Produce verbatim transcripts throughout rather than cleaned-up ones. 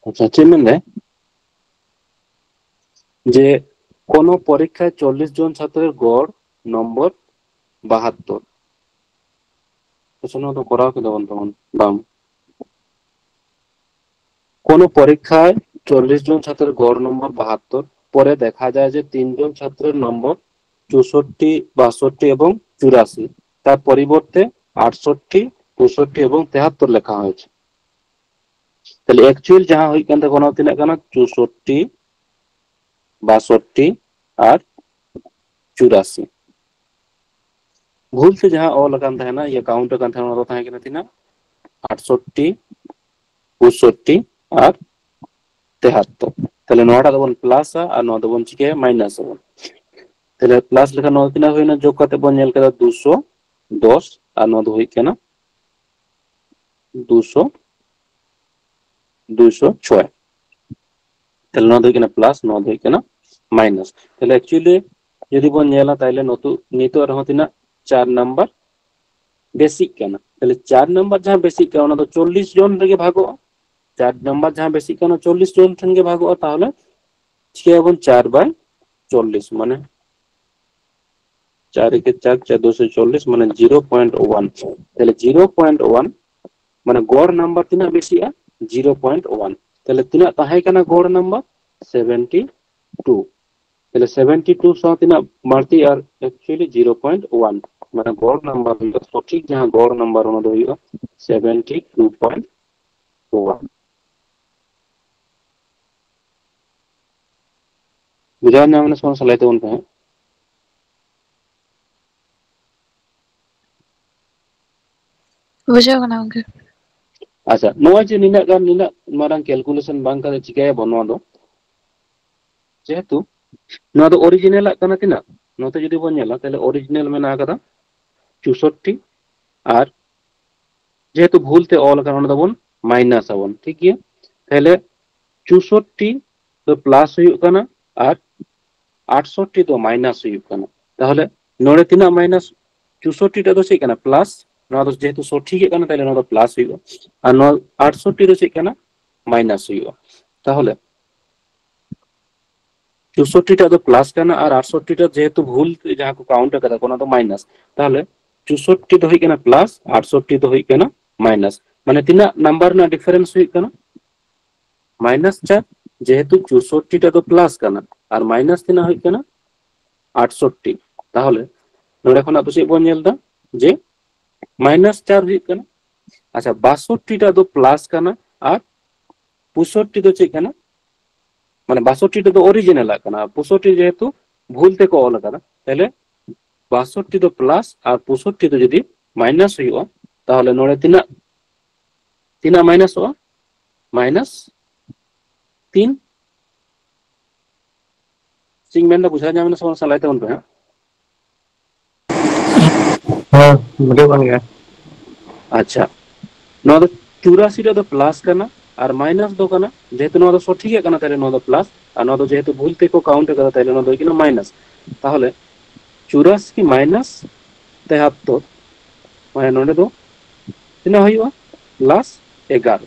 ᱟᱪᱪᱷᱟ, ᱪᱮᱫ ᱢᱮᱱᱫᱟᱭ? ᱡᱮ ᱠᱳᱱᱳ ᱯᱚᱨᱤᱠᱠᱷᱟয় ᱪᱚᱞᱞᱤᱥ ᱡᱚᱱ ᱪᱷᱟᱛᱨᱮᱨ ᱜᱚᱲ ᱱᱚᱢᱵᱚᱨ ᱵᱟᱦᱟᱛᱛᱳᱨ᱾ ᱟᱪᱪᱷᱟ, ᱱᱚᱣᱟ ᱫᱚ ᱠᱚᱨᱟᱣ ᱠᱮᱫᱟ ᱵᱚᱱ ᱛᱟᱵᱚᱱ, ᱵᱟᱝ? কোনো পরীক্ষায় চল্লিশ জন ছাত্রের গড় নম্বর বাহাত্তর, পরে দেখা যায় যে তিনজন ছাত্রের নম্বর চৌষট্টি, বাষট্টি এবং চুরাশি, তার পরিবর্তে আটষট্টি, পঁয়ষট্টি এবং তেহাত্তর লেখা হয়েছে। ᱛᱟᱦᱞᱮ ᱮᱠᱪᱩᱭᱮᱞ ᱡᱟᱦᱟᱸ ᱦᱩᱭᱩᱜ ᱠᱟᱱ ᱛᱟᱠᱚᱣᱟ, ᱚᱱᱟ ᱛᱤᱱᱟᱹᱜ ᱠᱟᱱᱟ? ᱪᱳᱥᱚᱴᱴᱤ, ᱵᱟᱥᱚᱴᱴᱤ ᱟᱨ ᱪᱩᱨᱟᱥᱤ᱾ ᱵᱷᱩᱞ ᱛᱮ ᱡᱟᱦᱟᱸ ᱚᱞ ᱟᱠᱟᱱ ᱛᱟᱦᱮᱱᱟ, ᱤᱭᱟᱹ ᱠᱟᱣᱩᱱᱴ ᱟᱠᱟᱱ ᱛᱟᱦᱮᱱᱟ, ᱚᱱᱟ ᱫᱚ ᱛᱟᱦᱮᱸ ᱠᱟᱱᱟ ᱛᱤᱱᱟᱹᱜ? ᱟᱴᱥᱚᱴᱴᱤ, ᱯᱚᱸᱭᱥᱚᱴᱴᱤ ᱟᱨ ᱛᱮᱦᱟᱛᱛᱚᱨ᱾ ᱛᱟᱦᱞᱮ ᱱᱚᱣᱟᱴᱟᱜ ᱫᱚᱵᱚᱱ ᱯᱞᱟᱥᱟ ᱟᱨ ᱱᱚᱣᱟ ᱫᱚᱵᱚᱱ ᱪᱤᱠᱟᱹᱭᱟ? ᱢᱟᱭᱱᱟᱥ ᱟᱵᱚᱱ᱾ ᱛᱟᱦᱞᱮ ᱯᱞᱟᱥ ᱞᱮᱠᱷᱟᱱ ᱱᱚᱣᱟ ᱛᱤᱱᱟᱹᱜ ᱦᱩᱭᱱᱟ? ᱡᱳᱜᱽ ᱠᱟᱛᱮ ᱵᱚᱱ ᱧᱮᱞ ᱠᱮᱫᱟ ᱫᱩᱥᱚ ᱫᱚᱥ, ᱟᱨ ᱱᱚᱣᱟ ᱫᱚ ᱦᱩᱭᱩᱜ ᱠᱟᱱᱟ ᱫᱩᱥᱚ, ᱫᱩᱥᱚ ᱪᱷᱚᱭ᱾ ᱛᱟᱦᱞᱮ ᱱᱚᱣᱟ ᱫᱚ ᱦᱩᱭᱩᱜ ᱠᱟᱱᱟ ᱯᱞᱟᱥ, ᱱᱚᱣᱟ ᱫᱚ ᱦᱩᱭᱩᱜ ᱠᱟᱱᱟ ᱢᱟᱭᱱᱟᱥ᱾ ᱛᱟᱦᱞᱮ ᱮᱠᱪᱩᱭᱮᱞᱤ ᱡᱩᱫᱤ ᱵᱚᱱ ᱧᱮᱞᱟ, ᱛᱟᱦᱞᱮ ᱱᱤᱛᱚᱜ, ᱱᱤᱛᱚᱜ ᱨᱮᱦᱚᱸ ᱛᱤᱱᱟᱹᱜ? ᱪᱟᱨ ᱱᱟᱢᱵᱟᱨ ᱵᱮᱥᱤᱜ ᱠᱟᱱᱟ᱾ ᱛᱟᱦᱞᱮ ᱪᱟᱨ ᱱᱟᱢᱵᱟᱨ ᱡᱟᱦᱟᱸ ᱵᱮᱥᱤᱜ ᱠᱟᱱᱟ, ᱚᱱᱟ ᱫᱚ ᱪᱚᱞᱞᱤᱥ ᱡᱚᱱ ᱨᱮᱜᱮ ᱵᱷᱟᱜᱚᱜᱼᱟ᱾ ᱪᱟᱨ ᱱᱟᱢᱵᱟᱨ ᱡᱟᱦᱟᱸ ᱵᱮᱥᱤᱜ ᱠᱟᱱᱟ, ᱪᱚᱞᱞᱤᱥ ᱡᱚᱱ ᱴᱷᱮᱱ ᱜᱮ ᱵᱷᱟᱜᱚᱜᱼᱟ᱾ ᱛᱟᱦᱞᱮ ᱪᱤᱠᱟᱹᱭᱟᱵᱚᱱ? ᱪᱟᱨ ᱵᱟᱭ ᱪᱚᱞᱞᱤᱥ, ᱢᱟᱱᱮ ᱪᱟᱨ ᱮᱠᱮ ᱪᱟᱨ, ᱪᱟᱨ ᱫᱩᱥᱮ ᱪᱚᱞᱞᱤᱥ, ᱢᱟᱱᱮ ᱡᱤᱨᱳ ᱯᱚᱭᱮᱱᱴ ᱚᱣᱟᱱ᱾ ᱛᱟᱦᱞᱮ ᱡᱤᱨᱳ ᱯᱚᱭᱮᱱᱴ ᱚᱣᱟᱱ, ᱢᱟᱱᱮ ᱜᱚᱲ ᱱᱟᱢᱵᱟᱨ ᱛᱤᱱᱟᱹᱜ ᱵᱮᱥᱤᱜᱼᱟ? Zero point one. ᱛᱟᱦᱞᱮ ᱛᱤᱱᱟᱹᱜ ᱛᱟᱦᱮᱸ ᱠᱟᱱᱟ ᱜᱚᱲ ᱱᱟᱢᱵᱟᱨ? Seventy two. ᱛᱟᱦᱞᱮ ᱥᱮᱵᱷᱮᱱᱴᱤ ᱴᱩ ᱥᱟᱶ ᱛᱤᱱᱟᱹᱜ ᱵᱟᱹᱲᱛᱤ? ᱟᱨ ᱮᱠᱪᱩᱭᱮᱞᱤ ᱡᱤᱨᱳ ᱯᱚᱭᱮᱱᱴ ᱚᱣᱟᱱ, ᱢᱟᱱᱮ ᱜᱚᱲ ᱱᱟᱢᱵᱟᱨ ᱦᱩᱭᱩᱜᱼᱟ, ᱥᱚᱴᱷᱤᱠ ᱡᱟᱦᱟᱸ ᱜᱚᱲ ᱱᱟᱢᱵᱟᱨ, ᱚᱱᱟ ᱫᱚ ᱦᱩᱭᱩᱜᱼᱟ ᱥᱮᱵᱷᱮᱱᱴᱤ ᱴᱩ ᱯᱚᱭᱮᱱᱴ ᱚᱣᱟᱱ᱾ ᱵᱩᱡᱷᱟᱹᱣ ᱧᱟᱢ ᱮᱱᱟ ᱥᱮ ᱵᱟᱝ? ᱞᱟᱹᱭ ᱛᱟᱵᱚᱱ ᱯᱮ ᱦᱟᱸᱜ᱾ ᱵᱩᱡᱷᱟᱹᱣ ᱠᱟᱱᱟ ᱜᱚᱝᱠᱮ᱾ ᱟᱪᱪᱷᱟ, ᱱᱚᱜᱼᱚᱭ ᱡᱮ ᱱᱤᱱᱟᱹᱜ ᱜᱟᱱ, ᱱᱤᱱᱟᱹᱜ ᱢᱟᱨᱟᱝ ᱠᱮᱞᱠᱩᱞᱮᱥᱚᱱ ᱵᱟᱝ ᱠᱟᱛᱮ ᱪᱤᱠᱟᱹᱭᱟᱵᱚᱱ ᱱᱚᱣᱟ ᱫᱚ? ᱡᱮᱦᱮᱛᱩ ᱱᱚᱣᱟ ᱫᱚ ᱚᱨᱤᱡᱤᱱᱟᱞᱟᱜ ᱠᱟᱱᱟ ᱛᱤᱱᱟᱹᱜ? ᱱᱚᱛᱮ ᱡᱩᱫᱤ ᱵᱚᱱ ᱧᱮᱞᱟ, ᱛᱟᱦᱞᱮ ᱚᱨᱤᱡᱤᱱᱟᱞ ᱢᱮᱱᱟᱜ ᱟᱠᱟᱫᱟ ᱪᱳᱥᱚᱴᱴᱤ, ᱟᱨ ᱡᱮᱦᱮᱛᱩ ᱵᱷᱩᱞ ᱛᱮ ᱚᱞ ᱟᱠᱟᱱᱟ, ᱚᱱᱟ ᱫᱚᱵᱚᱱ ᱢᱟᱭᱱᱟᱥ ᱟᱵᱚᱱ, ᱴᱷᱤᱠ ᱜᱮᱭᱟ? ᱛᱟᱦᱞᱮ ᱪᱳᱥᱚᱴᱴᱤ ᱫᱚ ᱯᱞᱟᱥ ᱦᱩᱭᱩᱜ ᱠᱟᱱᱟ ᱟᱨ ᱟᱴᱥᱚᱴᱴᱤ ᱫᱚ ᱢᱟᱭᱱᱟᱥ ᱦᱩᱭᱩᱜ ᱠᱟᱱᱟ᱾ ᱛᱟᱦᱞᱮ ᱱᱚᱰᱮ ᱛᱤᱱᱟᱹᱜ ᱢᱟᱭᱱᱟᱥ? ᱪᱳᱥᱚᱴᱴᱤ ᱴᱟᱜ ᱫᱚ ᱪᱮᱫ ᱠᱟᱱᱟ? ᱯᱞᱟᱥ᱾ ᱱᱚᱣᱟ ᱫᱚ ᱡᱮᱦᱮᱛᱩ ᱥᱚᱴᱷᱤᱠ ᱜᱮ ᱠᱟᱱᱟ, ᱛᱟᱦᱞᱮ ᱱᱚᱣᱟ ᱫᱚ ᱯᱞᱟᱥ ᱦᱩᱭᱩᱜᱼᱟ᱾ ᱟᱨ ᱱᱚᱣᱟ ᱟᱴᱥᱚᱴᱴᱤ ᱫᱚ ᱪᱮᱫ ᱠᱟᱱᱟ? ᱢᱟᱭᱱᱟᱥ ᱦᱩᱭᱩᱜᱼᱟ᱾ ᱛᱟᱦᱚᱞᱮ ᱪᱩᱥᱚᱴᱴᱤ ᱴᱟᱜ ᱫᱚ ᱯᱞᱟᱥ ᱠᱟᱱᱟ ᱟᱨ ᱟᱴᱥᱚᱴᱴᱤ ᱴᱟᱜ ᱡᱮᱦᱮᱛᱩ ᱵᱷᱩᱞ ᱛᱮ ᱡᱟᱦᱟᱸ ᱠᱚ ᱠᱟᱣᱩᱱᱴ ᱟᱠᱟᱫᱟ ᱠᱚ, ᱚᱱᱟ ᱫᱚ ᱢᱟᱭᱱᱟᱥ᱾ ᱛᱟᱦᱚᱞᱮ ᱪᱩᱥᱚᱴᱴᱤ ᱫᱚ ᱦᱩᱭᱩᱜ ᱠᱟᱱᱟ ᱯᱞᱟᱥ, ᱟᱴᱥᱚᱴᱴᱤ ᱫᱚ ᱦᱩᱭᱩᱜ ᱠᱟᱱᱟ ᱢᱟᱭᱱᱟᱥ᱾ ᱢᱟᱱᱮ ᱛᱤᱱᱟᱹᱜ ᱱᱟᱢᱵᱟᱨ ᱨᱮᱱᱟᱜ ᱰᱤᱯᱷᱟᱨᱮᱱᱥ ᱦᱩᱭᱩᱜ ᱠᱟᱱᱟ? ᱢᱟᱭᱱᱟᱥ ᱪᱟᱨ, ᱡᱮᱦᱮᱛᱩ ᱪᱩᱥᱚᱴᱴᱤ ᱴᱟᱜ ᱫᱚ ᱯᱞᱟᱥ ᱠᱟᱱᱟ ᱟᱨ ᱢᱟᱭᱱᱟᱥ ᱛᱤᱱᱟᱹᱜ ᱦᱩᱭᱩᱜ ᱠᱟᱱᱟ? ᱟᱴᱥᱚᱴᱴᱤ᱾ ᱛᱟᱦᱚᱞᱮ ᱱᱚᱰᱮ ᱠᱷᱚᱱᱟᱜ ᱫᱚ ᱪᱮᱫ ᱵᱚᱱ ᱧᱮᱞ ᱮᱫᱟ? ᱡᱮ ᱢᱟᱭᱱᱟᱥ ᱪᱟᱨ ᱦᱩᱭᱩᱜ ᱠᱟᱱᱟ᱾ ᱟᱪᱪᱷᱟ, ᱵᱟᱥᱚᱴᱴᱤ ᱴᱟᱜ ᱫᱚ ᱯᱞᱟᱥ ᱠᱟᱱᱟ ᱟᱨ ᱯᱩᱥᱚᱴᱴᱤ ᱫᱚ ᱪᱮᱫ ᱠᱟᱱᱟ? ᱢᱟᱱᱮ ᱵᱟᱥᱚᱴᱴᱤ ᱴᱟᱜ ᱫᱚ ᱚᱨᱤᱡᱤᱱᱟᱞ ᱠᱟᱱᱟ, ᱯᱩᱥᱚᱴᱴᱤ ᱡᱮᱦᱮᱛᱩ ᱵᱷᱩᱞ ᱛᱮᱠᱚ ᱚᱞ ᱟᱠᱟᱫᱟ, ᱛᱟᱦᱞᱮ ᱵᱟᱥᱚᱴᱴᱤ ᱫᱚ ᱯᱞᱟᱥ ᱟᱨ ᱯᱩᱥᱚᱴᱴᱤ ᱫᱚ ᱡᱩᱫᱤ ᱢᱟᱭᱱᱟᱥ ᱦᱩᱭᱩᱜᱼᱟ, ᱛᱟᱦᱚᱞᱮ ᱱᱚᱰᱮ ᱛᱤᱱᱟᱹᱜ, ᱛᱤᱱᱟᱹᱜ ᱢᱟᱭᱱᱟᱥᱚᱜᱼᱟ? ᱢᱟᱭᱱᱟᱥ ᱛᱤᱱ᱾ ᱪᱮᱫ ᱤᱧ ᱢᱮᱱᱫᱟ ᱵᱩᱡᱷᱟᱹᱣ ᱧᱟᱢ ᱮᱱᱟ ᱥᱮ ᱵᱟᱝ? ᱥᱮ ᱞᱟᱹᱭ ᱛᱟᱵᱚᱱ ᱯᱮ ᱦᱟᱸᱜ᱾ ᱦᱮᱸ, ᱵᱩᱡᱷᱟᱹᱜ ᱠᱟᱱ ᱜᱮᱭᱟ᱾ ᱟᱪᱪᱷᱟ, ᱱᱚᱣᱟ ᱫᱚ ᱪᱩᱨᱟᱥᱤ ᱨᱮ ᱫᱚ ᱯᱞᱟᱥ ᱠᱟᱱᱟ ᱟᱨ ᱢᱟᱭᱱᱟᱥ ᱫᱚ ᱠᱟᱱᱟ, ᱡᱮᱦᱮᱛᱩ ᱱᱚᱣᱟ ᱫᱚ ᱥᱚᱴᱷᱤᱠᱟᱜ ᱠᱟᱱᱟ, ᱛᱟᱦᱞᱮ ᱱᱚᱣᱟ ᱫᱚ ᱯᱞᱟᱥ, ᱟᱨ ᱱᱚᱣᱟ ᱫᱚ ᱡᱮᱦᱮᱛᱩ ᱵᱷᱩᱞ ᱛᱮᱠᱚ ᱠᱟᱣᱩᱱᱴ ᱟᱠᱟᱫᱟ, ᱛᱟᱦᱞᱮ ᱱᱚᱣᱟ ᱫᱚ ᱦᱩᱭᱩᱜ ᱠᱟᱱᱟ ᱢᱟᱭᱱᱟᱥ᱾ ᱛᱟᱦᱚᱞᱮ ᱪᱩᱨᱟᱥᱤ ᱢᱟᱭᱱᱟᱥ ᱛᱮᱦᱟᱛᱛᱚᱨ, ᱢᱟᱱᱮ ᱱᱚᱰᱮ ᱫᱚ ᱛᱤᱱᱟᱹᱜ ᱦᱩᱭᱩᱜᱼᱟ? ᱯᱞᱟᱥ ᱮᱜᱟᱨᱚ᱾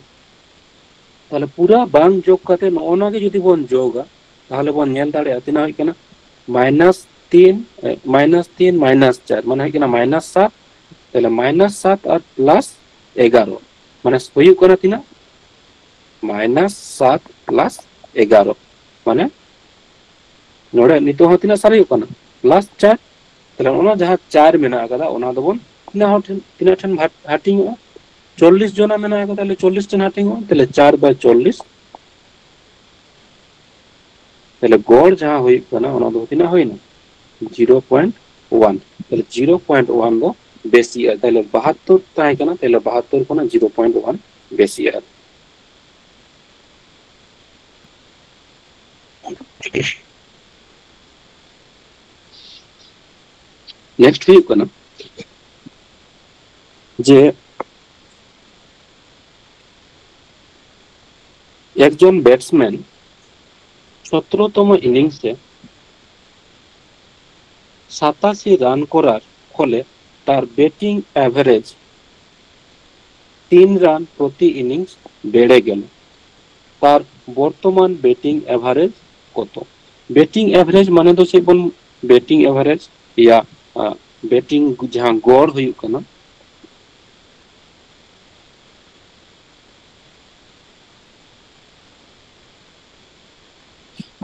ᱛᱟᱦᱞᱮ ᱯᱩᱨᱟᱹ ᱵᱟᱝ ᱡᱳᱜᱽ ᱠᱟᱛᱮ ᱱᱚᱜᱼᱚ ᱱᱚᱣᱟ ᱜᱮ ᱡᱩᱫᱤ ᱵᱚᱱ ᱡᱳᱜᱟ, ᱛᱟᱦᱞᱮ ᱵᱚᱱ ᱧᱮᱞ ᱫᱟᱲᱮᱭᱟᱜᱼᱟ ᱛᱤᱱᱟᱹᱜ ᱦᱩᱭᱩᱜ ᱠᱟᱱᱟ? ᱢᱟᱭᱱᱟᱥ ᱛᱤᱱ, ᱮ, ᱢᱟᱭᱱᱟᱥ ᱛᱤᱱ ᱢᱟᱭᱱᱟᱥ ᱪᱟᱨ, ᱢᱟᱱᱮ ᱦᱩᱭᱩᱜ ᱠᱟᱱᱟ ᱢᱟᱭᱱᱟᱥ ᱥᱟᱛ᱾ ᱛᱟᱦᱞᱮ ᱢᱟᱭᱱᱟᱥ ᱥᱟᱛ ᱟᱨ ᱯᱞᱟᱥ ᱮᱜᱟᱨᱚ, ᱢᱟᱱᱮ ᱦᱩᱭᱩᱜ ᱠᱟᱱᱟ ᱛᱤᱱᱟᱹᱜ? ᱢᱟᱭᱱᱟᱥ ᱥᱟᱛ ᱯᱞᱟᱥ ᱮᱜᱟᱨᱚ, ᱢᱟᱱᱮ ᱱᱚᱰᱮ ᱱᱤᱛᱚᱜ ᱦᱚᱸ ᱛᱤᱱᱟᱹᱜ ᱥᱟᱨᱮᱡᱚᱜ ᱠᱟᱱᱟ? ᱯᱞᱟᱥ ᱪᱟᱨ᱾ ᱛᱟᱦᱞᱮ ᱚᱱᱟ ᱡᱟᱦᱟᱸ ᱪᱟᱨ ᱢᱮᱱᱟᱜ ᱟᱠᱟᱫᱟ, ᱚᱱᱟ ᱫᱚᱵᱚᱱ ᱛᱤᱱᱟᱹᱜ ᱦᱚᱲ ᱴᱷᱮᱱ, ᱛᱤᱱᱟᱹᱜ ᱴᱷᱮᱱ ᱵᱷᱟᱜ-, ᱦᱟᱹᱴᱤᱧᱚᱜᱼᱟ? ᱪᱚᱞᱞᱤᱥ ᱡᱚᱱᱟ ᱢᱮᱱᱟᱜ ᱟᱠᱟᱫᱟ, ᱛᱟᱦᱞᱮ ᱪᱚᱞᱞᱤᱥ ᱴᱷᱮᱱ ᱦᱟᱹᱴᱤᱧᱚᱜᱼᱟ, ᱛᱟᱦᱞᱮ ᱪᱟᱨ ᱵᱟᱭ ᱪᱚᱞᱞᱤᱥ᱾ ᱛᱟᱦᱞᱮ ᱜᱚᱲ ᱡᱟᱦᱟᱸ ᱦᱩᱭᱩᱜ ᱠᱟᱱᱟ, ᱚᱱᱟ ᱫᱚ ᱛᱤᱱᱟᱹᱜ ᱦᱩᱭᱱᱟ? Zero point one. ᱛᱟᱦᱞᱮ ᱡᱤᱨᱳ ᱯᱚᱭᱮᱱᱴ ᱚᱣᱟᱱ ᱫᱚ ᱵᱮᱥᱤᱜᱼᱟ᱾ ᱛᱟᱦᱞᱮ ᱵᱟᱦᱟᱛᱛᱳᱨ ᱛᱟᱦᱮᱸ ᱠᱟᱱᱟ, ᱛᱟᱦᱞᱮ ᱵᱟᱦᱟᱛᱛᱳᱨ ᱠᱷᱚᱱᱟᱜ ᱡᱤᱨᱳ ᱯᱚᱭᱮᱱᱴ ᱚᱣᱟᱱ ᱵᱮᱥᱤᱜᱼᱟ᱾ ᱱᱮᱠᱥᱴ ᱦᱩᱭᱩᱜ ᱠᱟᱱᱟ ᱡᱮ ᱮᱠᱡᱚᱱ ᱵᱮᱴᱥᱢᱮᱱ ᱥᱚᱛᱨᱚ ᱛᱚᱢᱚ ᱤᱱᱤᱝᱥ ᱨᱮ ᱥᱟᱛᱟᱥᱤ ᱨᱟᱱ ᱠᱚᱨᱟᱨ ᱯᱷᱚᱞᱮ ᱛᱟᱨ ᱵᱮᱴᱤᱝ ᱮᱵᱷᱟᱨᱮᱡᱽ ᱛᱤᱱ ᱨᱟᱱ ᱯᱨᱚᱛᱤ ᱤᱱᱤᱝᱥ ᱵᱮᱲᱮ ᱜᱮᱞ᱾ ᱛᱟᱨ ᱵᱚᱨᱛᱚᱢᱟᱱ ᱵᱮᱴᱤᱝ ᱮᱵᱷᱟᱨᱮᱡᱽ ᱠᱚᱛᱚ? ᱵᱮᱴᱤᱝ ᱮᱵᱷᱟᱨᱮᱡᱽ ᱢᱟᱱᱮ ᱫᱚ ᱪᱮᱫ ᱵᱚᱱ, ᱵᱮᱴᱤᱝ ᱮᱵᱷᱟᱨᱮᱡᱽ ᱭᱟ ᱵᱮᱴᱤᱝ ᱡᱟᱦᱟᱸ ᱜᱚᱲ ᱦᱩᱭᱩᱜ ᱠᱟᱱᱟ,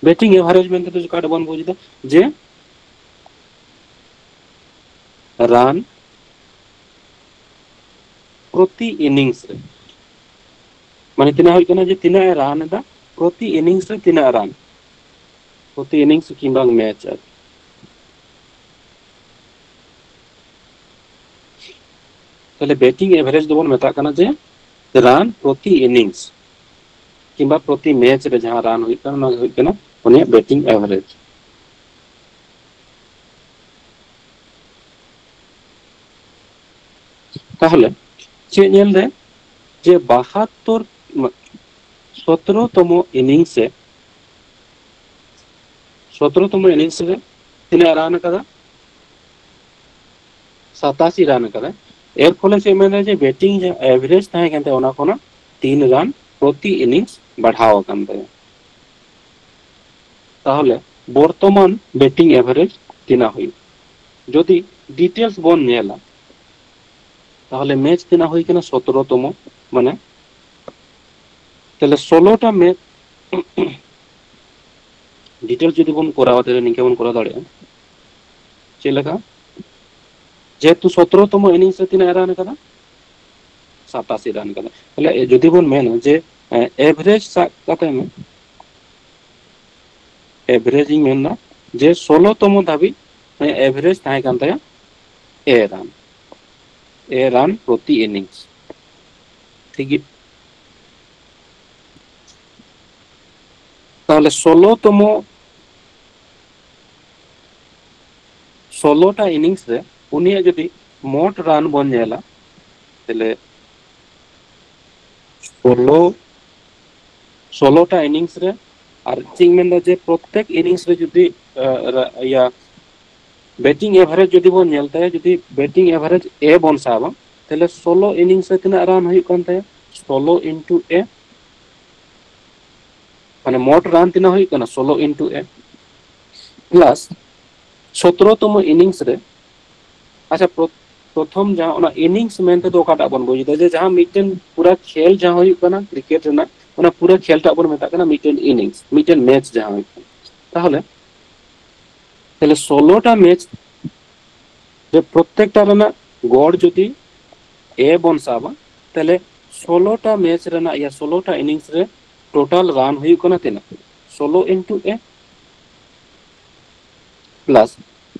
ᱵᱮᱴᱤᱝ ᱮᱵᱷᱟᱨᱮᱡᱽ ᱢᱮᱱᱛᱮ ᱫᱚ ᱚᱠᱟᱴᱟᱜ ᱵᱚᱱ ᱵᱩᱡᱽ ᱮᱫᱟ? ᱡᱮ ᱨᱟᱱ ᱯᱨᱚᱛᱤ ᱤᱱᱤᱝᱥ ᱨᱮ, ᱢᱟᱱᱮ ᱛᱤᱱᱟᱹᱜ ᱦᱩᱭᱩᱜ ᱠᱟᱱᱟ, ᱡᱮ ᱛᱤᱱᱟᱹᱜ ᱮ ᱨᱟᱱ ᱮᱫᱟ ᱯᱨᱚᱛᱤ ᱤᱱᱤᱝᱥ ᱨᱮ, ᱛᱤᱱᱟᱹᱜ ᱨᱟᱱ ᱯᱨᱚᱛᱤ ᱤᱱᱤᱝᱥ ᱠᱤᱝᱵᱟ ᱢᱮᱪ ᱟᱨᱠᱤ᱾ ᱛᱟᱦᱞᱮ ᱵᱮᱴᱤᱝ ᱮᱵᱷᱟᱨᱮᱡᱽ ᱫᱚᱵᱚᱱ ᱢᱮᱛᱟᱜ ᱠᱟᱱᱟ ᱡᱮ ᱨᱟᱱ ᱯᱨᱚᱛᱤ ᱤᱱᱤᱝᱥ ᱠᱤᱝᱵᱟ ᱯᱨᱚᱛᱤ ᱢᱮᱪ ᱨᱮ ᱡᱟᱦᱟᱸ ᱨᱟᱱ ᱦᱩᱭᱩᱜ ᱠᱟᱱᱟ, ᱚᱱᱟ ᱜᱮ ᱦᱩᱭᱩᱜ ᱠᱟᱱᱟ ᱩᱱᱤᱭᱟᱜ ᱵᱮᱴᱤᱝ ᱮᱵᱷᱟᱨᱮᱡᱽ᱾ ᱛᱟᱦᱚᱞᱮ ᱪᱮᱫ ᱧᱮᱞ ᱫᱟᱭ, ᱡᱮ ᱵᱟᱦᱟᱛᱛᱳᱨ, ᱥᱚᱛᱨᱚ ᱛᱚᱢᱚ ᱤᱱᱤᱝᱥ ᱨᱮ, ᱥᱚᱛᱨᱚ ᱛᱚᱢᱚ ᱤᱱᱤᱝᱥ ᱨᱮ ᱛᱤᱱᱟᱹᱜ ᱨᱟᱱ ᱟᱠᱟᱫᱟ? ᱥᱟᱛᱟᱥᱤ ᱨᱟᱱ ᱟᱠᱟᱫᱟ᱾ ᱮᱨ ᱯᱷᱚᱞᱮ ᱪᱮᱫ ᱢᱮᱱᱫᱟ, ᱡᱮ ᱵᱮᱴᱤᱝ ᱡᱟᱦᱟᱸ ᱮᱵᱷᱟᱨᱮᱡᱽ ᱛᱟᱦᱮᱸ ᱠᱟᱱ ᱛᱟᱭᱟ, ᱚᱱᱟ ᱠᱷᱚᱱᱟᱜ ᱛᱤᱱ ᱨᱟᱱ ᱯᱨᱚᱛᱤ ᱤᱱᱤᱝᱥ ᱵᱟᱲᱦᱟᱣ ᱟᱠᱟᱱ ᱛᱟᱭᱟ᱾ ᱛᱟᱦᱚᱞᱮ ᱵᱚᱨᱛᱚᱢᱟᱱ ᱵᱮᱴᱤᱝ ᱮᱵᱷᱟᱨᱮᱡᱽ ᱛᱤᱱᱟᱹᱜ ᱦᱩᱭᱩᱜ? ᱡᱩᱫᱤ ᱰᱤᱴᱮᱞᱥ ᱵᱚᱱ ᱧᱮᱞᱟ, ᱛᱟᱦᱚᱞᱮ ᱢᱮᱪ ᱛᱤᱱᱟᱹᱜ ᱦᱩᱭ ᱠᱟᱱᱟ? ᱥᱚᱛᱨᱚ ᱛᱚᱢᱚ, ᱢᱟᱱᱮ ᱛᱟᱦᱚᱞᱮ ᱥᱳᱞᱳᱴᱟ ᱢᱮᱪ ᱰᱤᱴᱮᱞᱥ ᱡᱩᱫᱤ ᱵᱚᱱ ᱠᱚᱨᱟᱣᱟ, ᱛᱟᱦᱚᱞᱮ ᱱᱤᱝᱠᱟᱹ ᱵᱚᱱ ᱠᱚᱨᱟᱣ ᱫᱟᱲᱮᱭᱟᱜᱼᱟ᱾ ᱪᱮᱫ ᱞᱮᱠᱟ? ᱡᱮᱦᱮᱛᱩ ᱥᱚᱛᱨᱚ ᱛᱚᱢᱚ ᱤᱱᱤᱝᱥ ᱨᱮ ᱛᱤᱱᱟᱹᱜ ᱨᱟᱱ ᱟᱠᱟᱫᱟ? ᱥᱟᱛᱟᱥᱤ ᱨᱟᱱ ᱟᱠᱟᱫᱟ᱾ ᱛᱟᱦᱚᱞᱮ ᱡᱩᱫᱤ ᱵᱚᱱ ᱢᱮᱱᱟ ᱡᱮ ᱮᱵᱷᱟᱨᱮᱡᱽ ᱥᱟᱵ ᱠᱟᱛᱮ ᱢᱮ, ᱮᱵᱷᱟᱨᱮᱡᱽ ᱤᱧ ᱢᱮᱱᱫᱟ ᱡᱮ ᱥᱳᱞᱳ ᱛᱚᱢᱚ ᱫᱷᱟᱹᱵᱤᱡ ᱮᱵᱷᱟᱨᱮᱡᱽ ᱛᱟᱦᱮᱸ ᱠᱟᱱ ᱛᱟᱭᱟ ᱮ ᱨᱟᱱ, ᱮ ᱨᱟᱱ ᱯᱨᱚᱛᱤ ᱤᱱᱤᱝᱥ᱾ ᱴᱷᱤᱠ ᱜᱮᱭᱟ᱾ ᱛᱟᱦᱚᱞᱮ ᱥᱳᱞᱳ ᱛᱚᱢᱚ, ᱥᱳᱞᱳᱴᱟ ᱤᱱᱤᱝᱥ ᱨᱮ ᱩᱱᱤᱭᱟᱜ ᱡᱩᱫᱤ ᱢᱳᱴ ᱨᱟᱱ ᱵᱚᱱ ᱧᱮᱞᱟ, ᱛᱟᱦᱚᱞᱮ ᱥᱳᱞᱳ, ᱥᱳᱞᱳᱴᱟ ᱤᱱᱤᱝᱥ ᱨᱮ, ᱟᱨ ᱪᱮᱫ ᱤᱧ ᱢᱮᱱᱫᱟ ᱡᱮ ᱯᱨᱚᱛᱛᱮᱠ ᱤᱱᱤᱝᱥ ᱨᱮ ᱡᱩᱫᱤ, ᱟ, ᱨᱟ-, ᱤᱭᱟ, ᱵᱮᱴᱤᱝ ᱮᱵᱷᱟᱨᱮᱡᱽ ᱡᱩᱫᱤ ᱵᱚᱱ ᱧᱮᱞ ᱛᱟᱭᱟ, ᱡᱩᱫᱤ ᱵᱮᱴᱤᱝ ᱮᱵᱷᱟᱨᱮᱡᱽ ᱮ ᱵᱚᱱ ᱥᱟᱵᱟ, ᱛᱟᱦᱚᱞᱮ ᱥᱳᱞᱳ ᱤᱱᱤᱝᱥ ᱨᱮ ᱛᱤᱱᱟᱹᱜ ᱨᱟᱱ ᱦᱩᱭᱩᱜ ᱠᱟᱱ ᱛᱟᱭᱟ? ᱥᱳᱞᱳ into ᱮ, ᱢᱟᱱᱮ ᱢᱳᱴ ᱨᱟᱱ ᱛᱤᱱᱟᱹᱜ ᱦᱩᱭᱩᱜ ᱠᱟᱱᱟ? ᱥᱳᱞᱳ ᱤᱱᱴᱩ ᱮ ᱯᱞᱟᱥ ᱥᱚᱛᱨᱚ ᱛᱚᱢᱚ ᱤᱱᱤᱝᱥ ᱨᱮ, ᱟᱪᱪᱷᱟ, ᱯᱨᱚ- ᱯᱨᱚᱛᱷᱚᱢ ᱡᱟᱦᱟᱸ ᱚᱱᱟ ᱤᱱᱤᱝᱥ ᱢᱮᱱᱛᱮ ᱫᱚ ᱚᱠᱟᱴᱟᱜ ᱵᱚᱱ ᱵᱩᱡᱽ ᱮᱫᱟ? ᱡᱮ ᱡᱟᱦᱟᱸ ᱢᱤᱫᱴᱮᱱ ᱯᱩᱨᱟᱹ ᱠᱷᱮᱞ ᱡᱟᱦᱟᱸ ᱦᱩᱭᱩᱜ ᱠᱟᱱᱟ ᱠᱨᱤᱠᱮᱴ ᱨᱮᱱᱟᱜ, ᱚᱱᱟ ᱯᱩᱨᱟᱹ ᱠᱷᱮᱞ ᱴᱟᱜ ᱵᱚᱱ ᱢᱮᱛᱟᱜ ᱠᱟᱱᱟ ᱢᱤᱫᱴᱮᱱ ᱤᱱᱤᱝᱥ, ᱢᱤᱫᱴᱮᱱ ᱢᱮᱪ ᱡᱟᱦᱟᱸ ᱦᱩᱭᱩᱜ ᱠᱟᱱᱟ᱾ ᱛᱟᱦᱚᱞᱮ ᱛᱟᱦᱚᱞᱮ ᱥᱳᱞᱳᱴᱟ ᱢᱮᱪ ᱨᱮ ᱯᱨᱚᱛᱮᱠᱴᱟ ᱨᱮᱱᱟᱜ ᱜᱚᱲ ᱡᱩᱫᱤ ᱮ ᱵᱚᱱ ᱥᱟᱵᱟ, ᱛᱟᱦᱚᱞᱮ ᱥᱳᱞᱳᱴᱟ ᱢᱮᱪ ᱨᱮᱱᱟᱜ ᱭᱟ ᱥᱳᱞᱳᱴᱟ ᱤᱱᱤᱝᱥ ᱨᱮ ᱴᱳᱴᱟᱞ ᱨᱟᱱ ᱦᱩᱭᱩᱜ ᱠᱟᱱᱟ ᱛᱤᱱᱟᱹᱜ? ᱥᱳᱞᱳ ᱤᱱᱴᱩ ᱮ ᱯᱞᱟᱥ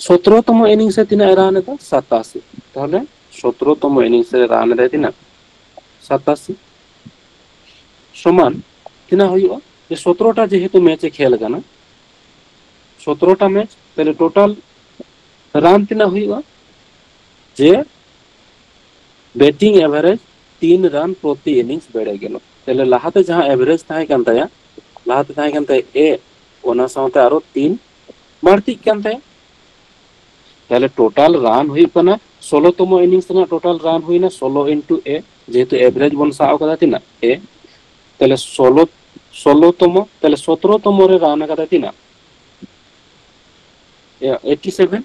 ᱥᱚᱛᱨᱚ ᱛᱚᱢᱚ ᱤᱱᱤᱝᱥ ᱨᱮ ᱛᱤᱱᱟᱹᱜ ᱮ ᱨᱟᱱ ᱮᱫᱟ? ᱥᱟᱛᱟᱥᱤ᱾ ᱛᱟᱦᱚᱞᱮ ᱥᱚᱛᱨᱚ ᱛᱚᱢᱚ ᱤᱱᱤᱝᱥ ᱨᱮ ᱨᱟᱱ ᱮᱫᱟᱭ ᱛᱤᱱᱟᱹᱜ? ᱥᱟᱛᱟᱥᱤ᱾ ᱥᱚᱢᱟᱱ ᱛᱤᱱᱟᱹᱜ ᱦᱩᱭᱩᱜᱼᱟ? ᱡᱮ ᱥᱚᱛᱨᱚᱴᱟ ᱡᱮᱦᱮᱛᱩ ᱢᱮᱪ ᱮ ᱠᱷᱮᱞ ᱠᱟᱱᱟ, ᱥᱚᱛᱨᱚᱴᱟ ᱢᱮᱪ, ᱛᱟᱦᱚᱞᱮ ᱴᱳᱴᱟᱞ ᱨᱟᱱ ᱛᱤᱱᱟᱹᱜ ᱦᱩᱭᱩᱜᱼᱟ? ᱡᱮ ᱵᱮᱴᱤᱝ ᱮᱵᱷᱟᱨᱮᱡᱽ ᱛᱤᱱ ᱨᱟᱱ ᱯᱨᱚᱛᱤ ᱤᱱᱤᱝᱥ ᱵᱮᱲᱮ ᱜᱮᱞ᱾ ᱛᱟᱦᱚᱞᱮ ᱞᱟᱦᱟᱛᱮ ᱡᱟᱦᱟᱸ ᱮᱵᱷᱟᱨᱮᱡᱽ ᱛᱟᱦᱮᱸ ᱠᱟᱱ ᱛᱟᱭᱟ, ᱞᱟᱦᱟᱛᱮ ᱛᱟᱦᱮᱸ ᱠᱟᱱ ᱛᱟᱭᱟ ᱮ, ᱚᱱᱟ ᱥᱟᱶᱛᱮ ᱟᱨᱚ ᱛᱤᱱ ᱵᱟᱹᱲᱛᱤᱜ ᱠᱟᱱ ᱛᱟᱭᱟ᱾ ᱛᱟᱦᱚᱞᱮ ᱴᱳᱴᱟᱞ ᱨᱟᱱ ᱦᱩᱭᱩᱜ ᱠᱟᱱᱟ ᱥᱳᱞᱳ ᱛᱚᱢᱚ ᱤᱱᱤᱝᱥ ᱨᱮᱱᱟᱜ ᱴᱳᱴᱟᱞ ᱨᱟᱱ ᱦᱩᱭᱱᱟ ᱥᱳᱞᱳ ᱤᱱᱴᱩ ᱮ, ᱡᱮᱦᱮᱛᱩ ᱮᱵᱷᱟᱨᱮᱡᱽ ᱵᱚᱱ ᱥᱟᱵ ᱟᱠᱟᱫᱟ ᱛᱤᱱᱟᱹᱜ? ᱮ᱾ ᱛᱟᱦᱚᱞᱮ ᱥᱳᱞᱳ, ᱥᱳᱞᱳ ᱛᱚᱢᱚ, ᱛᱟᱦᱚᱞᱮ ᱥᱚᱛᱨᱚ ᱛᱚᱢᱚ ᱨᱮ ᱨᱟᱱ ᱟᱠᱟᱫᱟ ᱛᱤᱱᱟᱹᱜ? Eight seven.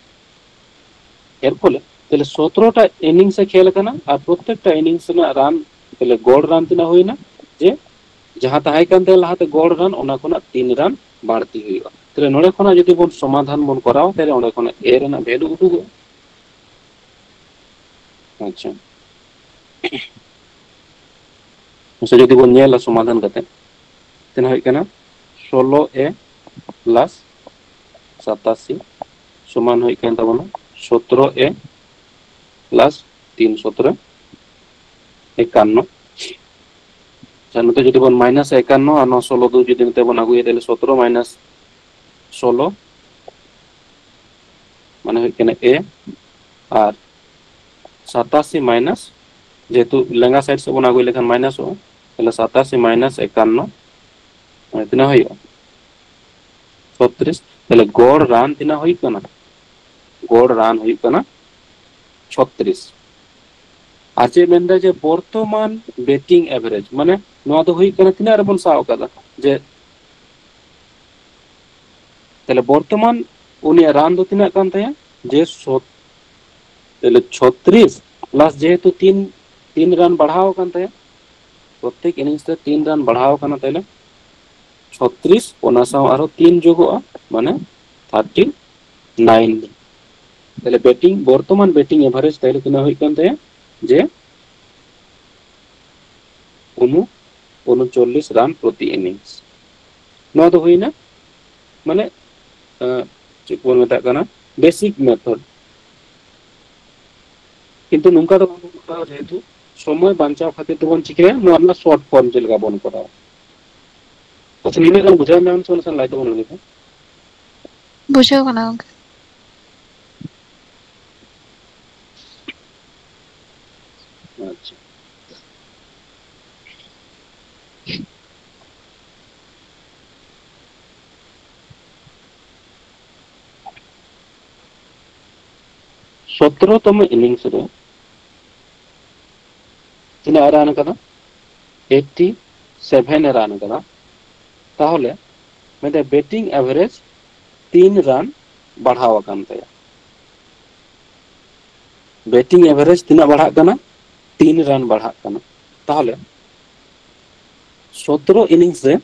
ᱮᱨ ᱯᱷᱚᱞᱮ ᱛᱟᱦᱚᱞᱮ ᱥᱚᱛᱨᱚᱴᱟ ᱤᱱᱤᱝᱥ ᱮ ᱠᱷᱮᱞ ᱠᱟᱱᱟ ᱟᱨ ᱯᱨᱚᱛᱮᱠᱴᱟ ᱤᱱᱤᱝᱥ ᱨᱮᱱᱟᱜ ᱨᱟᱱ, ᱛᱟᱦᱚᱞᱮ ᱜᱚᱲ ᱨᱟᱱ ᱛᱤᱱᱟᱹᱜ ᱦᱩᱭᱱᱟ? ᱡᱮ ᱡᱟᱦᱟᱸ ᱛᱟᱦᱮᱸ ᱠᱟᱱ ᱛᱟᱭᱟ ᱞᱟᱦᱟᱛᱮ ᱜᱚᱲ ᱨᱟᱱ, ᱚᱱᱟ ᱠᱷᱚᱱᱟᱜ ᱛᱤᱱ ᱨᱟᱱ ᱵᱟᱹᱲᱛᱤ ᱦᱩᱭᱩᱜᱼᱟ᱾ ᱛᱟᱦᱚᱞᱮ ᱱᱚᱰᱮ ᱠᱷᱚᱱᱟᱜ ᱡᱩᱫᱤ ᱵᱚᱱ ᱥᱚᱢᱟᱫᱷᱟᱱ ᱵᱚᱱ ᱠᱚᱨᱟᱣᱟ, ᱛᱟᱦᱚᱞᱮ ᱚᱸᱰᱮ ᱠᱷᱚᱱᱟᱜ ᱮ ᱨᱮᱱᱟᱜ ᱵᱷᱮᱞᱩ ᱩᱰᱩᱠᱚᱜᱼᱟ᱾ ᱟᱪᱪᱷᱟ, ᱥᱮ ᱡᱩᱫᱤ ᱵᱚᱱ ᱧᱮᱞᱟ ᱥᱚᱢᱟᱫᱷᱟᱱ ᱠᱟᱛᱮ, ᱛᱤᱱᱟᱹᱜ ᱦᱩᱭᱩᱜ ᱠᱟᱱᱟ? ᱥᱳᱞᱳ ᱮ ᱯᱞᱟᱥ ᱥᱟᱛᱟᱥᱤ ᱥᱚᱢᱟᱱ ᱦᱩᱭᱩᱜ ᱠᱟᱱ ᱛᱟᱵᱚᱱᱟ ᱥᱚᱛᱨᱚ ᱮ ᱯᱞᱟᱥ ᱛᱤᱱ ᱥᱚᱛᱨᱚ ᱮᱠᱟᱱᱱᱚ᱾ ᱟᱪᱪᱷᱟ, ᱱᱚᱛᱮ ᱡᱩᱫᱤ ᱵᱚᱱ ᱢᱟᱭᱱᱟᱥ ᱮᱠᱟᱱᱱᱚ ᱟᱨ ᱱᱚᱣᱟ ᱥᱳᱞᱳ ᱫᱩ ᱡᱩᱫᱤ ᱱᱚᱛᱮ ᱵᱚᱱ ᱟᱹᱜᱩᱭᱟ, ᱛᱟᱦᱚᱞᱮ ᱥᱚᱛᱨᱚ ᱢᱟᱭᱱᱟᱥ ᱥᱳᱞᱳ ᱢᱟᱱᱮ ᱦᱩᱭᱩᱜ ᱠᱟᱱᱟ ᱮ, ᱟᱨ ᱥᱟᱛᱟᱥᱤ ᱢᱟᱭᱱᱟᱥ, ᱡᱮᱦᱮᱛᱩ ᱞᱮᱸᱜᱟ ᱥᱟᱭᱤᱰ ᱥᱮᱫ ᱵᱚᱱ ᱟᱹᱜᱩᱭ ᱞᱮᱠᱷᱟᱱ ᱢᱟᱭᱱᱟᱥᱚᱜᱼᱟ, ᱛᱟᱦᱚᱞᱮ ᱥᱟᱛᱟᱥᱤ ᱢᱟᱭᱱᱟᱥ ᱮᱠᱟᱱᱱᱚ, ᱢᱟᱱᱮ ᱛᱤᱱᱟᱹᱜ ᱦᱩᱭᱩᱜᱼᱟ? ᱪᱷᱚᱛᱨᱤᱥ᱾ ᱛᱟᱦᱚᱞᱮ ᱜᱚᱲ ᱨᱟᱱ ᱛᱤᱱᱟᱹᱜ ᱦᱩᱭᱩᱜ ᱠᱟᱱᱟ? ᱜᱚᱲ ᱨᱟᱱ ᱦᱩᱭᱩᱜ ᱠᱟᱱᱟ ᱪᱷᱚᱛᱨᱤᱥ᱾ ᱟᱨ ᱪᱮᱫ ᱢᱮᱱᱫᱟ ᱡᱮ ᱵᱚᱨᱛᱚᱢᱟᱱ ᱵᱮᱴᱤᱝ ᱮᱵᱷᱟᱨᱮᱡᱽ, ᱢᱟᱱᱮ ᱱᱚᱣᱟ ᱫᱚ ᱦᱩᱭᱩᱜ ᱠᱟᱱᱟ ᱛᱤᱱᱟᱹᱜ ᱨᱮᱵᱚᱱ ᱥᱟᱵ ᱟᱠᱟᱫᱟ? ᱡᱮ ᱛᱟᱦᱞᱮ ᱵᱚᱨᱛᱚᱢᱟᱱ ᱩᱱᱤᱭᱟᱜ ᱨᱟᱱ ᱫᱚ ᱛᱤᱱᱟᱹᱜ ᱠᱟᱱ ᱛᱟᱭᱟ? ᱡᱮ ᱥᱚᱛ-, ᱛᱟᱦᱞᱮ ᱪᱷᱚᱛᱨᱤᱥ ᱯᱞᱟᱥ ᱡᱮᱦᱮᱛᱩ ᱛᱤᱱ, ᱛᱤᱱ ᱨᱟᱱ ᱵᱟᱲᱦᱟᱣ ᱟᱠᱟᱱ ᱛᱟᱭᱟ, ᱯᱨᱚᱛᱮᱠ ᱤᱱᱤᱝᱥ ᱨᱮ ᱛᱤᱱ ᱨᱟᱱ ᱵᱟᱲᱦᱟᱣ ᱟᱠᱟᱱᱟ, ᱛᱟᱦᱞᱮ ᱪᱷᱚᱛᱨᱤᱥ, ᱚᱱᱟ ᱥᱟᱶ ᱟᱨᱦᱚᱸ ᱛᱤᱱ ᱡᱳᱜᱚᱜᱼᱟ, ᱢᱟᱱᱮ ᱛᱷᱟᱨᱴᱤ ᱱᱟᱭᱤᱱ᱾ ᱛᱟᱦᱞᱮ ᱵᱮᱴᱤᱝ, ᱵᱚᱨᱛᱚᱢᱟᱱ ᱵᱮᱴᱤᱝ ᱮᱵᱷᱟᱨᱮᱡᱽ ᱛᱟᱦᱞᱮ ᱛᱤᱱᱟᱹᱜ ᱦᱩᱭᱩᱜ ᱠᱟᱱ ᱛᱟᱭᱟ? ᱡᱮ ᱩᱱᱩ-, ᱩᱱᱩᱪᱚᱞᱞᱤᱥ ᱨᱟᱱ ᱯᱨᱚᱛᱤ ᱤᱱᱤᱝᱥ᱾ ᱱᱚᱣᱟ ᱫᱚ ᱦᱩᱭᱱᱟ, ᱢᱟᱱᱮ, ᱟᱸ, ᱪᱮᱫ ᱵᱚᱱ ᱢᱮᱛᱟᱜ ᱠᱟᱱᱟ, ᱵᱮᱥᱤᱠ ᱢᱮᱛᱷᱚᱰ᱾ ᱠᱤᱱᱛᱩ ᱱᱚᱝᱠᱟ ᱫᱚ ᱵᱟᱵᱚᱱ ᱠᱚᱨᱟᱣᱟ, ᱡᱮᱦᱮᱛᱩ ᱥᱚᱢᱚᱭ ᱵᱟᱧᱪᱟᱣ ᱠᱷᱟᱹᱛᱤᱨ ᱛᱮᱵᱚᱱ ᱪᱤᱠᱟᱹᱭᱟ, ᱱᱚᱣᱟ ᱨᱮᱱᱟᱜ ᱥᱚᱨᱴ ᱯᱷᱚᱨᱢ ᱪᱮᱫ ᱞᱮᱠᱟ ᱵᱚᱱ ᱠᱚᱨᱟᱣᱟ᱾ ᱟᱪᱪᱷᱟ, ᱱᱤᱱᱟᱹᱜ ᱜᱟᱱ ᱵᱩᱡᱷᱟᱹᱣ ᱧᱟᱢ ᱥᱮ ᱱᱟᱥᱮ ᱞᱟᱭᱤᱴ ᱵᱚᱱ ᱞᱟᱹᱭ ᱞᱮᱠᱷᱟᱱ? ᱵᱩᱡᱷᱟᱹᱣ ᱠᱟᱱᱟ ᱜᱚᱝᱠᱮ᱾ ᱟᱪᱪᱷᱟ᱾ ᱥᱚᱛᱨᱚ ᱛᱚᱢᱚ ᱤᱱᱤᱝᱥ ᱨᱮ ᱛᱤᱱᱟᱹᱜ ᱮ ᱨᱟᱱ ᱟᱠᱟᱫᱟ? ᱮᱭᱤᱴᱴᱤ ᱥᱮᱵᱷᱮᱱ ᱮ ᱨᱟᱱ ᱟᱠᱟᱫᱟ᱾ ᱛᱟᱦᱚᱞᱮ ᱢᱮᱱᱫᱟ ᱵᱮᱴᱤᱝ ᱮᱵᱷᱟᱨᱮᱡᱽ ᱛᱤᱱ ᱨᱟᱱ ᱵᱟᱲᱦᱟᱣ ᱟᱠᱟᱱ ᱛᱟᱭᱟ᱾ ᱵᱮᱴᱤᱝ ᱮᱵᱷᱟᱨᱮᱡᱽ ᱛᱤᱱᱟᱹᱜ ᱵᱟᱲᱦᱟᱜ ᱠᱟᱱᱟ? ᱛᱤᱱ ᱨᱟᱱ ᱵᱟᱲᱦᱟᱜ ᱠᱟᱱᱟ᱾ ᱛᱟᱦᱚᱞᱮ ᱥᱚᱛᱨᱚ ᱤᱱᱤᱝᱥ ᱨᱮ,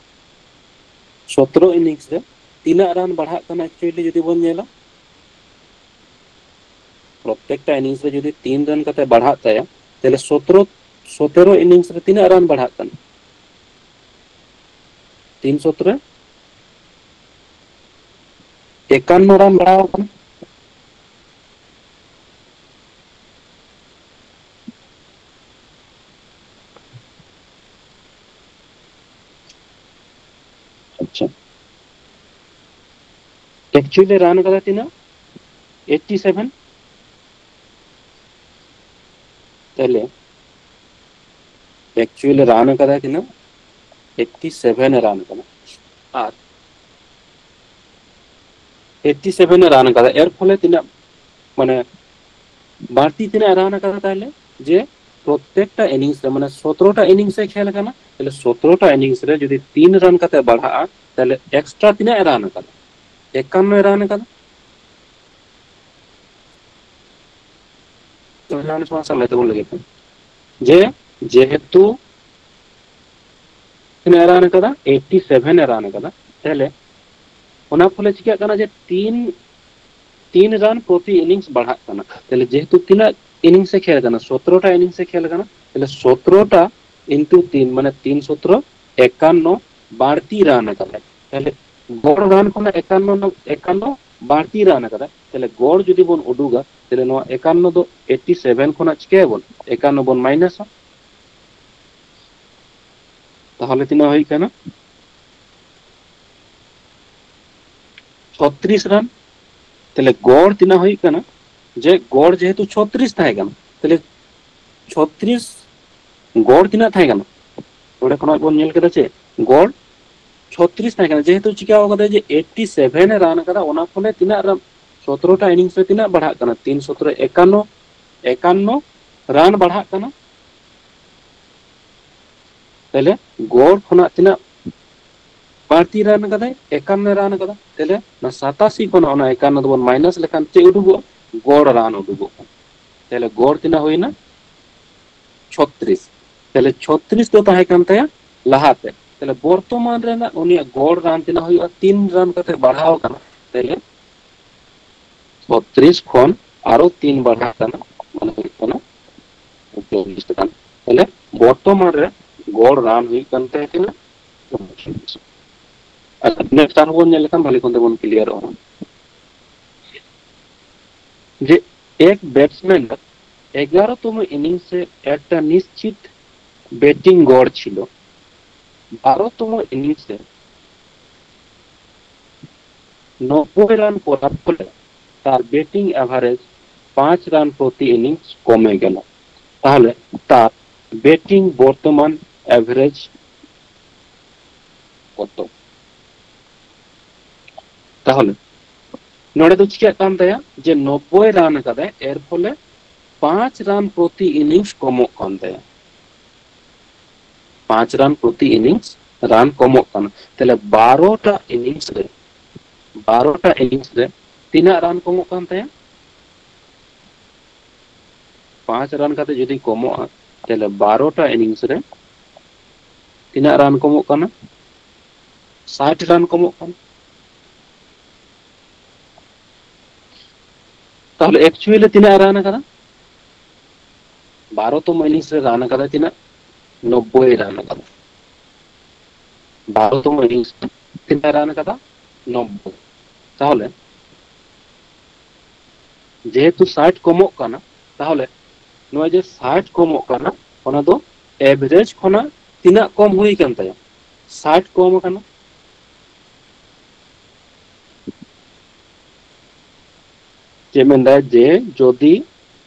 ᱥᱚᱛᱨᱚ ᱤᱱᱤᱝᱥ ᱨᱮ ᱛᱤᱱᱟᱹᱜ ᱨᱟᱱ ᱵᱟᱲᱦᱟᱜ ᱠᱟᱱᱟ actually ᱡᱩᱫᱤ ᱵᱚᱱ ᱧᱮᱞᱟ, ᱯᱨᱚᱛᱮᱠᱴᱟ ᱤᱱᱤᱝᱥ ᱨᱮ ᱡᱩᱫᱤ ᱛᱤᱱ ᱨᱟᱱ ᱠᱟᱛᱮ ᱵᱟᱲᱦᱟᱜ ᱛᱟᱭᱟ, ᱛᱟᱦᱞᱮ ᱥᱚᱛᱨᱚ, ᱥᱚᱛᱮᱨᱚ ᱤᱱᱤᱝᱥ ᱨᱮ ᱛᱤᱱᱟᱹᱜ ᱨᱟᱱ ᱵᱟᱲᱦᱟᱜ ᱠᱟᱱᱟ? ᱛᱤᱱ ᱥᱚᱛᱨᱮ ᱮᱠᱟᱱᱱᱚ ᱨᱟᱱ ᱵᱟᱲᱦᱟᱣ ᱠᱟᱱᱟ᱾ ᱟᱪᱪᱷᱟ, actually ᱨᱟᱱ ᱠᱟᱫᱟ ᱛᱤᱱᱟᱹᱜ? Eighty seven. ᱛᱟᱦᱞᱮ actually ᱨᱟᱱ ᱠᱟᱫᱟ ᱛᱤᱱᱟᱹᱜ? ᱮᱭᱤᱴᱴᱤ ᱥᱮᱵᱷᱮᱱ ᱮ ᱨᱟᱱ ᱠᱟᱫᱟ᱾ ᱟᱨ ᱮᱭᱤᱴᱴᱤ ᱥᱮᱵᱷᱮᱱ ᱮ ᱨᱟᱱ ᱠᱟᱫᱟ, ᱮᱨ ᱯᱷᱚᱞᱮ ᱛᱤᱱᱟᱹᱜ, ᱢᱟᱱᱮ, ᱵᱟᱹᱲᱛᱤ ᱛᱤᱱᱟᱹᱜ ᱮ ᱨᱟᱱ ᱠᱟᱫᱟ? ᱛᱟᱦᱞᱮ ᱡᱮ ᱯᱨᱚᱛᱮᱠᱴᱟ ᱤᱱᱤᱝᱥ ᱨᱮ, ᱢᱟᱱᱮ, ᱥᱚᱛᱨᱚᱴᱟ ᱤᱱᱤᱝᱥ ᱮ ᱠᱷᱮᱞ ᱠᱟᱱᱟ, ᱛᱟᱦᱞᱮ ᱥᱚᱛᱨᱚᱴᱟ ᱤᱱᱤᱝᱥ ᱨᱮ ᱡᱩᱫᱤ ᱛᱤᱱ ᱨᱟᱱ ᱠᱟᱛᱮ ᱵᱟᱲᱦᱟᱜᱼᱟ, ᱛᱟᱦᱞᱮ ᱮᱠᱥᱴᱨᱟ ᱛᱤᱱᱟᱹᱜ ᱮ ᱨᱟᱱ ᱠᱟᱫᱟ? ᱮᱠᱟᱱᱱᱚᱭ ᱨᱟᱱ ᱟᱠᱟᱫᱟ᱾ ᱛᱚ ᱚᱱᱟ ᱥᱚᱢᱚᱥᱥᱟ ᱢᱮᱱᱛᱮ ᱵᱚᱱ ᱞᱟᱹᱭ ᱠᱟᱱᱟ ᱡᱮ ᱡᱮᱦᱮᱛᱩ ᱛᱤᱱᱟᱹᱜ ᱮ ᱨᱟᱱ ᱟᱠᱟᱫᱟ? ᱮᱭᱤᱴᱴᱤ ᱥᱮᱵᱷᱮᱱ ᱮ ᱨᱟᱱ ᱟᱠᱟᱫᱟ᱾ ᱛᱟᱦᱞᱮ ᱚᱱᱟ ᱯᱷᱚᱞᱮ ᱪᱤᱠᱟᱹᱜ ᱠᱟᱱᱟ ᱡᱮ ᱛᱤᱱ ᱛᱤᱱ ᱨᱟᱱ ᱯᱨᱚᱛᱤ ᱤᱱᱤᱝᱥ ᱵᱟᱲᱦᱟᱜ ᱠᱟᱱᱟ᱾ ᱛᱟᱦᱞᱮ ᱡᱮᱦᱮᱛᱩ ᱛᱤᱱᱟᱹᱜ ᱤᱱᱤᱝᱥ ᱮ ᱠᱷᱮᱞ ᱠᱟᱱᱟ? ᱥᱚᱛᱨᱚ ᱴᱟ ᱤᱱᱤᱝᱥ ᱮ ᱠᱷᱮᱞ ᱠᱟᱱᱟ᱾ ᱛᱟᱦᱞᱮ ᱥᱚᱛᱨᱚ ᱴᱟ ᱤᱱᱴᱩ ᱛᱤᱱ, ᱢᱟᱱᱮ ᱛᱤᱱ ᱥᱚᱛᱨᱚ ᱮᱠᱟᱱᱱᱚ ᱵᱟᱹᱲᱛᱤ ᱨᱟᱱ ᱟᱠᱟᱫᱟᱭ᱾ ᱛᱟᱦᱞᱮ ᱜᱚᱲ ᱨᱟᱱ ᱠᱷᱚᱱᱟᱜ ᱮᱠᱟᱱᱱᱚ ᱱᱚ-, ᱮᱠᱟᱱᱱᱚ ᱵᱟᱹᱲᱛᱤ ᱨᱟᱱ ᱟᱠᱟᱫᱟᱭ᱾ ᱛᱟᱦᱞᱮ ᱜᱚᱲ ᱡᱩᱫᱤ ᱵᱚᱱ ᱩᱰᱩᱠᱟ, ᱛᱟᱦᱞᱮ ᱱᱚᱣᱟ ᱮᱠᱟᱱᱱᱚ ᱫᱚ ᱮᱭᱤᱴᱴᱤ ᱥᱮᱵᱷᱮᱱ ᱠᱷᱚᱱᱟᱜ ᱪᱤᱠᱟᱹᱭᱟᱵᱚᱱ? ᱮᱠᱟᱱᱱᱚ ᱵᱚᱱ ᱢᱟᱭᱱᱟᱥᱟ᱾ ᱛᱟᱦᱞᱮ ᱛᱤᱱᱟᱹᱜ ᱦᱩᱭᱩᱜ ᱠᱟᱱᱟ? ᱪᱷᱚᱛᱨᱤᱥ ᱨᱟᱱ᱾ ᱛᱟᱦᱞᱮ ᱜᱚᱲ ᱛᱤᱱᱟᱹᱜ ᱦᱩᱭᱩᱜ ᱠᱟᱱᱟ? ᱡᱮ ᱜᱚᱲ ᱡᱮᱦᱮᱛᱩ ᱪᱷᱚᱛᱨᱤᱥ ᱛᱟᱦᱮᱸ ᱠᱟᱱᱟ, ᱛᱟᱦᱞᱮ ᱪᱷᱚᱛᱨᱤᱥ ᱜᱚᱲ ᱛᱤᱱᱟᱹᱜ ᱛᱟᱦᱮᱸ ᱠᱟᱱᱟ? ᱱᱚᱰᱮ ᱠᱷᱚᱱᱟᱜ ᱵᱚᱱ ᱧᱮᱞ ᱠᱮᱫᱟ ᱪᱮᱫ? ᱜᱚᱲ ᱪᱷᱚᱛᱨᱤᱥ ᱛᱟᱦᱮᱸ ᱠᱟᱱᱟ᱾ ᱡᱮᱦᱮᱛᱩ ᱪᱤᱠᱟᱹ ᱠᱟᱫᱟ ᱡᱮ ᱮᱭᱤᱴᱴᱤ ᱥᱮᱵᱷᱮᱱ ᱮ ᱨᱟᱱ ᱠᱟᱫᱟ, ᱚᱱᱟ᱾ ᱯᱷᱚᱞᱮ ᱛᱤᱱᱟᱹᱜ ᱨᱟᱱ? ᱥᱚᱛᱨᱚ ᱴᱟ ᱤᱱᱤᱝᱥ ᱨᱮ ᱛᱤᱱᱟᱹᱜ ᱵᱟᱲᱦᱟᱜ ᱠᱟᱱᱟ? ᱛᱤᱱ ᱥᱚᱛᱨᱚ ᱮᱠᱟᱱᱱᱚ, ᱮᱠᱟᱱᱱᱚ ᱨᱟᱱ ᱵᱟᱲᱦᱟᱜ ᱠᱟᱱᱟ᱾ ᱛᱟᱦᱞᱮ ᱜᱚᱲ ᱠᱷᱚᱱᱟᱜ ᱛᱤᱱᱟᱹᱜ ᱵᱟᱹᱲᱛᱤ ᱨᱟᱱ ᱠᱟᱫᱟᱭ? ᱮᱠᱟᱱᱱᱚ ᱨᱟᱱ ᱠᱟᱫᱟ᱾ ᱛᱟᱦᱞᱮ ᱚᱱᱟ ᱥᱟᱛᱟᱥᱤ ᱠᱷᱚᱱᱟᱜ ᱚᱱᱟ ᱮᱠᱟᱱᱱᱚ ᱫᱚᱵᱚᱱ ᱢᱟᱭᱱᱟᱥ ᱞᱮᱠᱷᱟᱱ ᱪᱮᱫ ᱩᱰᱩᱠᱚᱜᱼᱟ? ᱜᱚᱲ ᱨᱟᱱ ᱩᱰᱩᱠᱚᱜ ᱠᱟᱱᱟ᱾ ᱛᱟᱦᱞᱮ ᱜᱚᱲ ᱛᱤᱱᱟᱹᱜ ᱦᱩᱭᱱᱟ? ᱪᱷᱚᱛᱨᱤᱥ᱾ ᱛᱟᱦᱞᱮ ᱪᱷᱚᱛᱨᱤᱥ ᱫᱚ ᱛᱟᱦᱮᱸ ᱠᱟᱱ ᱛᱟᱭᱟ ᱞᱟᱦᱟᱛᱮ᱾ ᱛᱟᱦᱞᱮ ᱵᱚᱨᱛᱚᱢᱟᱱ ᱨᱮᱱᱟᱜ ᱩᱱᱤᱭᱟᱜ ᱜᱚᱲ ᱨᱟᱱ ᱛᱤᱱᱟᱹᱜ ᱦᱩᱭᱩᱜᱼᱟ? ᱛᱤᱱ ᱨᱟᱱ ᱠᱟᱛᱮ ᱵᱟᱲᱦᱟᱣ ᱠᱟᱱᱟ? ᱛᱟᱦᱞᱮ ᱪᱷᱚᱛᱨᱤᱥ ᱠᱷᱚᱱ ᱟᱨᱚ ᱛᱤᱱ ᱵᱟᱲᱦᱟᱜ ᱠᱟᱱᱟ, ᱢᱟᱱᱮ ᱦᱩᱭᱩᱜ ᱠᱟᱱᱟ ᱪᱚᱞᱞᱤᱥ ᱨᱟᱱ᱾ ᱛᱟᱦᱞᱮ ᱵᱚᱨᱛᱚᱢᱟᱱ ᱨᱮ ᱜᱚᱲ ᱨᱟᱱ ᱦᱩᱭᱩᱜ ᱠᱟᱱ ᱛᱟᱭᱟ ᱛᱤᱱᱟᱹᱜ? ᱟᱪᱪᱷᱟ, ᱱᱮᱠᱥᱴ ᱟᱨᱦᱚᱸ ᱵᱚᱱ ᱧᱮᱞ ᱞᱮᱠᱷᱟᱱ ᱵᱷᱟᱞᱤ ᱠᱷᱚᱱ ᱛᱮᱵᱚᱱ ᱠᱞᱤᱭᱟᱨᱚᱜᱼᱟ᱾ ᱡᱮ ᱮᱠ ᱵᱮᱴᱥᱢᱮᱱ এগারোতম ইনিংসে একটা নিশ্চিত ব্যাটিং গড় ছিল। বারোতম ইনিংসে নব্বই রান করার ফলে তার ব্যাটিং অ্যাভারেজ পাঁচ রান প্রতি ইনিংস কমে গেল। তাহলে তার ব্যাটিং বর্তমান অ্যাভারেজ ᱠᱚᱛᱚ? ᱛᱟᱦᱚᱞᱮ ᱱᱚᱰᱮ ᱫᱚ ᱪᱤᱠᱟᱹᱜ ᱠᱟᱱ ᱛᱟᱭᱟ ᱡᱮ ᱱᱚᱵᱵᱳᱭ ᱨᱟᱱ ᱟᱠᱟᱫᱟᱭ, ᱮᱨ ᱯᱷᱚᱞᱮ ᱯᱟᱸᱪ ᱨᱟᱱ ᱯᱨᱚᱛᱤ ᱤᱱᱤᱝᱥ ᱠᱚᱢᱚᱜ ᱠᱟᱱ ᱛᱟᱭᱟ᱾ ᱯᱟᱸᱪ ᱨᱟᱱ ᱯᱨᱚᱛᱤ ᱤᱱᱤᱝᱥ ᱨᱟᱱ ᱠᱚᱢᱚᱜ ᱠᱟᱱᱟ᱾ ᱛᱟᱦᱞᱮ ᱵᱟᱨᱚᱴᱟ ᱤᱱᱤᱝᱥ ᱨᱮ ᱵᱟᱨᱚᱴᱟ ᱤᱱᱤᱝᱥ ᱨᱮ ᱛᱤᱱᱟᱹᱜ ᱨᱟᱱ ᱠᱚᱢᱚᱜ ᱠᱟᱱ ᱛᱟᱭᱟ? ᱯᱟᱸᱪ ᱨᱟᱱ ᱠᱟᱛᱮ ᱡᱩᱫᱤ ᱠᱚᱢᱚᱜᱼᱟ, ᱛᱟᱦᱞᱮ ᱵᱟᱨᱚᱴᱟ ᱤᱱᱤᱝᱥ ᱨᱮ ᱛᱤᱱᱟᱹᱜ ᱨᱟᱱ ᱠᱚᱢᱚᱜ ᱠᱟᱱᱟ? ᱥᱟᱴ ᱨᱟᱱ ᱠᱚᱢᱚᱜ ᱠᱟᱱᱟ᱾ ᱛᱟᱦᱞᱮ ᱮᱠᱪᱩᱭᱮᱞᱤ ᱛᱤᱱᱟᱹᱜ ᱨᱟᱱ ᱟᱠᱟᱫᱟ? ᱵᱟᱨᱚ ᱛᱚᱢ ᱤᱱᱤᱝᱥ ᱨᱮ ᱨᱟᱱ ᱟᱠᱟᱫᱟ ᱛᱤᱱᱟᱹᱜ? ᱱᱚᱵᱵᱳᱭ ᱨᱟᱱ ᱟᱠᱟᱫᱟ᱾ ᱵᱟᱨᱚ ᱛᱚᱢ ᱤᱱᱤᱝᱥ ᱨᱮ ᱛᱤᱱᱟᱹᱜ ᱨᱟᱱ ᱟᱠᱟᱫᱟ? ᱱᱚᱵᱵᱳᱭ᱾ ᱛᱟᱦᱚᱞᱮ ᱡᱮᱦᱮᱛᱩ ᱥᱟᱴ ᱠᱚᱢᱚᱜ ᱠᱟᱱᱟ, ᱛᱟᱦᱚᱞᱮ ᱱᱚᱣᱟ ᱡᱮ ᱥᱟᱴ ᱠᱚᱢᱚᱜ ᱠᱟᱱᱟ, ᱚᱱᱟ ᱫᱚ ᱮᱵᱷᱟᱨᱮᱡᱽ ᱠᱷᱚᱱᱟᱜ ᱛᱤᱱᱟᱹᱜ ᱠᱚᱢ ᱦᱩᱭ ᱟᱠᱟᱱ ᱛᱟᱭᱟ? ᱥᱟᱴ ᱠᱚᱢ ᱟᱠᱟᱱᱟ᱾ ᱪᱮᱫ ᱢᱮᱱᱫᱟᱭ ᱡᱮ ᱡᱚᱫᱤ,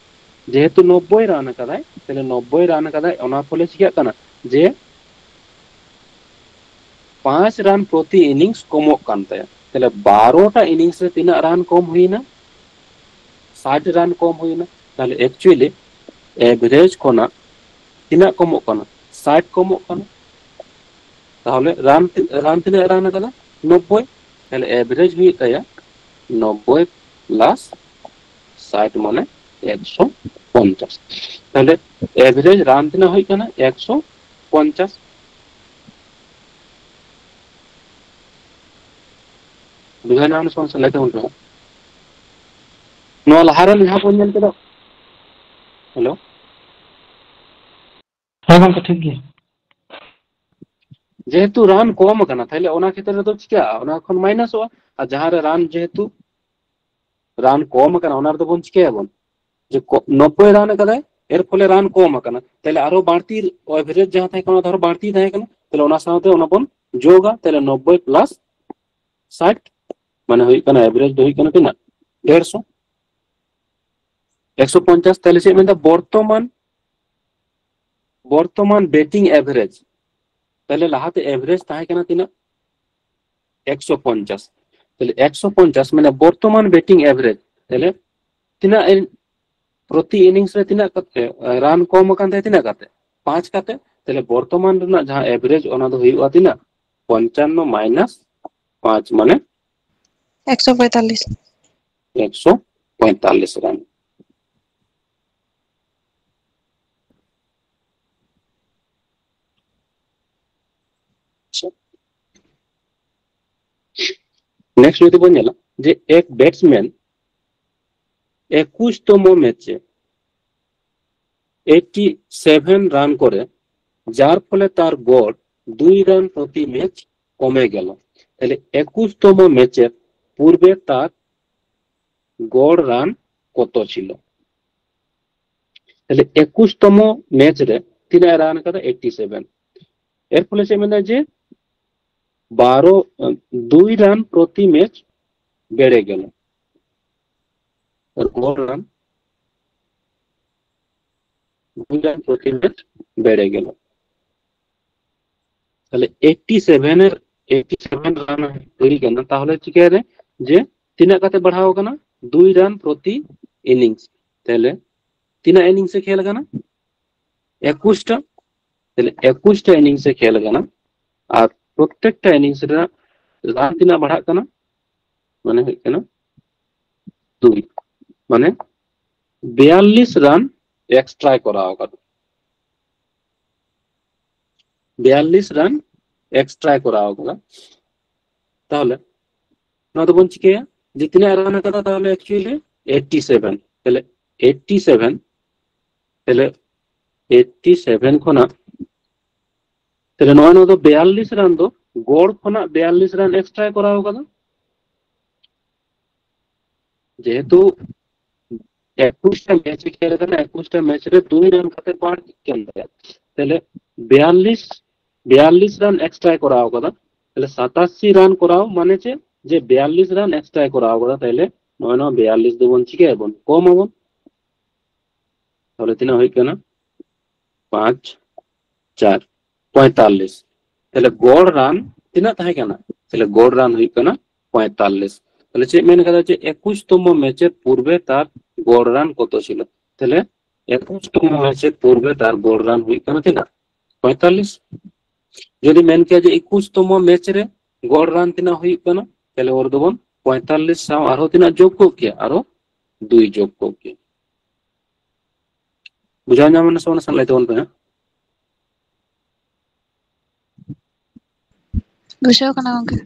ᱡᱮᱦᱮᱛᱩ ᱱᱚᱵᱵᱳᱭ ᱨᱟᱱ ᱟᱠᱟᱫᱟᱭ, ᱛᱟᱦᱞᱮ ᱱᱚᱵᱵᱳᱭ ᱨᱟᱱ ᱟᱠᱟᱫᱟᱭ, ᱚᱱᱟ ᱯᱷᱚᱞᱮ ᱪᱤᱠᱟᱹᱜ ᱠᱟᱱᱟ ᱡᱮ ᱯᱟᱸᱪ ᱨᱟᱱ ᱯᱨᱚᱛᱤ ᱤᱱᱤᱝᱥ ᱠᱚᱢᱚᱜ ᱠᱟᱱ ᱛᱟᱭᱟ᱾ ᱛᱟᱦᱞᱮ ᱵᱟᱨᱚᱴᱟ ᱤᱱᱤᱝᱥ ᱨᱮ ᱛᱤᱱᱟᱹᱜ ᱨᱟᱱ ᱠᱚᱢ ᱦᱩᱭᱱᱟ? ᱥᱟᱴ ᱨᱟᱱ ᱠᱚᱢ ᱦᱩᱭᱱᱟ᱾ ᱛᱟᱦᱞᱮ ᱮᱠᱪᱩᱭᱮᱞᱤ ᱮᱵᱷᱟᱨᱮᱡᱽ ᱠᱷᱚᱱᱟᱜ ᱛᱤᱱᱟᱹᱜ ᱠᱚᱢᱚᱜ ᱠᱟᱱᱟ? ᱥᱟᱴ ᱠᱚᱢᱚᱜ ᱠᱟᱱᱟ᱾ ᱛᱟᱦᱚᱞᱮ ᱨᱟᱱ ᱛᱤ-, ᱨᱟᱱ ᱛᱤᱱᱟᱹᱜ ᱨᱟᱱ ᱟᱠᱟᱫᱟ? ᱱᱚᱵᱵᱳᱭ᱾ ᱛᱟᱦᱞᱮ ᱮᱵᱷᱟᱨᱮᱡᱽ ᱦᱩᱭᱩᱜ ᱛᱟᱭᱟ ᱱᱚᱵᱵᱳᱭ ᱯᱞᱟᱥ ᱥᱟᱴ, ᱢᱟᱱᱮ ᱮᱠᱥᱚ ᱯᱚᱧᱪᱟᱥ᱾ ᱛᱟᱦᱞᱮ ᱮᱵᱷᱟᱨᱮᱡᱽ ᱨᱟᱱ ᱛᱤᱱᱟᱹᱜ ᱦᱩᱭᱩᱜ ᱠᱟᱱᱟ? ᱮᱠᱥᱚ ᱯᱚᱧᱪᱟᱥ᱾ ᱵᱩᱡᱷᱟᱹᱣ ᱧᱟᱢ ᱥᱚᱢᱚᱥᱥᱟ ᱞᱟᱹᱭ ᱛᱟᱵᱚᱱ ᱯᱮ᱾ ᱱᱚᱣᱟ ᱞᱟᱦᱟ ᱨᱮ ᱡᱟᱦᱟᱸ ᱵᱚᱱ ᱧᱮᱞ ᱠᱮᱫᱟ, ᱦᱮᱞᱳ? ᱦᱮᱸ ᱜᱚᱢᱠᱮ, ᱴᱷᱤᱠ ᱜᱮᱭᱟ᱾ ᱡᱮᱦᱮᱛᱩ ᱨᱟᱱ ᱠᱚᱢ ᱟᱠᱟᱱᱟ, ᱛᱟᱦᱞᱮ ᱚᱱᱟ ᱠᱷᱮᱛᱨᱮ ᱨᱮᱫᱚ ᱪᱤᱠᱟᱹᱜᱼᱟ? ᱚᱱᱟ ᱠᱷᱚᱱ ᱢᱟᱭᱱᱟᱥᱚᱜᱼᱟ᱾ ᱟᱨ ᱡᱟᱦᱟᱸ ᱨᱮ ᱨᱟᱱ, ᱡᱮᱦᱮᱛᱩ ᱨᱟᱱ ᱠᱚᱢ ᱟᱠᱟᱱᱟ, ᱚᱱᱟ ᱨᱮᱫᱚ ᱵᱚᱱ ᱪᱤᱠᱟᱹᱭᱟᱵᱚᱱ? ᱡᱮ ᱠᱚ-, ᱱᱚᱵᱵᱳᱭ ᱨᱟᱱ ᱟᱠᱟᱫᱟᱭ, ᱮᱨ ᱯᱷᱚᱞᱮ ᱨᱟᱱ ᱠᱚᱢ ᱟᱠᱟᱱᱟ, ᱛᱟᱦᱞᱮ ᱟᱨᱚ ᱵᱟᱹᱲᱛᱤ ᱮᱵᱷᱟᱨᱮᱡᱽ ᱡᱟᱦᱟᱸ ᱛᱟᱦᱮᱸ ᱠᱟᱱᱟ, ᱚᱱᱟ ᱫᱚ ᱟᱨᱚ ᱵᱟᱹᱲᱛᱤ ᱛᱟᱦᱮᱸ ᱠᱟᱱᱟ, ᱛᱟᱦᱞᱮ ᱚᱱᱟ ᱥᱟᱶᱛᱮ ᱚᱱᱟ ᱵᱚᱱ ᱡᱳᱜᱟ, ᱛᱟᱦᱞᱮ ᱱᱚᱵᱵᱳᱭ ᱯᱞᱟᱥ ᱥᱟᱴ, ᱢᱟᱱᱮ ᱦᱩᱭᱩᱜ ᱠᱟᱱᱟ, ᱮᱵᱷᱟᱨᱮᱡᱽ ᱫᱚ ᱦᱩᱭᱩᱜ ᱠᱟᱱᱟ ᱛᱤᱱᱟᱹᱜ? ᱰᱮᱲᱥᱚ᱾ ᱮᱠᱥᱚ ᱯᱚᱧᱪᱟᱥ, ᱛᱟᱦᱞᱮ ᱪᱮᱫ ᱢᱮᱱᱫᱟ? ᱵᱚᱨᱛᱚᱢᱟᱱ, ᱵᱚᱨᱛᱚᱢᱟᱱ ᱵᱮᱴᱤᱝ ᱮᱵᱷᱟᱨᱮᱡᱽ᱾ ᱛᱟᱦᱞᱮ ᱞᱟᱦᱟᱛᱮ ᱮᱵᱷᱟᱨᱮᱡᱽ ᱛᱟᱦᱮᱸ ᱠᱟᱱᱟ ᱛᱤᱱᱟᱹᱜ? ᱮᱠᱥᱚ ᱯᱚᱧᱪᱟᱥ᱾ ᱛᱟᱦᱞᱮ ᱮᱠᱥᱚ ᱯᱚᱧᱪᱟᱥ ᱢᱟᱱᱮ ᱵᱚᱨᱛᱚᱢᱟᱱ ᱵᱮᱴᱤᱝ ᱮᱵᱷᱟᱨᱮᱡᱽ᱾ ᱛᱟᱦᱞᱮ ᱛᱤᱱᱟᱹᱜ ᱮ-, ᱯᱨᱚᱛᱤ ᱤᱱᱤᱝᱥ ᱨᱮ ᱛᱤᱱᱟᱹᱜ ᱠᱟᱛᱮ, ᱮ, ᱨᱟᱱ ᱠᱚᱢ ᱟᱠᱟᱱ ᱛᱟᱭᱟ ᱛᱤᱱᱟᱹᱜ ᱠᱟᱛᱮ? ᱯᱟᱸᱪ ᱠᱟᱛᱮ᱾ ᱛᱟᱦᱞᱮ ᱵᱚᱨᱛᱚᱢᱟᱱ ᱨᱮᱱᱟᱜ ᱡᱟᱦᱟᱸ ᱮᱵᱷᱟᱨᱮᱡᱽ, ᱚᱱᱟ ᱫᱚ ᱦᱩᱭᱩᱜᱼᱟ ᱛᱤᱱᱟᱹᱜ? ᱯᱚᱧᱪᱟᱱᱱᱚ ᱢᱟᱭᱱᱟᱥ ᱯᱟᱸᱪ, ᱢᱟᱱᱮ ᱮᱠᱥᱚ ᱯᱚᱸᱭᱛᱟᱞᱞᱤᱥ᱾ ᱮᱠᱥᱚ ᱯᱚᱸᱭᱛᱟᱞᱞᱤᱥ ᱨᱟᱱ᱾ ᱱᱮᱠᱥᱴ ᱡᱩᱫᱤ ᱵᱚᱱ ᱧᱮᱞᱟ, ᱡᱮ ᱮᱠ ᱵᱮᱴᱥᱢᱮᱱ ᱮᱠᱩᱥ ᱛᱚᱢᱚ ᱢᱮᱪ ᱮ এইটটি সেভেন রান করে, যার ফলে তার গড় দুই রান প্রতি ম্যাচ কমে গেল। তাহলে একুশতম ম্যাচের পূর্বে তার গড় রান কত ছিল? তাহলে একুশতম ম্যাচ ᱨᱮ ᱛᱤᱱᱟᱹᱜ ᱨᱟᱱ ᱠᱟᱫᱟ? Eighty seven. ᱮᱨ ᱯᱷᱚᱞᱮ ᱪᱮᱫ ᱢᱮᱱᱟ? ᱡᱮ ᱵᱟᱨᱚ, ᱫᱩᱭ ᱨᱟᱱ ᱯᱨᱚᱛᱤ ᱢᱮᱪ ᱵᱮᱲᱮ ᱜᱮᱞ᱾ ᱜᱚᱲ ᱨᱟᱱ ᱫᱩᱭ ᱨᱟᱱ ᱯᱨᱚᱛᱤ ᱢᱮᱪ ᱵᱮᱲᱮ ᱜᱮᱞ᱾ ᱛᱟᱦᱞᱮ ᱮᱭᱤᱴᱴᱤ ᱥᱮᱵᱷᱮᱱ ᱮᱨ, ᱮᱭᱤᱴᱴᱤ ᱥᱮᱵᱷᱮᱱ ᱨᱟᱱ ᱦᱩᱭ ᱠᱟᱱᱟ, ᱛᱟᱦᱞᱮ ᱪᱤᱠᱟᱹᱭ ᱨᱮ ᱡᱮ ᱛᱤᱱᱟᱹᱜ ᱠᱟᱛᱮ ᱵᱟᱲᱦᱟᱣ ᱠᱟᱱᱟ? ᱫᱩᱭ ᱨᱟᱱ ᱯᱨᱚᱛᱤ ᱤᱱᱤᱝᱥ᱾ ᱛᱟᱦᱞᱮ ᱛᱤᱱᱟᱹᱜ ᱤᱱᱤᱝᱥ ᱮ ᱠᱷᱮᱞ ᱠᱟᱱᱟ? ᱮᱠᱩᱥᱴᱟ᱾ ᱛᱟᱦᱞᱮ ᱮᱠᱩᱥᱴᱟ ᱤᱱᱤᱝᱥ ᱮ ᱠᱷᱮᱞ ᱠᱟᱱᱟ, ᱟᱨ ᱯᱨᱚᱛᱮᱠᱴᱟ ᱤᱱᱤᱝᱥ ᱨᱮᱱᱟᱜ ᱨᱟᱱ ᱛᱤᱱᱟᱹᱜ ᱵᱟᱲᱦᱟᱜ ᱠᱟᱱᱟ? ᱢᱟᱱᱮ ᱦᱩᱭᱩᱜ ᱠᱟᱱᱟ ᱫᱩᱭ, ᱢᱟᱱᱮ ᱵᱤᱭᱟᱞᱞᱤᱥ ᱨᱟᱱ ᱮᱠᱥᱴᱨᱟᱭ ᱠᱚᱨᱟᱣ ᱠᱟᱫᱟ, ᱵᱤᱭᱟᱞᱞᱤᱥ ᱨᱟᱱ ᱮᱠᱥᱴᱨᱟᱭ ᱠᱚᱨᱟᱣ ᱠᱟᱫᱟ᱾ ᱛᱟᱦᱞᱮ ᱱᱚᱣᱟ ᱫᱚᱵᱚᱱ ᱪᱤᱠᱟᱹᱭᱟ ᱡᱮ ᱛᱤᱱᱟᱹᱜ ᱨᱟᱱ ᱠᱟᱫᱟ? ᱛᱟᱦᱞᱮ ᱮᱠᱪᱩᱭᱮᱞᱤ ᱮᱭᱤᱴᱴᱤ ᱥᱮᱵᱷᱮᱱ᱾ ᱛᱟᱦᱞᱮ ᱮᱭᱤᱴᱴᱤ ᱥᱮᱵᱷᱮᱱ, ᱛᱟᱦᱞᱮ ᱮᱭᱤᱴᱴᱤ ᱥᱮᱵᱷᱮᱱ ᱠᱷᱚᱱᱟᱜ, ᱛᱟᱦᱞᱮ ᱱᱚᱜᱼᱚᱭ ᱱᱚᱣᱟ ᱫᱚ ᱵᱤᱭᱟᱞᱞᱤᱥ ᱨᱟᱱ ᱫᱚ ᱜᱚᱲ ᱠᱷᱚᱱᱟᱜ ᱵᱤᱭᱟᱞᱞᱤᱥ ᱨᱟᱱ ᱮᱠᱥᱴᱨᱟᱭ ᱠᱚᱨᱟᱣ ᱠᱟᱫᱟ᱾ ᱡᱮᱦᱮᱛᱩ ᱮᱠᱩᱥᱴᱟ ᱢᱮᱪ ᱮ ᱠᱷᱮᱞ ᱠᱟᱱᱟ, ᱮᱠᱩᱥᱴᱟ ᱢᱮᱪ ᱨᱮ ᱫᱩᱭ ᱨᱟᱱ ᱠᱟᱛᱮ ᱵᱟᱹᱲᱛᱤᱜ ᱠᱟᱱ ᱛᱟᱭᱟ᱾ ᱛᱟᱦᱞᱮ ᱵᱤᱭᱟᱞᱞᱤᱥ, ᱵᱤᱭᱟᱞᱞᱤᱥ ᱨᱟᱱ ᱮᱠᱥᱴᱨᱟᱭ ᱠᱚᱨᱟᱣ ᱠᱟᱫᱟ᱾ ᱛᱟᱦᱞᱮ ᱥᱟᱛᱟᱥᱤ ᱨᱟᱱ ᱠᱚᱨᱟᱣ ᱢᱟᱱᱮ ᱪᱮᱫ? ᱡᱮ ᱵᱤᱭᱟᱞᱞᱤᱥ ᱨᱟᱱ ᱮᱠᱥᱴᱨᱟᱭ ᱠᱚᱨᱟᱣ ᱠᱟᱫᱟ᱾ ᱛᱟᱦᱞᱮ ᱱᱚᱜᱼᱚᱭ ᱱᱚᱣᱟ ᱵᱤᱭᱟᱞᱞᱤᱥ ᱫᱚᱵᱚᱱ ᱪᱤᱠᱟᱹᱭᱟᱵᱚᱱ? ᱠᱚᱢ ᱟᱵᱚᱱ᱾ ᱛᱟᱦᱞᱮ ᱛᱤᱱᱟᱹᱜ ᱦᱩᱭᱩᱜ ᱠᱟᱱᱟ? ᱯᱟᱸᱪ ᱪᱟᱨ ᱯᱚᱸᱭᱛᱟᱞᱞᱤᱥ᱾ ᱛᱟᱦᱞᱮ ᱜᱚᱲ ᱨᱟᱱ ᱛᱤᱱᱟᱹᱜ ᱛᱟᱦᱮᱸ ᱠᱟᱱᱟ? ᱛᱟᱦᱞᱮ ᱜᱚᱲ ᱨᱟᱱ ᱦᱩᱭᱩᱜ ᱠᱟᱱᱟ ᱯᱚᱸᱭᱛᱟᱞᱞᱤᱥ᱾ ᱛᱟᱦᱞᱮ ᱪᱮᱫ ᱢᱮᱱ ᱠᱟᱫᱟ? ᱡᱮ ᱮᱠᱩᱥ ᱛᱚᱢᱚ ᱢᱮᱪᱮᱨ ᱯᱩᱨᱵᱮ ᱛᱟᱨ ᱜᱚᱲ ᱨᱟᱱ ᱠᱚᱛᱚ ᱪᱤᱞᱚ? ᱛᱟᱦᱞᱮ ᱮᱠᱩᱥ ᱛᱚᱢᱚ ᱢᱮᱪᱮᱨ ᱯᱩᱨᱵᱮ ᱛᱟᱨ ᱜᱚᱲ ᱨᱟᱱ ᱦᱩᱭᱩᱜ ᱠᱟᱱᱟ ᱛᱤᱱᱟᱹᱜ? ᱯᱚᱸᱭᱛᱟᱞᱞᱤᱥ᱾ ᱡᱩᱫᱤ ᱢᱮᱱ ᱠᱮᱭᱟ ᱡᱮ ᱮᱠᱩᱥ ᱛᱚᱢᱚ ᱢᱮᱪ ᱨᱮ ᱜᱚᱲ ᱨᱟᱱ ᱛᱤᱱᱟᱹᱜ ᱦᱩᱭᱩᱜ ᱠᱟᱱᱟ, ᱛᱟᱦᱞᱮ ᱚᱨ ᱫᱚᱵᱚᱱ ᱯᱚᱸᱭᱛᱟᱞᱞᱤᱥ ᱥᱟᱶ ᱟᱨᱦᱚᱸ ᱛᱤᱱᱟᱹᱜ ᱡᱳᱜᱽ ᱠᱚᱜ ᱠᱮᱭᱟ? ᱟᱨᱦᱚᱸ ᱫᱩᱭ ᱡᱳᱜᱽ ᱠᱚᱜ ᱠᱮᱭᱟ᱾ ᱵᱩᱡᱷᱟᱹᱣ ᱧᱟᱢ ᱮᱱᱟ ᱥᱮ ᱵᱟᱝ? ᱱᱟᱥᱮᱱᱟᱜ ᱞᱟᱹᱭ ᱛᱟᱵᱚᱱ ᱯᱮ ᱦᱟᱸᱜ᱾ ᱵᱩᱡᱷᱟᱹᱣ ᱠᱟᱱᱟ ᱜᱚᱝᱠᱮ᱾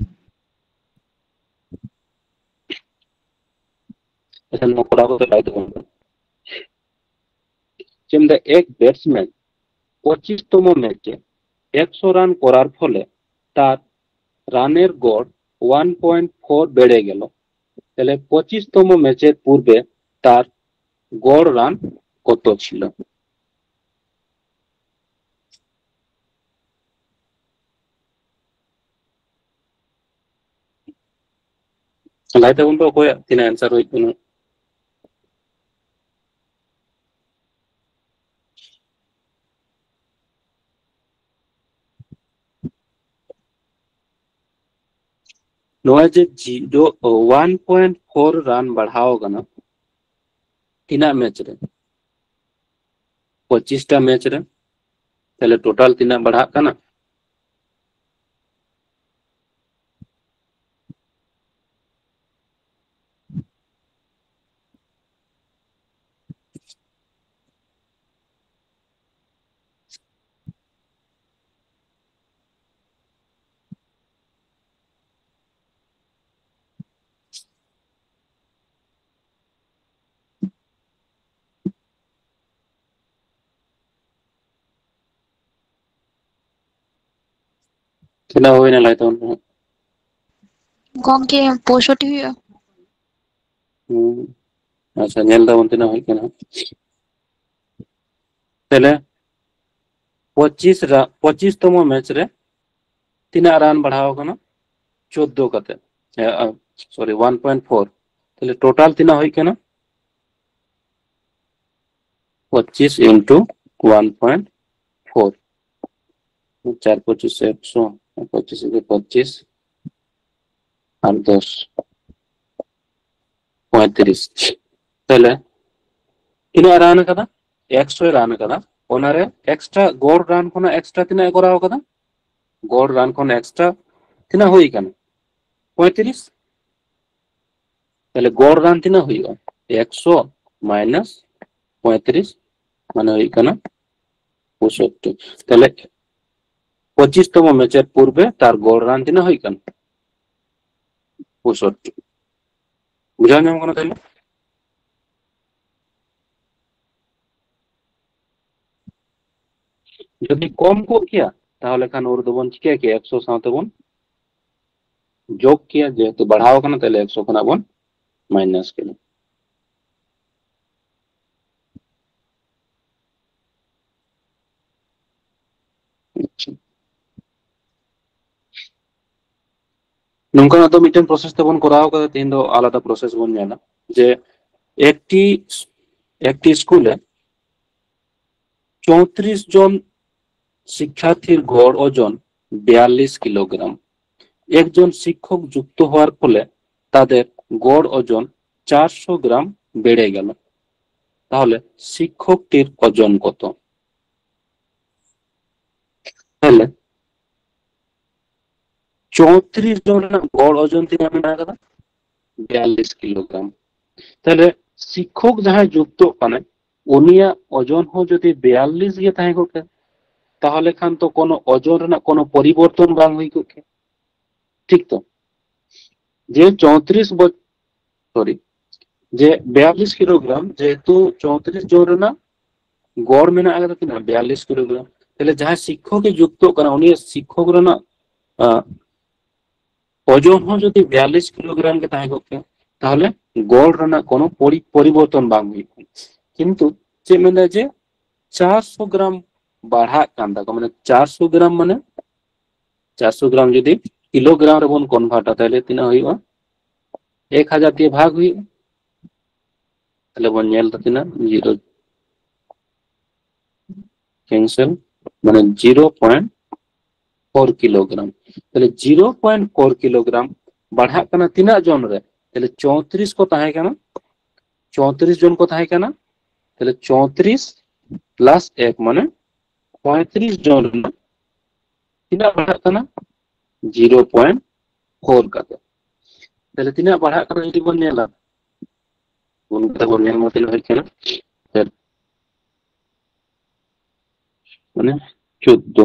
ᱟᱪᱪᱷᱟ, ᱱᱚᱣᱟ ᱠᱚᱨᱟᱣ ᱠᱟᱛᱮ ᱞᱟᱹᱭ ᱛᱟᱵᱚᱱ ᱯᱮ᱾ ᱪᱮᱫ ᱮᱢ ᱞᱟᱹᱭᱫᱟ? এক ব্যাটসম্যান পঁচিশতম ম্যাচে একশো রান করার ফলে তার রানের গড় ওয়ান পয়েন্ট ফোর বেড়ে গেল। তাহলে পঁচিশতম ম্যাচের পূর্বে তার গড় রান কত ছিল? ᱞᱟᱹᱭ ᱛᱟᱵᱚᱱ ᱯᱮ ᱚᱠᱚᱭᱟᱜ ᱛᱤᱱᱟᱹᱜ answer ᱦᱩᱭᱩᱜ ᱠᱟᱱᱟ᱾ ᱱᱚᱣᱟ ᱡᱮ ᱡᱤᱨᱳ, ᱚᱣᱟᱱ ᱯᱚᱭᱮᱱᱴ ᱯᱷᱳᱨ ᱨᱟᱱ ᱵᱟᱲᱦᱟᱣ ᱠᱟᱱᱟ, ᱛᱤᱱᱟᱹᱜ ᱢᱮᱪ ᱨᱮ? ᱯᱚᱸᱪᱤᱥ ᱴᱟ ᱢᱮᱪ ᱨᱮ᱾ ᱛᱟᱦᱞᱮ total ᱛᱤᱱᱟᱹᱜ ᱵᱟᱲᱦᱟᱜ ᱠᱟᱱᱟ? ᱛᱤᱱᱟᱹᱜ ᱦᱩᱭᱱᱟ ᱞᱟᱹᱭ ᱛᱟᱵᱚᱱ ᱯᱮ ᱦᱟᱸᱜ᱾ ᱜᱚᱝᱠᱮ, ᱯᱚᱸᱭᱥᱚᱴᱴᱤ ᱦᱩᱭᱩᱜᱼᱟ᱾ ᱦᱩᱸ᱾ ᱟᱪᱪᱷᱟ, ᱧᱮᱞ ᱫᱟᱵᱚᱱ ᱛᱤᱱᱟᱹᱜ ᱦᱩᱭᱩᱜ ᱠᱟᱱᱟ᱾ ᱛᱟᱦᱞᱮ ᱯᱚᱸᱪᱤᱥ ᱨᱟ-, ᱯᱚᱸᱪᱤᱥ ᱛᱚᱢᱚ ᱢᱮᱪ ᱨᱮ ᱛᱤᱱᱟᱹᱜ ᱨᱟᱱ ᱵᱟᱲᱦᱟᱣ ᱠᱟᱱᱟ? ᱪᱳᱫᱫᱳ ᱠᱟᱛᱮ᱾ ᱮ, ᱟ, sorry, ᱚᱣᱟᱱ ᱯᱚᱭᱮᱱᱴ ᱯᱷᱳᱨ᱾ ᱛᱟᱦᱞᱮ total ᱛᱤᱱᱟᱹᱜ ᱦᱩᱭᱩᱜ ᱠᱟᱱᱟ? ᱯᱚᱸᱪᱤᱥ into ᱚᱣᱟᱱ ᱯᱚᱭᱮᱱᱴ ᱯᱷᱳᱨ᱾ ᱪᱟᱨ ᱯᱚᱸᱪᱤᱥ ᱮᱠᱥᱚ, ᱯᱚᱸᱪᱤᱥ ᱮᱠᱮ ᱯᱚᱸᱪᱤᱥ, ᱟᱨ ᱫᱚᱥ, ᱯᱚᱸᱭᱛᱨᱤᱥ᱾ ᱛᱟᱦᱞᱮ ᱛᱤᱱᱟᱹᱜ ᱨᱟᱱ ᱟᱠᱟᱫᱟ? ᱮᱠᱥᱚᱭ ᱨᱟᱱ ᱟᱠᱟᱫᱟ᱾ ᱚᱱᱟᱨᱮ extra ᱜᱚᱲ ᱨᱟᱱ ᱠᱷᱚᱱᱟᱜ extra ᱛᱤᱱᱟᱹᱜ ᱮ ᱠᱚᱨᱟᱣ ᱟᱠᱟᱫᱟ? ᱜᱚᱲ ᱨᱟᱱ ᱠᱷᱚᱱ extra ᱛᱤᱱᱟᱹᱜ ᱦᱩᱭ ᱟᱠᱟᱱᱟ? ᱯᱚᱸᱭᱛᱨᱤᱥ᱾ ᱛᱟᱦᱞᱮ ᱜᱚᱲ ᱨᱟᱱ ᱛᱤᱱᱟᱹᱜ ᱦᱩᱭᱩᱜᱼᱟ? ᱮᱠᱥᱚ ᱢᱟᱭᱱᱟᱥ ᱯᱚᱸᱭᱛᱨᱤᱥ, ᱢᱟᱱᱮ ᱦᱩᱭᱩᱜ ᱠᱟᱱᱟ ᱯᱚᱸᱭᱥᱚᱴᱴᱤ᱾ ᱛᱟᱦᱞᱮ ᱯᱚᱸᱪᱤᱥ ᱛᱚᱢᱚ ᱢᱮᱪᱮᱫ ᱯᱩᱨᱵᱮ ᱛᱟᱨ ᱜᱚᱲ ᱨᱟᱱ ᱛᱤᱱᱟᱹᱜ ᱦᱩᱭᱩᱜ ᱠᱟᱱᱟ? ᱯᱚᱸᱭᱥᱚᱴᱴᱤ᱾ ᱵᱩᱡᱷᱟᱹᱣ ᱧᱟᱢ ᱠᱟᱱᱟ ᱛᱟᱦᱞᱮ? ᱡᱩᱫᱤ ᱠᱚᱢ ᱠᱚᱜ ᱠᱮᱭᱟ, ᱛᱟᱦᱚᱞᱮ ᱠᱷᱟᱱ ᱩᱱ ᱨᱮᱫᱚ ᱵᱚᱱ ᱪᱤᱠᱟᱹ ᱠᱮᱭᱟ? ᱮᱠᱥᱚ ᱥᱟᱶᱛᱮ ᱵᱚᱱ ᱡᱳᱜᱽ ᱠᱮᱭᱟ, ᱡᱮᱦᱮᱛᱩ ᱵᱟᱲᱦᱟᱣ ᱠᱟᱱᱟ, ᱛᱟᱦᱞᱮ ᱮᱠᱥᱚ ᱠᱷᱚᱱᱟᱜ ᱵᱚᱱ ᱢᱟᱭᱱᱟᱥ ᱠᱮᱫᱟ᱾ ᱟᱪᱪᱷᱟ᱾ ᱱᱚᱝᱠᱟᱱᱟᱜ ᱫᱚ ᱢᱤᱫᱴᱮᱱ ᱯᱨᱚᱥᱮᱥ ᱛᱮᱵᱚᱱ ᱠᱚᱨᱟᱣ ᱠᱟᱫᱟ, ᱛᱮᱦᱮᱧ ᱫᱚ ᱟᱞᱟᱫᱟ ᱯᱨᱚᱥᱮᱥ ᱵᱚᱱ ᱧᱮᱞᱟ᱾ ᱡᱮ ᱮᱠᱴᱤ, ᱮᱠᱴᱤ ᱥᱠᱩᱞ ᱨᱮ ᱪᱳᱭᱛᱨᱤᱥ জন শিক্ষার্থীর গড় ওজন বিয়াল্লিশ কিলোগ্রাম। একজন শিক্ষক যুক্ত হওয়ার ফলে তাদের গড় ওজন চারশো গ্রাম বেড়ে গেল। তাহলে শিক্ষকটির ওজন কত? তাহলে ᱪᱳᱭᱛᱨᱤᱥ জন ᱨᱮᱱᱟᱜ ᱜᱚᱲ ᱳᱡᱚᱱ ᱛᱤᱱᱟᱹᱜ ᱢᱮᱱᱟᱜ ᱟᱠᱟᱫᱟ? ᱵᱤᱭᱟᱞᱞᱤᱥ ᱠᱤᱞᱳᱜᱨᱟᱢ᱾ ᱛᱟᱦᱞᱮ ᱥᱤᱠᱠᱷᱚᱠ ᱡᱟᱦᱟᱸᱭ ᱡᱩᱠᱛᱚᱜ ᱠᱟᱱᱟᱭ, ᱩᱱᱤᱭᱟᱜ ᱳᱡᱚᱱ ᱦᱚᱸ ᱡᱩᱫᱤ ᱵᱤᱭᱟᱞᱞᱤᱥ ᱜᱮ ᱛᱟᱦᱮᱸ ᱠᱚᱜ ᱠᱮᱭᱟ, ᱛᱟᱦᱚᱞᱮ ᱠᱷᱟᱱ ᱛᱚ ᱠᱳᱱᱳ ᱳᱡᱚᱱ ᱨᱮᱱᱟᱜ ᱠᱳᱱᱳ ᱯᱚᱨᱤᱵᱚᱨᱛᱚᱱ ᱵᱟᱝ ᱦᱩᱭ ᱠᱚᱜ ᱠᱮᱭᱟ᱾ ᱴᱷᱤᱠ ᱛᱚ? ᱡᱮ ᱪᱳᱭᱛᱨᱤᱥ ᱵᱚᱪᱷᱚᱨ, ᱥᱚᱨᱤ, ᱡᱮ ᱵᱤᱭᱟᱞᱞᱤᱥ ᱠᱤᱞᱳᱜᱨᱟᱢ, ᱡᱮᱦᱮᱛᱩ ᱪᱳᱭᱛᱨᱤᱥ জন ᱨᱮᱱᱟᱜ ᱜᱚᱲ ᱢᱮᱱᱟᱜ ᱟᱠᱟᱫᱟ ᱛᱤᱱᱟᱹᱜ? ᱵᱤᱭᱟᱞᱞᱤᱥ ᱠᱤᱞᱳᱜᱨᱟᱢ᱾ ᱛᱟᱦᱞᱮ ᱡᱟᱦᱟᱸᱭ ᱥᱤᱠᱠᱷᱚᱠ ᱮ ᱡᱩᱠᱛᱚᱜ ᱠᱟᱱᱟ, ᱩᱱᱤᱭᱟᱜ ᱥᱤᱠᱠᱷᱚᱠ ᱨᱮᱱᱟᱜ, ᱟᱸ, ᱳᱡᱚᱱ ᱦᱚᱸ ᱡᱩᱫᱤ ᱵᱤᱭᱟᱞᱞᱤᱥ ᱠᱤᱞᱳᱜᱨᱟᱢ ᱜᱮ ᱛᱟᱦᱮᱸ ᱠᱚᱜ ᱠᱮᱭᱟ, ᱛᱟᱦᱞᱮ ᱜᱚᱲ ᱨᱮᱱᱟᱜ ᱠᱳᱱᱳ ᱯᱚᱨᱤ-, ᱯᱚᱨᱤᱵᱚᱨᱛᱚᱱ ᱵᱟᱝ ᱦᱩᱭᱩᱜ ᱠᱟᱱᱟ᱾ ᱠᱤᱱᱛᱩ ᱪᱮᱫ ᱢᱮᱱᱫᱟ ᱡᱮ ᱪᱟᱨᱥᱚ ᱜᱨᱟᱢ ᱵᱟᱲᱦᱟᱜ ᱠᱟᱱ ᱛᱟᱠᱚ, ᱢᱟᱱᱮ ᱪᱟᱨᱥᱚ ᱜᱨᱟᱢ, ᱢᱟᱱᱮ ᱪᱟᱨᱥᱚ ᱜᱨᱟᱢ ᱡᱩᱫᱤ ᱠᱤᱞᱳᱜᱨᱟᱢ ᱨᱮᱵᱚᱱ ᱠᱚᱱᱵᱷᱟᱨᱴᱟ, ᱛᱟᱦᱞᱮ ᱛᱤᱱᱟᱹᱜ ᱦᱩᱭᱩᱜᱼᱟ? ᱮᱠ ᱦᱟᱡᱟᱨ ᱫᱤᱭᱮ ᱵᱷᱟᱜᱽ ᱦᱩᱭᱩᱜᱼᱟ᱾ ᱛᱟᱦᱞᱮ ᱵᱚᱱ ᱧᱮᱞ ᱫᱟ ᱛᱤᱱᱟᱹᱜ? ᱡᱤᱨᱳ ᱠᱮᱱᱥᱮᱞ, ᱢᱟᱱᱮ ᱡᱤᱨᱳ ᱯᱚᱭᱮᱱᱴ ᱯᱷᱳᱨ ᱠᱤᱞᱳᱜᱨᱟᱢ᱾ ᱛᱟᱦᱞᱮ ᱡᱤᱨᱳ ᱯᱚᱭᱮᱱᱴ ᱯᱷᱳᱨ ᱠᱤᱞᱳᱜᱨᱟᱢ ᱵᱟᱲᱦᱟᱜ ᱠᱟᱱᱟ ᱛᱤᱱᱟᱹᱜ ᱡᱚᱱ ᱨᱮ? ᱛᱟᱦᱞᱮ ᱪᱳᱭᱛᱨᱤᱥ ᱠᱚ ᱛᱟᱦᱮᱸ ᱠᱟᱱᱟ, ᱪᱳᱭᱛᱨᱤᱥ ᱡᱚᱱ ᱠᱚ ᱛᱟᱦᱮᱸ ᱠᱟᱱᱟ᱾ ᱛᱟᱦᱞᱮ ᱪᱳᱭᱛᱨᱤᱥ ᱯᱞᱟᱥ ᱮᱠ, ᱢᱟᱱᱮ ᱯᱚᱸᱭᱛᱨᱤᱥ ᱡᱚᱱ ᱨᱮᱱᱟᱜ ᱛᱤᱱᱟᱹᱜ ᱵᱟᱲᱦᱟᱜ ᱠᱟᱱᱟ? ᱡᱤᱨᱳ ᱯᱚᱭᱮᱱᱴ ᱯᱷᱳᱨ ᱠᱟᱛᱮ᱾ ᱛᱟᱦᱞᱮ ᱛᱤᱱᱟᱹᱜ ᱵᱟᱲᱦᱟᱜ ᱠᱟᱱᱟ ᱡᱩᱫᱤ ᱵᱚᱱ ᱧᱮᱞᱟ, ᱵᱚᱱ ᱠᱟᱛᱷᱟ ᱵᱚᱱ ᱧᱮᱞ ᱢᱟ ᱛᱤᱱᱟᱹᱜ ᱦᱩᱭᱩᱜ ᱠᱟᱱᱟ, ᱢᱟᱱᱮ ᱪᱳᱫᱫᱳ,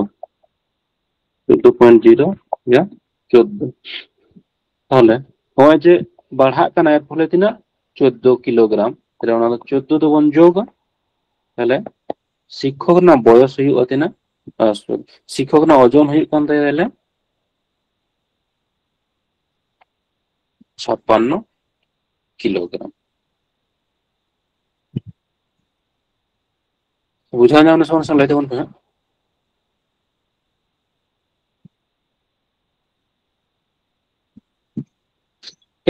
ᱪᱳᱫᱫᱳ ᱯᱚᱭᱮᱱᱴ ᱡᱤᱨᱳ ᱭᱟ ᱪᱳᱫᱫᱳ᱾ ᱛᱟᱦᱞᱮ ᱱᱚᱜᱼᱚᱭ ᱡᱮ ᱵᱟᱲᱦᱟᱜ ᱠᱟᱱᱟ, ᱮᱨ ᱯᱷᱚᱞᱮ ᱛᱤᱱᱟᱹᱜ? ᱪᱳᱫᱫᱳ ᱠᱤᱞᱳᱜᱨᱟᱢ᱾ ᱛᱟᱦᱞᱮ ᱚᱱᱟ ᱫᱚ ᱪᱳᱫᱫᱳ ᱫᱚᱵᱚᱱ ᱡᱳᱜᱟ᱾ ᱛᱟᱦᱞᱮ ᱥᱤᱠᱠᱷᱚᱠ ᱨᱮᱱᱟᱜ ᱵᱚᱭᱚᱥ ᱦᱩᱭᱩᱜᱼᱟ ᱛᱤᱱᱟᱹᱜ? ᱟᱨ ᱥᱤᱠᱠᱷᱚᱠ ᱨᱮᱱᱟᱜ ᱳᱡᱚᱱ ᱦᱩᱭᱩᱜ ᱠᱟᱱ ᱛᱟᱭᱟ ᱛᱟᱦᱞᱮ ᱪᱷᱟᱯᱟᱱᱱᱚ ᱠᱤᱞᱳᱜᱨᱟᱢ᱾ ᱵᱩᱡᱷᱟᱹᱣ ᱧᱟᱢ ᱱᱟ ᱥᱮ ᱵᱟᱝ? ᱞᱟᱹᱭ ᱛᱟᱵᱚᱱ ᱯᱮ ᱦᱟᱸᱜ᱾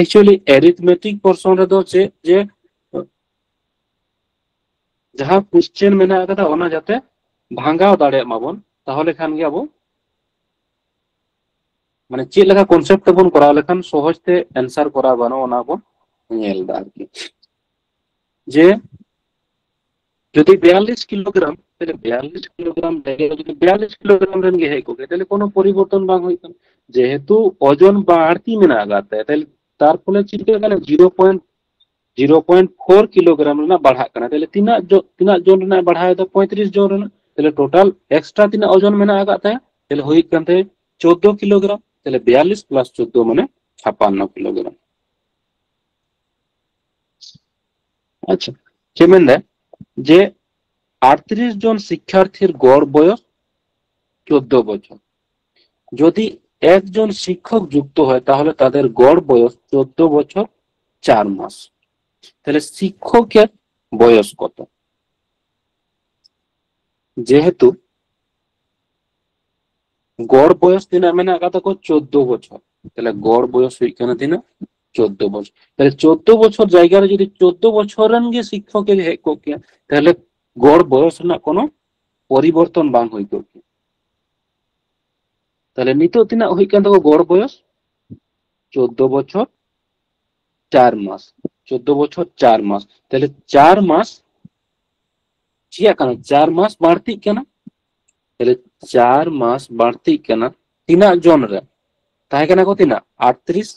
Actually arithmetic portion ᱨᱮᱫᱚ ᱪᱮᱫ ᱡᱮ ᱡᱟᱦᱟᱸ question ᱢᱮᱱᱟᱜ ᱟᱠᱟᱫᱟ ᱚᱱᱟ ᱡᱟᱛᱮ ᱵᱷᱟᱸᱜᱟᱣ ᱫᱟᱲᱮᱭᱟᱜ ᱢᱟᱵᱚᱱ, ᱛᱟᱦᱚᱞᱮ ᱠᱷᱟᱱ ᱜᱮ ᱟᱵᱚ ᱢᱟᱱᱮ ᱪᱮᱫ ᱞᱮᱠᱟ concept ᱛᱮᱵᱚᱱ ᱠᱚᱨᱟᱣ ᱞᱮᱠᱷᱟᱱ ᱥᱚᱦᱚᱡ ᱛᱮ answer ᱠᱚᱨᱟᱣ ᱜᱟᱱᱚᱜᱼᱟ, ᱚᱱᱟ ᱵᱚᱱ ᱧᱮᱞ ᱮᱫᱟ ᱟᱨᱠᱤ᱾ ᱡᱮ ᱡᱩᱫᱤ ᱵᱤᱭᱟᱞᱞᱤᱥ ᱠᱤᱞᱳᱜᱨᱟᱢ, ᱛᱟᱦᱞᱮ ᱵᱤᱭᱟᱞᱞᱤᱥ ᱠᱤᱞᱳᱜᱨᱟᱢ ᱡᱟᱭᱜᱟ ᱨᱮ ᱡᱩᱫᱤ ᱵᱤᱭᱟᱞᱞᱤᱥ ᱠᱤᱞᱳᱜᱨᱟᱢ ᱨᱮᱱ ᱜᱮ ᱦᱮᱡ ᱠᱚᱜ ᱜᱮ, ᱛᱟᱦᱞᱮ ᱠᱳᱱᱳ ᱯᱚᱨᱤᱵᱚᱨᱛᱚᱱ ᱵᱟᱝ ᱦᱩᱭᱩᱜ ᱠᱟᱱᱟ᱾ ᱡᱮᱦᱮᱛᱩ ᱳᱡᱚᱱ ᱵᱟᱹᱲᱛᱤ ᱢᱮᱱᱟᱜ ᱟᱠᱟᱫ ᱛᱟᱭᱟ, ᱛᱟᱦᱞᱮ ᱛᱟᱨ ᱯᱷᱚᱞᱮ ᱪᱤᱠᱟᱹᱜ ᱠᱟᱱᱟ? Zero point zero point four kilogram ᱨᱮᱱᱟᱜ ᱵᱟᱲᱦᱟᱜ ᱠᱟᱱᱟ᱾ ᱛᱟᱦᱞᱮ ᱛᱤᱱᱟᱹᱜ ᱡᱚ-, ᱛᱤᱱᱟᱹᱜ ᱡᱚᱱ ᱨᱮᱱᱟᱜ ᱵᱟᱲᱦᱟᱣ ᱮᱫᱟ? ᱯᱚᱸᱭᱛᱨᱤᱥ ᱡᱚᱱ ᱨᱮᱱᱟᱜ᱾ ᱛᱟᱦᱞᱮ total extra ᱛᱤᱱᱟᱹᱜ ᱳᱡᱚᱱ ᱢᱮᱱᱟᱜ ᱟᱠᱟᱫ ᱛᱟᱭᱟ? ᱛᱟᱦᱞᱮ ᱦᱩᱭᱩᱜ ᱠᱟᱱ ᱛᱟᱭᱟ ᱪᱳᱫᱫᱳ ᱠᱤᱞᱳᱜᱨᱟᱢ᱾ ᱛᱟᱦᱞᱮ ᱵᱤᱭᱟᱞᱞᱤᱥ ᱯᱞᱟᱥ ᱪᱳᱫᱫᱳ ᱢᱟᱱᱮ ᱪᱷᱟᱯᱟᱱᱱᱚ ᱠᱤᱞᱳᱜᱨᱟᱢ᱾ ᱟᱪᱪᱷᱟ, ᱪᱮᱫ ᱢᱮᱱᱫᱟ ᱡᱮ ᱟᱴᱛᱨᱤᱥ ᱡᱚᱱ ᱥᱤᱠᱠᱷᱟᱨᱛᱷᱤᱨ ᱜᱚᱲ ᱵᱚᱭᱚᱥ ᱪᱳᱫᱫᱳ ᱵᱚᱪᱷᱚᱨ, যদি একজন শিক্ষক যুক্ত হয় তাহলে তাদের গড় বয়স চোদ্দ বছর চার মাস। তাহলে শিক্ষকের বয়স কত? যেহেতু গড় বয়স ᱛᱤᱱᱟᱹᱜ ᱢᱮᱱᱟᱜ ᱟᱠᱟᱫ ᱛᱟᱠᱚᱣᱟ? ᱪᱳᱫᱫᱳ ᱵᱚᱪᱷᱚᱨ᱾ ᱛᱟᱦᱞᱮ ᱜᱚᱲ ᱵᱚᱭᱚᱥ ᱦᱩᱭᱩᱜ ᱠᱟᱱᱟ ᱛᱤᱱᱟᱹᱜ? ᱪᱳᱫᱫᱳ ᱵᱚᱪᱷᱚᱨ᱾ ᱛᱟᱦᱞᱮ ᱪᱳᱫᱫᱳ ᱵᱚᱪᱷᱚᱨ ᱡᱟᱭᱜᱟ ᱨᱮ ᱡᱩᱫᱤ ᱪᱳᱫᱫᱳ ᱵᱚᱪᱷᱚᱨ ᱨᱮᱱ ᱜᱮ ᱥᱤᱠᱠᱷᱚᱠ ᱮ ᱦᱮᱡ ᱠᱚᱜ ᱠᱮᱭᱟ, ᱛᱟᱦᱞᱮ ᱜᱚᱲ ᱵᱚᱭᱚᱥ ᱨᱮᱱᱟᱜ ᱠᱳᱱᱳ ᱯᱚᱨᱤᱵᱚᱨᱛᱚᱱ ᱵᱟᱝ ᱦᱩᱭ ᱠᱚᱜ ᱠᱮᱭᱟ᱾ ᱛᱟᱦᱞᱮ ᱱᱤᱛᱚᱜ ᱛᱤᱱᱟᱹᱜ ᱦᱩᱭᱩᱜ ᱠᱟᱱ ᱛᱟᱠᱚᱣᱟ ᱜᱚᱲ ᱵᱚᱭᱚᱥ? ᱪᱳᱫᱫᱳ ᱵᱚᱪᱷᱚᱨ ᱪᱟᱨ ᱢᱟᱥ᱾ ᱪᱳᱫᱫᱳ ᱵᱚᱪᱷᱚᱨ ᱪᱟᱨ ᱢᱟᱥ᱾ ᱛᱟᱦᱞᱮ ᱪᱟᱨ ᱢᱟᱥ ᱪᱤᱠᱟᱹᱜ ᱠᱟᱱᱟ? ᱪᱟᱨ ᱢᱟᱥ ᱵᱟᱹᱲᱛᱤᱜ ᱠᱟᱱᱟ᱾ ᱛᱟᱦᱞᱮ ᱪᱟᱨ ᱢᱟᱥ ᱵᱟᱹᱲᱛᱤᱜ ᱠᱟᱱᱟ᱾ ᱛᱤᱱᱟᱹᱜ ᱡᱚᱱ ᱨᱮ ᱛᱟᱦᱮᱸ ᱠᱟᱱᱟ ᱠᱚ? ᱛᱤᱱᱟᱹᱜ? ᱟᱴᱛᱨᱤᱥ᱾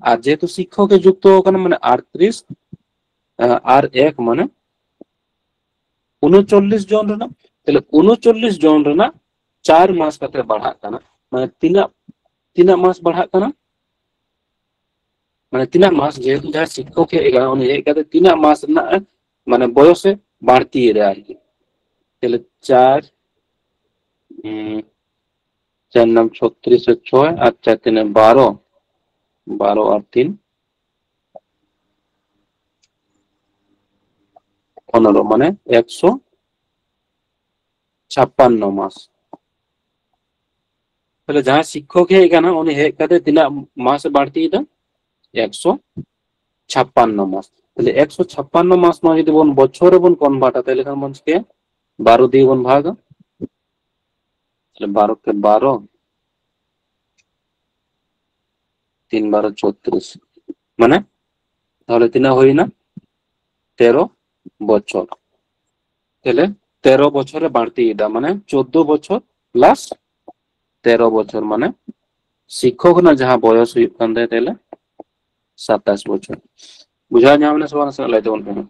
ᱟᱨ ᱡᱮᱦᱮᱛᱩ ᱥᱤᱠᱠᱷᱚᱠ ᱮ ᱡᱩᱠᱛᱚ ᱟᱠᱟᱱᱟ, ᱢᱟᱱᱮ ᱟᱴᱛᱨᱤᱥ ᱟᱨ ᱮᱠ ᱢᱟᱱᱮ ᱩᱱᱚᱪᱚᱞᱞᱤᱥ ᱡᱚᱱ ᱨᱮᱱᱟᱜ, ᱛᱟᱦᱞᱮ ᱩᱱᱚᱪᱚᱞᱞᱤᱥ ᱡᱚᱱ ᱨᱮᱱᱟᱜ ᱪᱟᱨ ᱢᱟᱥ ᱠᱟᱛᱮ ᱵᱟᱲᱦᱟᱜ ᱠᱟᱱᱟ᱾ ᱢᱟᱱᱮ ᱛᱤᱱᱟᱹᱜ, ᱛᱤᱱᱟᱹᱜ ᱢᱟᱥ ᱵᱟᱲᱦᱟᱜ ᱠᱟᱱᱟ? ᱢᱟᱱᱮ ᱛᱤᱱᱟᱹᱜ ᱢᱟᱥ, ᱡᱮᱦᱮᱛᱩ ᱡᱟᱦᱟᱸᱭ ᱥᱤᱠᱠᱷᱚᱠ ᱦᱮᱡ ᱟᱠᱟᱱᱟ, ᱩᱱᱤ ᱦᱮᱡ ᱠᱟᱛᱮ ᱛᱤᱱᱟᱹᱜ ᱢᱟᱥ ᱨᱮᱱᱟᱜ ᱢᱟᱱᱮ ᱵᱚᱭᱚᱥ ᱮ ᱵᱟᱹᱲᱛᱤᱭᱮᱫᱟ ᱟᱨᱠᱤ᱾ ᱛᱟᱦᱞᱮ ᱪᱟᱨ, ᱩᱸ, ᱪᱟᱨ ᱱᱟᱢ ᱪᱷᱚᱛᱨᱤᱥ ᱟᱨ ᱪᱷᱚᱭ ᱟᱨ ᱪᱟᱨ ᱛᱤᱱᱮ ᱵᱟᱨᱚ, ᱵᱟᱨᱚ ᱟᱨ ᱛᱤᱱ ᱯᱚᱱᱮᱨᱚ, ᱢᱟᱱᱮ ᱮᱠᱥᱚ ᱪᱷᱟᱯᱯᱟᱱᱱᱚ ᱢᱟᱥ᱾ ᱛᱟᱦᱞᱮ ᱡᱟᱦᱟᱸᱭ ᱥᱤᱠᱠᱷᱚᱠ ᱦᱮᱡ ᱟᱠᱟᱱᱟ, ᱩᱱᱤ ᱦᱮᱡ ᱠᱟᱛᱮ ᱛᱤᱱᱟᱹᱜ ᱢᱟᱥ ᱮ ᱵᱟᱹᱲᱛᱤᱭᱮᱫᱟ? ᱮᱠᱥᱚ ᱪᱷᱟᱯᱯᱟᱱᱱᱚ ᱢᱟᱥ᱾ ᱛᱟᱦᱞᱮ ᱮᱠᱥᱚ ᱪᱷᱟᱯᱯᱟᱱᱱᱚ ᱢᱟᱥ ᱱᱚᱣᱟ ᱡᱩᱫᱤ ᱵᱚᱱ ᱵᱚᱪᱷᱚᱨ ᱨᱮᱵᱚᱱ ᱠᱚᱱᱵᱷᱟᱨᱴᱟ, ᱛᱟᱦᱞᱮ ᱠᱷᱟᱱ ᱵᱚᱱ ᱪᱤᱠᱟᱹᱭᱟ? ᱵᱟᱨᱚ ᱫᱤᱭᱮ ᱵᱚᱱ ᱵᱷᱟᱜᱟ᱾ ᱛᱟᱦᱞᱮ ᱵᱟᱨᱚ ᱠᱮ ᱵᱟᱨᱚ, ᱛᱤᱱ ᱵᱟᱨᱚ ᱪᱷᱚᱛᱨᱤᱥ, ᱢᱟᱱᱮ ᱛᱟᱦᱞᱮ ᱛᱤᱱᱟᱹᱜ ᱦᱩᱭᱱᱟ? ᱛᱮᱨᱚ ᱵᱚᱪᱷᱚᱨ᱾ ᱛᱟᱦᱞᱮ ᱛᱮᱨᱚ ᱵᱚᱪᱷᱚᱨ ᱮ ᱵᱟᱹᱲᱛᱤᱭᱮᱫᱟ, ᱢᱟᱱᱮ ᱪᱳᱫᱫᱳ ᱵᱚᱪᱷᱚᱨ ᱯᱞᱟᱥ ᱛᱮᱨᱚ ᱵᱚᱪᱷᱚᱨ, ᱢᱟᱱᱮ ᱥᱤᱠᱠᱷᱚᱠ ᱨᱮᱱᱟᱜ ᱡᱟᱦᱟᱸ ᱵᱚᱭᱚᱥ ᱦᱩᱭᱩᱜ ᱠᱟᱱ ᱛᱟᱭᱟ, ᱛᱟᱦᱞᱮ ᱥᱟᱛᱟᱥ ᱵᱚᱪᱷᱚᱨ᱾ ᱵᱩᱡᱷᱟᱹᱣ ᱧᱟᱢ ᱮᱱᱟ ᱥᱮ ᱵᱟᱝ? ᱱᱟᱥᱮᱱᱟᱜ ᱞᱟᱹᱭ ᱛᱟᱵᱚᱱ ᱯᱮ ᱢᱟ᱾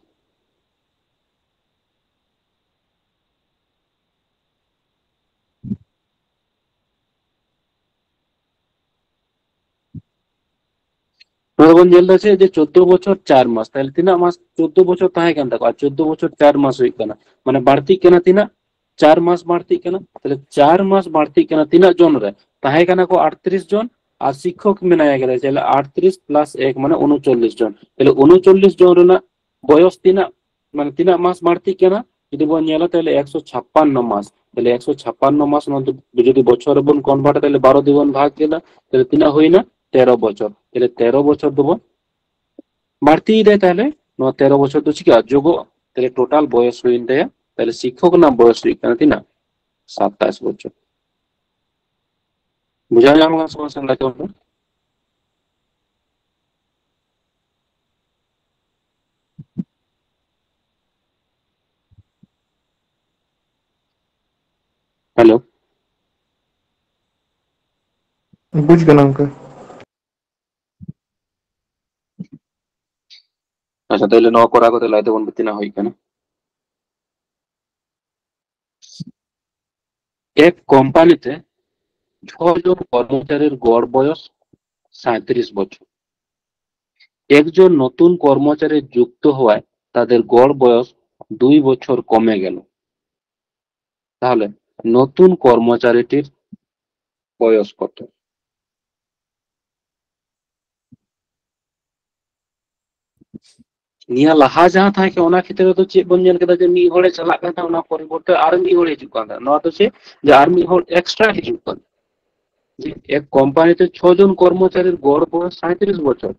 ᱱᱚᱰᱮ ᱵᱚᱱ ᱧᱮᱞ ᱮᱫᱟ ᱪᱮᱫ, ᱡᱮ ᱪᱳᱫᱫᱳ ᱵᱚᱪᱷᱚᱨ ᱪᱟᱨ ᱢᱟᱥ, ᱛᱟᱦᱞᱮ ᱛᱤᱱᱟᱹᱜ ᱢᱟᱥ? ᱪᱳᱫᱫᱳ ᱵᱚᱪᱷᱚᱨ ᱛᱟᱦᱮᱸ ᱠᱟᱱ ᱛᱟᱠᱚᱣᱟ, ᱪᱳᱫᱫᱳ ᱵᱚᱪᱷᱚᱨ ᱪᱟᱨ ᱢᱟᱥ ᱦᱩᱭᱩᱜ ᱠᱟᱱᱟ, ᱢᱟᱱᱮ ᱵᱟᱹᱲᱛᱤᱜ ᱠᱟᱱᱟ ᱛᱤᱱᱟᱹᱜ? ᱪᱟᱨ ᱢᱟᱥ ᱵᱟᱹᱲᱛᱤᱜ ᱠᱟᱱᱟ᱾ ᱛᱟᱦᱞᱮ ᱪᱟᱨ ᱢᱟᱥ ᱵᱟᱹᱲᱛᱤᱜ ᱠᱟᱱᱟ ᱛᱤᱱᱟᱹᱜ ᱡᱚᱱ ᱨᱮ? ᱛᱟᱦᱮᱸ ᱠᱟᱱᱟ ᱠᱚ ᱟᱴᱛᱨᱤᱥ ᱡᱚᱱ, ᱟᱨ ᱥᱤᱠᱠᱷᱚᱠ ᱢᱮᱱᱟᱭᱟ ᱠᱟᱫᱟ, ᱛᱟᱦᱞᱮ ᱟᱴᱛᱨᱤᱥ ᱯᱞᱟᱥ ᱮᱠ ᱢᱟᱱᱮ ᱩᱱᱩᱪᱚᱞᱞᱤᱥ ᱡᱚᱱ᱾ ᱛᱟᱦᱞᱮ ᱩᱱᱩᱪᱚᱞᱞᱤᱥ ᱡᱚᱱ ᱨᱮᱱᱟᱜ ᱵᱚᱭᱚᱥ ᱛᱤᱱᱟᱹᱜ, ᱢᱟᱱᱮ ᱛᱤᱱᱟᱹᱜ ᱢᱟᱥ ᱵᱟᱹᱲᱛᱤᱜ ᱠᱟᱱᱟ? ᱡᱩᱫᱤ ᱵᱚᱱ ᱧᱮᱞᱟ, ᱛᱟᱦᱞᱮ ᱮᱠᱥᱚ ᱪᱷᱟᱯᱯᱟᱱᱱᱚ ᱢᱟᱥ᱾ ᱛᱟᱦᱞᱮ ᱮᱠᱥᱚ ᱪᱷᱟᱯᱯᱟᱱᱱᱚ ᱢᱟᱥ, ᱱᱚᱣᱟ ᱫᱚ ᱡᱩᱫᱤ ᱵᱚᱪᱷᱚᱨ ᱨᱮᱵᱚᱱ ᱠᱚᱱᱵᱷᱟᱨᱴ, ᱛᱟᱦᱞᱮ ᱵᱟᱨᱚ ᱫᱤᱭᱮ ᱵᱚᱱ ᱵᱷᱟᱜᱽ ᱠᱮᱫᱟ, ᱛᱟᱦᱞᱮ ᱛᱤᱱᱟᱹᱜ ᱦᱩᱭᱱᱟ? ᱛᱮᱨᱚ ᱵᱚᱪᱷᱚᱨ᱾ ᱛᱟᱦᱞᱮ ᱛᱮᱨᱚ ᱵᱚᱪᱷᱚᱨ ᱫᱚᱵᱚᱱ ᱵᱟᱹᱲᱛᱤᱭᱮᱫᱟᱭ, ᱛᱟᱦᱞᱮ ᱱᱚᱣᱟ ᱛᱮᱨᱚ ᱵᱚᱪᱷᱚᱨ ᱫᱚ ᱪᱤᱠᱟᱹᱜᱼᱟ? ᱡᱳᱜᱚᱜ᱾ ᱛᱟᱦᱞᱮ ᱴᱳᱴᱟᱞ ᱵᱚᱭᱚᱥ ᱦᱩᱭᱮᱱ ᱛᱟᱭᱟ, ᱛᱟᱦᱞᱮ ᱥᱤᱠᱠᱷᱚᱠ ᱨᱮᱱᱟᱜ ᱵᱚᱭᱚᱥ ᱦᱩᱭᱩᱜ ᱠᱟᱱᱟ ᱛᱤᱱᱟᱹᱜ? ᱥᱟᱛᱟᱥ ᱵᱚᱪᱷᱚᱨ᱾ ᱵᱩᱡᱷᱟᱹᱣ ᱧᱟᱢ ᱠᱟᱱᱟ ᱥᱮ ᱵᱟᱝ ᱥᱮ ᱞᱟᱹᱭ ᱛᱟᱵᱚᱱ ᱯᱮ? ᱦᱮᱞᱳ᱾ ᱵᱩᱡᱽ ᱠᱟᱱᱟ ᱜᱚᱝᱠᱮ᱾ ᱟᱪᱪᱷᱟ, ᱛᱟᱦᱞᱮ ᱱᱚᱣᱟ ᱠᱚᱨᱟᱣ ᱠᱟᱛᱮ ᱞᱟᱹᱭ ᱛᱟᱵᱚᱱ ᱯᱮ ᱛᱤᱱᱟᱹᱜ ᱦᱩᱭ ᱠᱟᱱᱟ᱾ ᱮᱠ ᱠᱳᱢᱯᱟᱱᱤ ᱛᱮ ᱪᱷᱚ ᱡᱚᱱ ᱠᱚᱨᱢᱚᱪᱟᱨᱤর গড় বয়স সাঁইত্রিশ বছর। একজন নতুন কর্মচারী যুক্ত হওয়ায় তাদের গড় বয়স দুই বছর কমে গেল। তাহলে নতুন কর্মচারীটির বয়স কত? ᱱᱤᱭᱟᱹ ᱞᱟᱦᱟ ᱡᱟᱦᱟᱸ ᱛᱟᱦᱮᱸ ᱠᱟᱱᱟ, ᱚᱱᱟ ᱠᱷᱮᱛᱨᱮ ᱫᱚ ᱪᱮᱫ ᱵᱚᱱ ᱧᱮᱞ ᱠᱮᱫᱟ? ᱡᱮ ᱢᱤᱫ ᱦᱚᱲᱮ ᱪᱟᱞᱟᱜ ᱠᱟᱱ ᱛᱟᱦᱮᱸ, ᱚᱱᱟ ᱯᱚᱨᱤᱵᱚᱨᱛᱮ ᱟᱨ ᱢᱤᱫ ᱦᱚᱲᱮ ᱦᱤᱡᱩᱜ ᱠᱟᱱ ᱛᱟᱦᱮᱸ᱾ ᱱᱚᱣᱟ ᱫᱚ ᱪᱮᱫ? ᱡᱮ ᱟᱨ ᱢᱤᱫ ᱦᱚᱲ ᱮᱠᱥᱴᱨᱟ ᱦᱤᱡᱩᱜ ᱠᱟᱱᱟ᱾ ᱡᱮ ᱮᱠ ᱠᱳᱢᱯᱟᱱᱤ ᱛᱮ ᱪᱷᱚ জন কর্মচারীর গড় বয়স সাঁইত্রিশ বছর,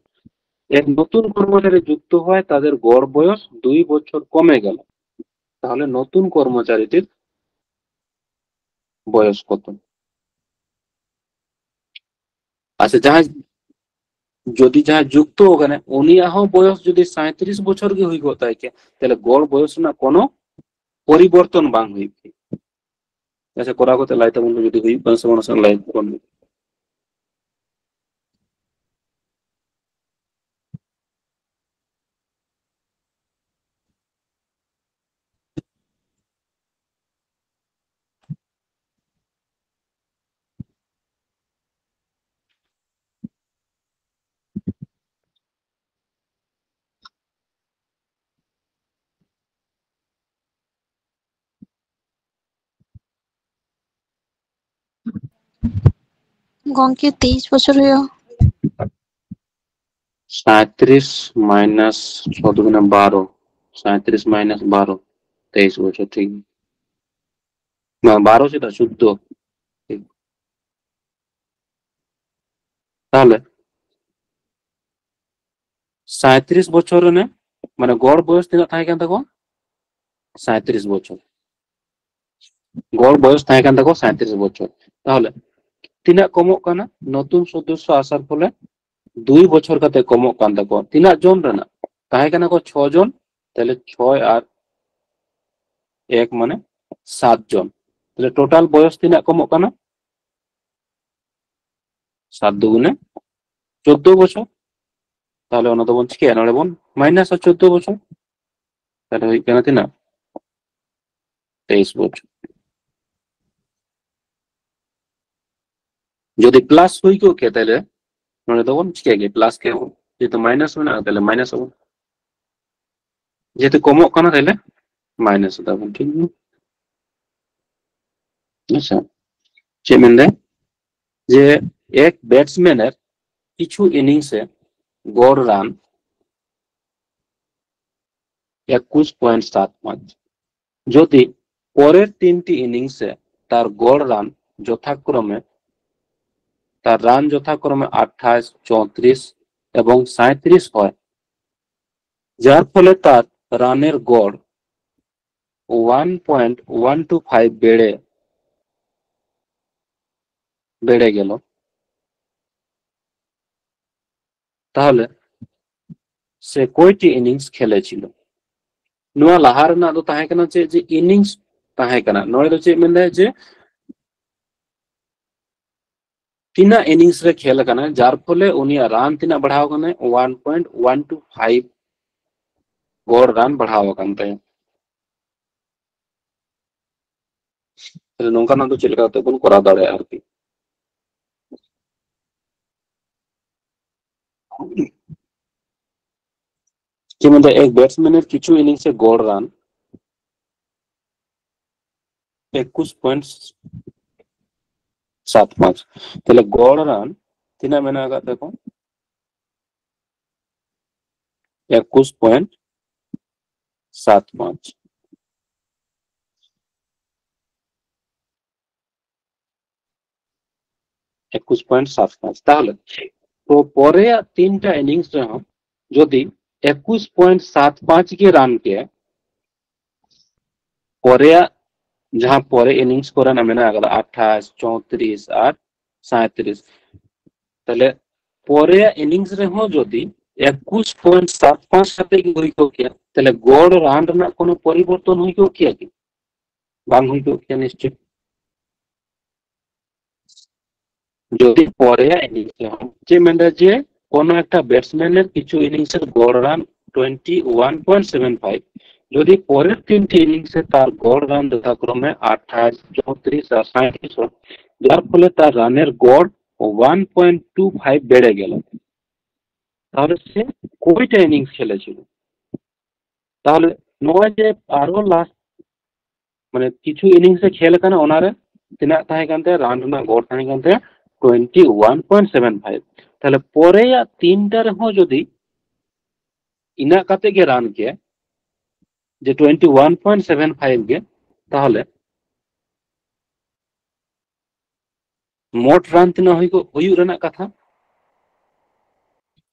এক নতুন কর্মচারী যুক্ত হওয়ায় তাদের গড় বয়স দুই বছর কমে গেল। তাহলে নতুন কর্মচারীটির বয়স কত? ᱟᱪᱪᱷᱟ, ᱡᱟᱦᱟᱸᱭ, ᱡᱩᱫᱤ ᱡᱟᱦᱟᱸᱭ ᱡᱩᱠᱛᱚ ᱟᱠᱟᱱᱟᱭ, ᱩᱱᱤᱭᱟᱜ ᱦᱚᱸ ᱵᱚᱭᱚᱥ ᱡᱩᱫᱤ ᱥᱟᱸᱭᱛᱨᱤᱥ ᱵᱚᱪᱷᱚᱨ ᱜᱮ ᱦᱩᱭ ᱠᱚᱜ ᱛᱟᱭ ᱠᱮᱭᱟ, ᱛᱟᱦᱞᱮ ᱜᱚᱲ ᱵᱚᱭᱚᱥ ᱨᱮᱱᱟᱜ ᱠᱳᱱᱳ ᱯᱚᱨᱤᱵᱚᱨᱛᱚᱱ ᱵᱟᱝ ᱦᱩᱭᱩᱜ ᱠᱮᱭᱟ᱾ ᱟᱪᱪᱷᱟ, ᱠᱚᱨᱟᱣ ᱠᱟᱛᱮ ᱞᱟᱹᱭ ᱛᱟᱵᱚᱱ ᱯᱮ, ᱡᱩᱫᱤ ᱦᱩᱭᱩᱜ ᱠᱟᱱᱟ ᱥᱮ ᱵᱟᱝ, ᱱᱟᱥᱮᱱᱟᱜ ᱞᱟᱹᱭ ᱛᱟᱵᱚᱱ ᱯᱮ᱾ ᱜᱚᱝᱠᱮ, ᱛᱮᱭᱤᱥ ᱵᱚᱪᱷᱚᱨ ᱦᱩᱭᱩᱜᱼᱟ᱾ ᱥᱟᱸᱭᱛᱨᱤᱥ ᱢᱟᱭᱱᱟᱥ ᱪᱷᱚ ᱫᱩᱜᱩᱱᱮ ᱵᱟᱨᱚ, ᱥᱟᱸᱭᱛᱨᱤᱥ ᱢᱟᱭᱱᱟᱥ ᱵᱟᱨᱚ, ᱛᱮᱭᱤᱥ ᱵᱚᱪᱷᱚᱨ, ᱴᱷᱤᱠ ᱜᱮᱭᱟ᱾ ᱵᱟᱝ, ᱵᱟᱨᱚ ᱪᱮᱫᱟᱜ, ᱪᱳᱫᱫᱳ᱾ ᱴᱷᱤᱠ᱾ ᱛᱟᱦᱞᱮ ᱥᱟᱸᱭᱛᱨᱤᱥ ᱵᱚᱪᱷᱚᱨ ᱨᱮᱱᱟᱜ, ᱢᱟᱱᱮ, ᱜᱚᱲ ᱵᱚᱭᱚᱥ ᱛᱤᱱᱟᱹᱜ ᱛᱟᱦᱮᱸ ᱠᱟᱱ ᱛᱟᱠᱚᱣᱟ? ᱥᱟᱸᱭᱛᱨᱤᱥ ᱵᱚᱪᱷᱚᱨ᱾ ᱜᱚᱲ ᱵᱚᱭᱚᱥ ᱛᱟᱦᱮᱸ ᱠᱟᱱ ᱛᱟᱠᱚᱣᱟ ᱥᱟᱸᱭᱛᱨᱤᱥ ᱵᱚᱪᱷᱚᱨ᱾ ᱛᱟᱦᱞᱮ ᱛᱤᱱᱟᱹᱜ ᱠᱚᱢᱚᱜ ᱠᱟᱱᱟ? ᱱᱚᱛᱩᱱ ᱥᱚᱫᱚᱥᱥᱚ ᱟᱥᱟᱨ ᱯᱷᱚᱞᱮ ᱫᱩᱭ ᱵᱚᱪᱷᱚᱨ ᱠᱟᱛᱮ ᱠᱚᱢᱚᱜ ᱠᱟᱱ ᱛᱟᱠᱚᱣᱟ᱾ ᱛᱤᱱᱟᱹᱜ ᱡᱚᱱ ᱨᱮᱱᱟᱜ? ᱛᱟᱦᱮᱸ ᱠᱟᱱᱟ ᱠᱚ ᱪᱷᱚ ᱡᱚᱱ, ᱛᱟᱦᱞᱮ ᱪᱷᱚᱭ ᱟᱨ ᱮᱠ ᱢᱟᱱᱮ ᱥᱟᱛ ᱡᱚᱱ᱾ ᱛᱟᱦᱞᱮ ᱴᱳᱴᱟᱞ ᱵᱚᱭᱚᱥ ᱛᱤᱱᱟᱹᱜ ᱠᱚᱢᱚᱜ ᱠᱟᱱᱟ? ᱥᱟᱛ ᱫᱩᱜᱩᱱᱮ ᱪᱳᱫᱫᱳ ᱵᱚᱪᱷᱚᱨ᱾ ᱛᱟᱦᱞᱮ ᱚᱱᱟ ᱫᱚᱵᱚᱱ ᱪᱤᱠᱟᱹᱭᱟ? ᱱᱚᱰᱮ ᱵᱚᱱ ᱢᱟᱭᱱᱟᱥ ᱟᱨ ᱪᱳᱫᱽᱫᱳ ᱵᱚᱪᱷᱚᱨ, ᱛᱟᱦᱞᱮ ᱦᱩᱭᱩᱜ ᱠᱟᱱᱟ ᱛᱤᱱᱟᱹᱜ? ᱛᱮᱭᱤᱥ ᱵᱚᱪᱷᱚᱨ᱾ ᱡᱩᱫᱤ ᱯᱞᱟᱥ ᱦᱩᱭ ᱠᱚᱜ ᱠᱮᱭᱟ, ᱛᱟᱦᱞᱮ ᱱᱚᱰᱮ ᱫᱚᱵᱚᱱ ᱪᱤᱠᱟᱹᱭ ᱜᱮᱭᱟ, ᱯᱞᱟᱥ ᱠᱮᱭᱟ ᱵᱚᱱ᱾ ᱡᱮᱦᱮᱛᱩ ᱢᱟᱭᱱᱟᱥ ᱢᱮᱱᱟᱜᱼᱟ, ᱛᱟᱦᱞᱮ ᱢᱟᱭᱱᱟᱥ ᱟᱵᱚᱱ᱾ ᱡᱮᱦᱮᱛᱩ ᱠᱚᱢᱚᱜ ᱠᱟᱱᱟ, ᱛᱟᱦᱞᱮ ᱢᱟᱭᱱᱟᱥ ᱮᱫᱟ ᱵᱚᱱ, ᱴᱷᱤᱠ ᱜᱮᱭᱟ᱾ ᱟᱪᱪᱷᱟ, ᱪᱮᱫ ᱢᱮᱱᱫᱟᱭ? ᱡᱮ ᱮᱠ ᱵᱮᱴᱥᱢᱮᱱᱮᱨ ᱠᱤᱪᱷᱩ ᱤᱱᱤᱝᱥ ᱮ ᱜᱚᱲ ᱨᱟᱱ ᱮᱠᱩᱥ ᱯᱚᱭᱮᱱᱴ ᱥᱟᱛ ᱯᱟᱸᱪ, ᱡᱩᱫᱤ ᱯᱚᱨᱮᱨ ᱛᱤᱱᱴᱤ ᱤᱱᱤᱝᱥ ᱮ ᱛᱟᱨ ᱜᱚᱲ ᱨᱟᱱ ᱡᱚᱛᱷᱟᱠᱨᱚᱢᱮ ᱛᱟᱨ ᱨᱟᱱ ᱡᱚᱛᱷᱟᱠᱨᱚᱢᱮ ᱟᱴᱷᱟᱥ, ᱪᱳᱛᱨᱤᱥ ᱮᱵᱚᱝ ᱥᱟᱸᱭᱛᱨᱤᱥ ᱦᱚᱭ, ᱡᱟᱨ ᱯᱷᱚᱞᱮ ᱛᱟᱨ ᱨᱟᱱᱮᱨ ᱜᱚᱲ one point one two five ᱵᱮᱲᱮ ᱵᱮᱲᱮ ᱜᱮᱞ, ᱛᱟᱦᱚᱞᱮ ᱥᱮ ᱠᱚᱭᱴᱤ ᱤᱱᱤᱝᱥ ᱠᱷᱮᱞᱮ ᱪᱤᱞᱚ? ᱱᱚᱣᱟ ᱞᱟᱦᱟ ᱨᱮᱱᱟᱜ ᱫᱚ ᱛᱟᱦᱮᱸ ᱠᱟᱱᱟ ᱪᱮᱫ, ᱡᱮ ᱤᱱᱤᱝᱥ ᱛᱟᱦᱮᱸ ᱠᱟᱱᱟ᱾ ᱱᱚᱰᱮ ᱫᱚ ᱪᱮᱫ ᱢᱮᱱᱫᱟᱭ, ᱡᱮ ᱛᱤᱱᱟᱹᱜ ᱤᱱᱤᱝᱥ ᱨᱮ ᱠᱷᱮᱞ ᱟᱠᱟᱱᱟᱭ, ᱡᱟᱨ ᱯᱷᱚᱞᱮ ᱩᱱᱤᱭᱟᱜ ᱨᱟᱱ ᱛᱤᱱᱟᱹᱜ ᱵᱟᱲᱦᱟᱣ ᱟᱠᱟᱱᱟᱭ, one point one two five ᱜᱚᱲ ᱨᱟᱱ ᱵᱟᱲᱦᱟᱣ ᱟᱠᱟᱱ ᱛᱟᱭᱟ᱾ ᱛᱟᱦᱞᱮ ᱱᱚᱝᱠᱟᱱᱟᱜ ᱫᱚ ᱪᱮᱫ ᱞᱮᱠᱟ ᱠᱟᱛᱮ ᱵᱚᱱ ᱠᱚᱨᱟᱣ ᱫᱟᱲᱮᱭᱟᱜᱼᱟ ᱟᱨᱠᱤ? ᱪᱮᱫ ᱢᱮᱱᱫᱟ, ᱮᱠ ᱵᱮᱴᱥᱢᱮᱱᱮᱨ ᱠᱤᱪᱷᱩ ᱤᱱᱤᱝᱥ ᱮ ᱜᱚᱲ ᱨᱟᱱ ᱮᱠᱩᱥ ᱯᱚᱭᱮᱱᱴ ᱥᱟᱛ ᱯᱟᱸᱪ, ᱛᱟᱦᱞᱮ ᱜᱚᱲ ᱨᱟᱱ ᱛᱤᱱᱟᱹᱜ ᱢᱮᱱᱟᱜ ᱟᱠᱟᱫ ᱛᱟᱠᱚᱣᱟ? ᱮᱠᱩᱥ ᱯᱚᱭᱮᱱᱴ ᱥᱟᱛ ᱯᱟᱸᱪ᱾ ᱮᱠᱩᱥ ᱯᱚᱭᱮᱱᱴ ᱥᱟᱛ ᱯᱟᱸᱪ᱾ ᱛᱟᱦᱚᱞᱮ ᱛᱚ ᱯᱚᱨᱮᱭᱟᱜ ᱛᱤᱱᱴᱟ ᱤᱱᱤᱝᱥ ᱨᱮᱦᱚᱸ ᱡᱩᱫᱤ ᱮᱠᱩᱥ ᱯᱚᱭᱮᱱᱴ ᱥᱟᱛ ᱯᱟᱸᱪ ᱜᱮ ᱨᱟᱱ ᱠᱮᱭᱟ, ᱯᱚᱨᱮᱭᱟᱜ ᱡᱟᱦᱟᱸ ᱯᱚᱨᱮ ᱤᱱᱤᱝᱥ ᱠᱚᱨᱮᱱᱟᱜ ᱢᱮᱱᱟᱜ ᱟᱠᱟᱫᱟ ᱟᱴᱷᱟᱥ, ᱪᱳᱛᱨᱤᱥ ᱟᱨ ᱥᱟᱸᱭᱛᱨᱤᱥ, ᱛᱟᱦᱞᱮ ᱯᱚᱨᱮᱭᱟᱜ ᱤᱱᱤᱝᱥ ᱨᱮᱦᱚᱸ ᱡᱩᱫᱤ ᱮᱠᱩᱥ ᱯᱚᱭᱮᱱᱴ ᱥᱟᱛ ᱯᱟᱸᱪ ᱠᱟᱛᱮ ᱜᱮ ᱦᱩᱭ ᱠᱚᱜ ᱠᱮᱭᱟ, ᱛᱟᱦᱞᱮ ᱜᱚᱲ ᱨᱟᱱ ᱨᱮᱱᱟᱜ ᱠᱳᱱᱳ ᱯᱚᱨᱤᱵᱚᱨᱛᱚᱱ ᱦᱩᱭ ᱠᱚᱜ ᱠᱮᱭᱟ ᱠᱤ? ᱵᱟᱝ ᱦᱩᱭ ᱠᱚᱜ ᱠᱮᱭᱟ ᱱᱤᱥᱪᱚᱭ᱾ ᱡᱩᱫᱤ ᱯᱚᱨᱮᱭᱟᱜ ᱤᱱᱤᱝᱥ ᱨᱮᱦᱚᱸ ᱪᱮᱫ ᱢᱮᱱᱫᱟ, ᱡᱮ ᱠᱳᱱᱳ ᱮᱠᱴᱟ ᱵᱮᱴᱥᱢᱮᱱ ᱮᱨ ᱠᱤᱪᱷᱩ ᱤᱱᱤᱝᱥ ᱮᱨ ᱜᱚᱲ ᱨᱟᱱ twenty one point seven five. যদি পরের তিনটি ইনিংসে তার গড় রান যথাক্রমে আঠাশ, চৌত্রিশ আর সাঁইত্রিশ হয়, যার ফলে তার রানের গড় ওয়ান পয়েন্ট টু ফাইভ বেড়ে গেল, তাহলে সে কয়টা ইনিংস খেলেছিল? তাহলে ᱱᱚᱜᱼᱚᱭ ᱡᱮ ᱟᱨᱚ ᱞᱟᱥᱴ, ᱢᱟᱱᱮ ᱠᱤᱪᱷᱩ ᱤᱱᱤᱝᱥ ᱮ ᱠᱷᱮᱞ ᱠᱟᱱᱟ, ᱚᱱᱟᱨᱮ ᱛᱤᱱᱟᱹᱜ ᱛᱟᱦᱮᱸ ᱠᱟᱱ ᱛᱟᱭᱟ? ᱨᱟᱱ ᱨᱮᱱᱟᱜ ᱜᱚᱲ ᱛᱟᱦᱮᱸ ᱠᱟᱱ ᱛᱟᱭᱟ ᱴᱩᱭᱮᱱᱴᱤ ᱣᱟᱱ ᱯᱚᱭᱮᱱᱴ ᱥᱮᱵᱷᱮᱱ ᱯᱷᱟᱭᱤᱵᱷ᱾ ᱛᱟᱦᱞᱮ ᱯᱚᱨᱮᱭᱟᱜ ᱛᱤᱱᱴᱟ ᱨᱮᱦᱚᱸ ᱡᱩᱫᱤ ᱤᱱᱟᱹᱜ ᱠᱟᱛᱮ ᱜᱮ ᱨᱟᱱ ᱠᱮᱭᱟ, ᱡᱮ ᱴᱩᱭᱮᱱᱴᱤ ᱣᱟᱱ ᱯᱚᱭᱮᱱᱴ ᱥᱮᱵᱷᱮᱱ ᱯᱷᱟᱭᱤᱵᱷ ᱜᱮ, ᱛᱟᱦᱞᱮ ᱢᱳᱴ ᱨᱟᱱ ᱛᱤᱱᱟᱹᱜ ᱦᱩᱭ ᱠᱚ-, ᱦᱩᱭᱩᱜ ᱨᱮᱱᱟᱜ ᱠᱟᱛᱷᱟ?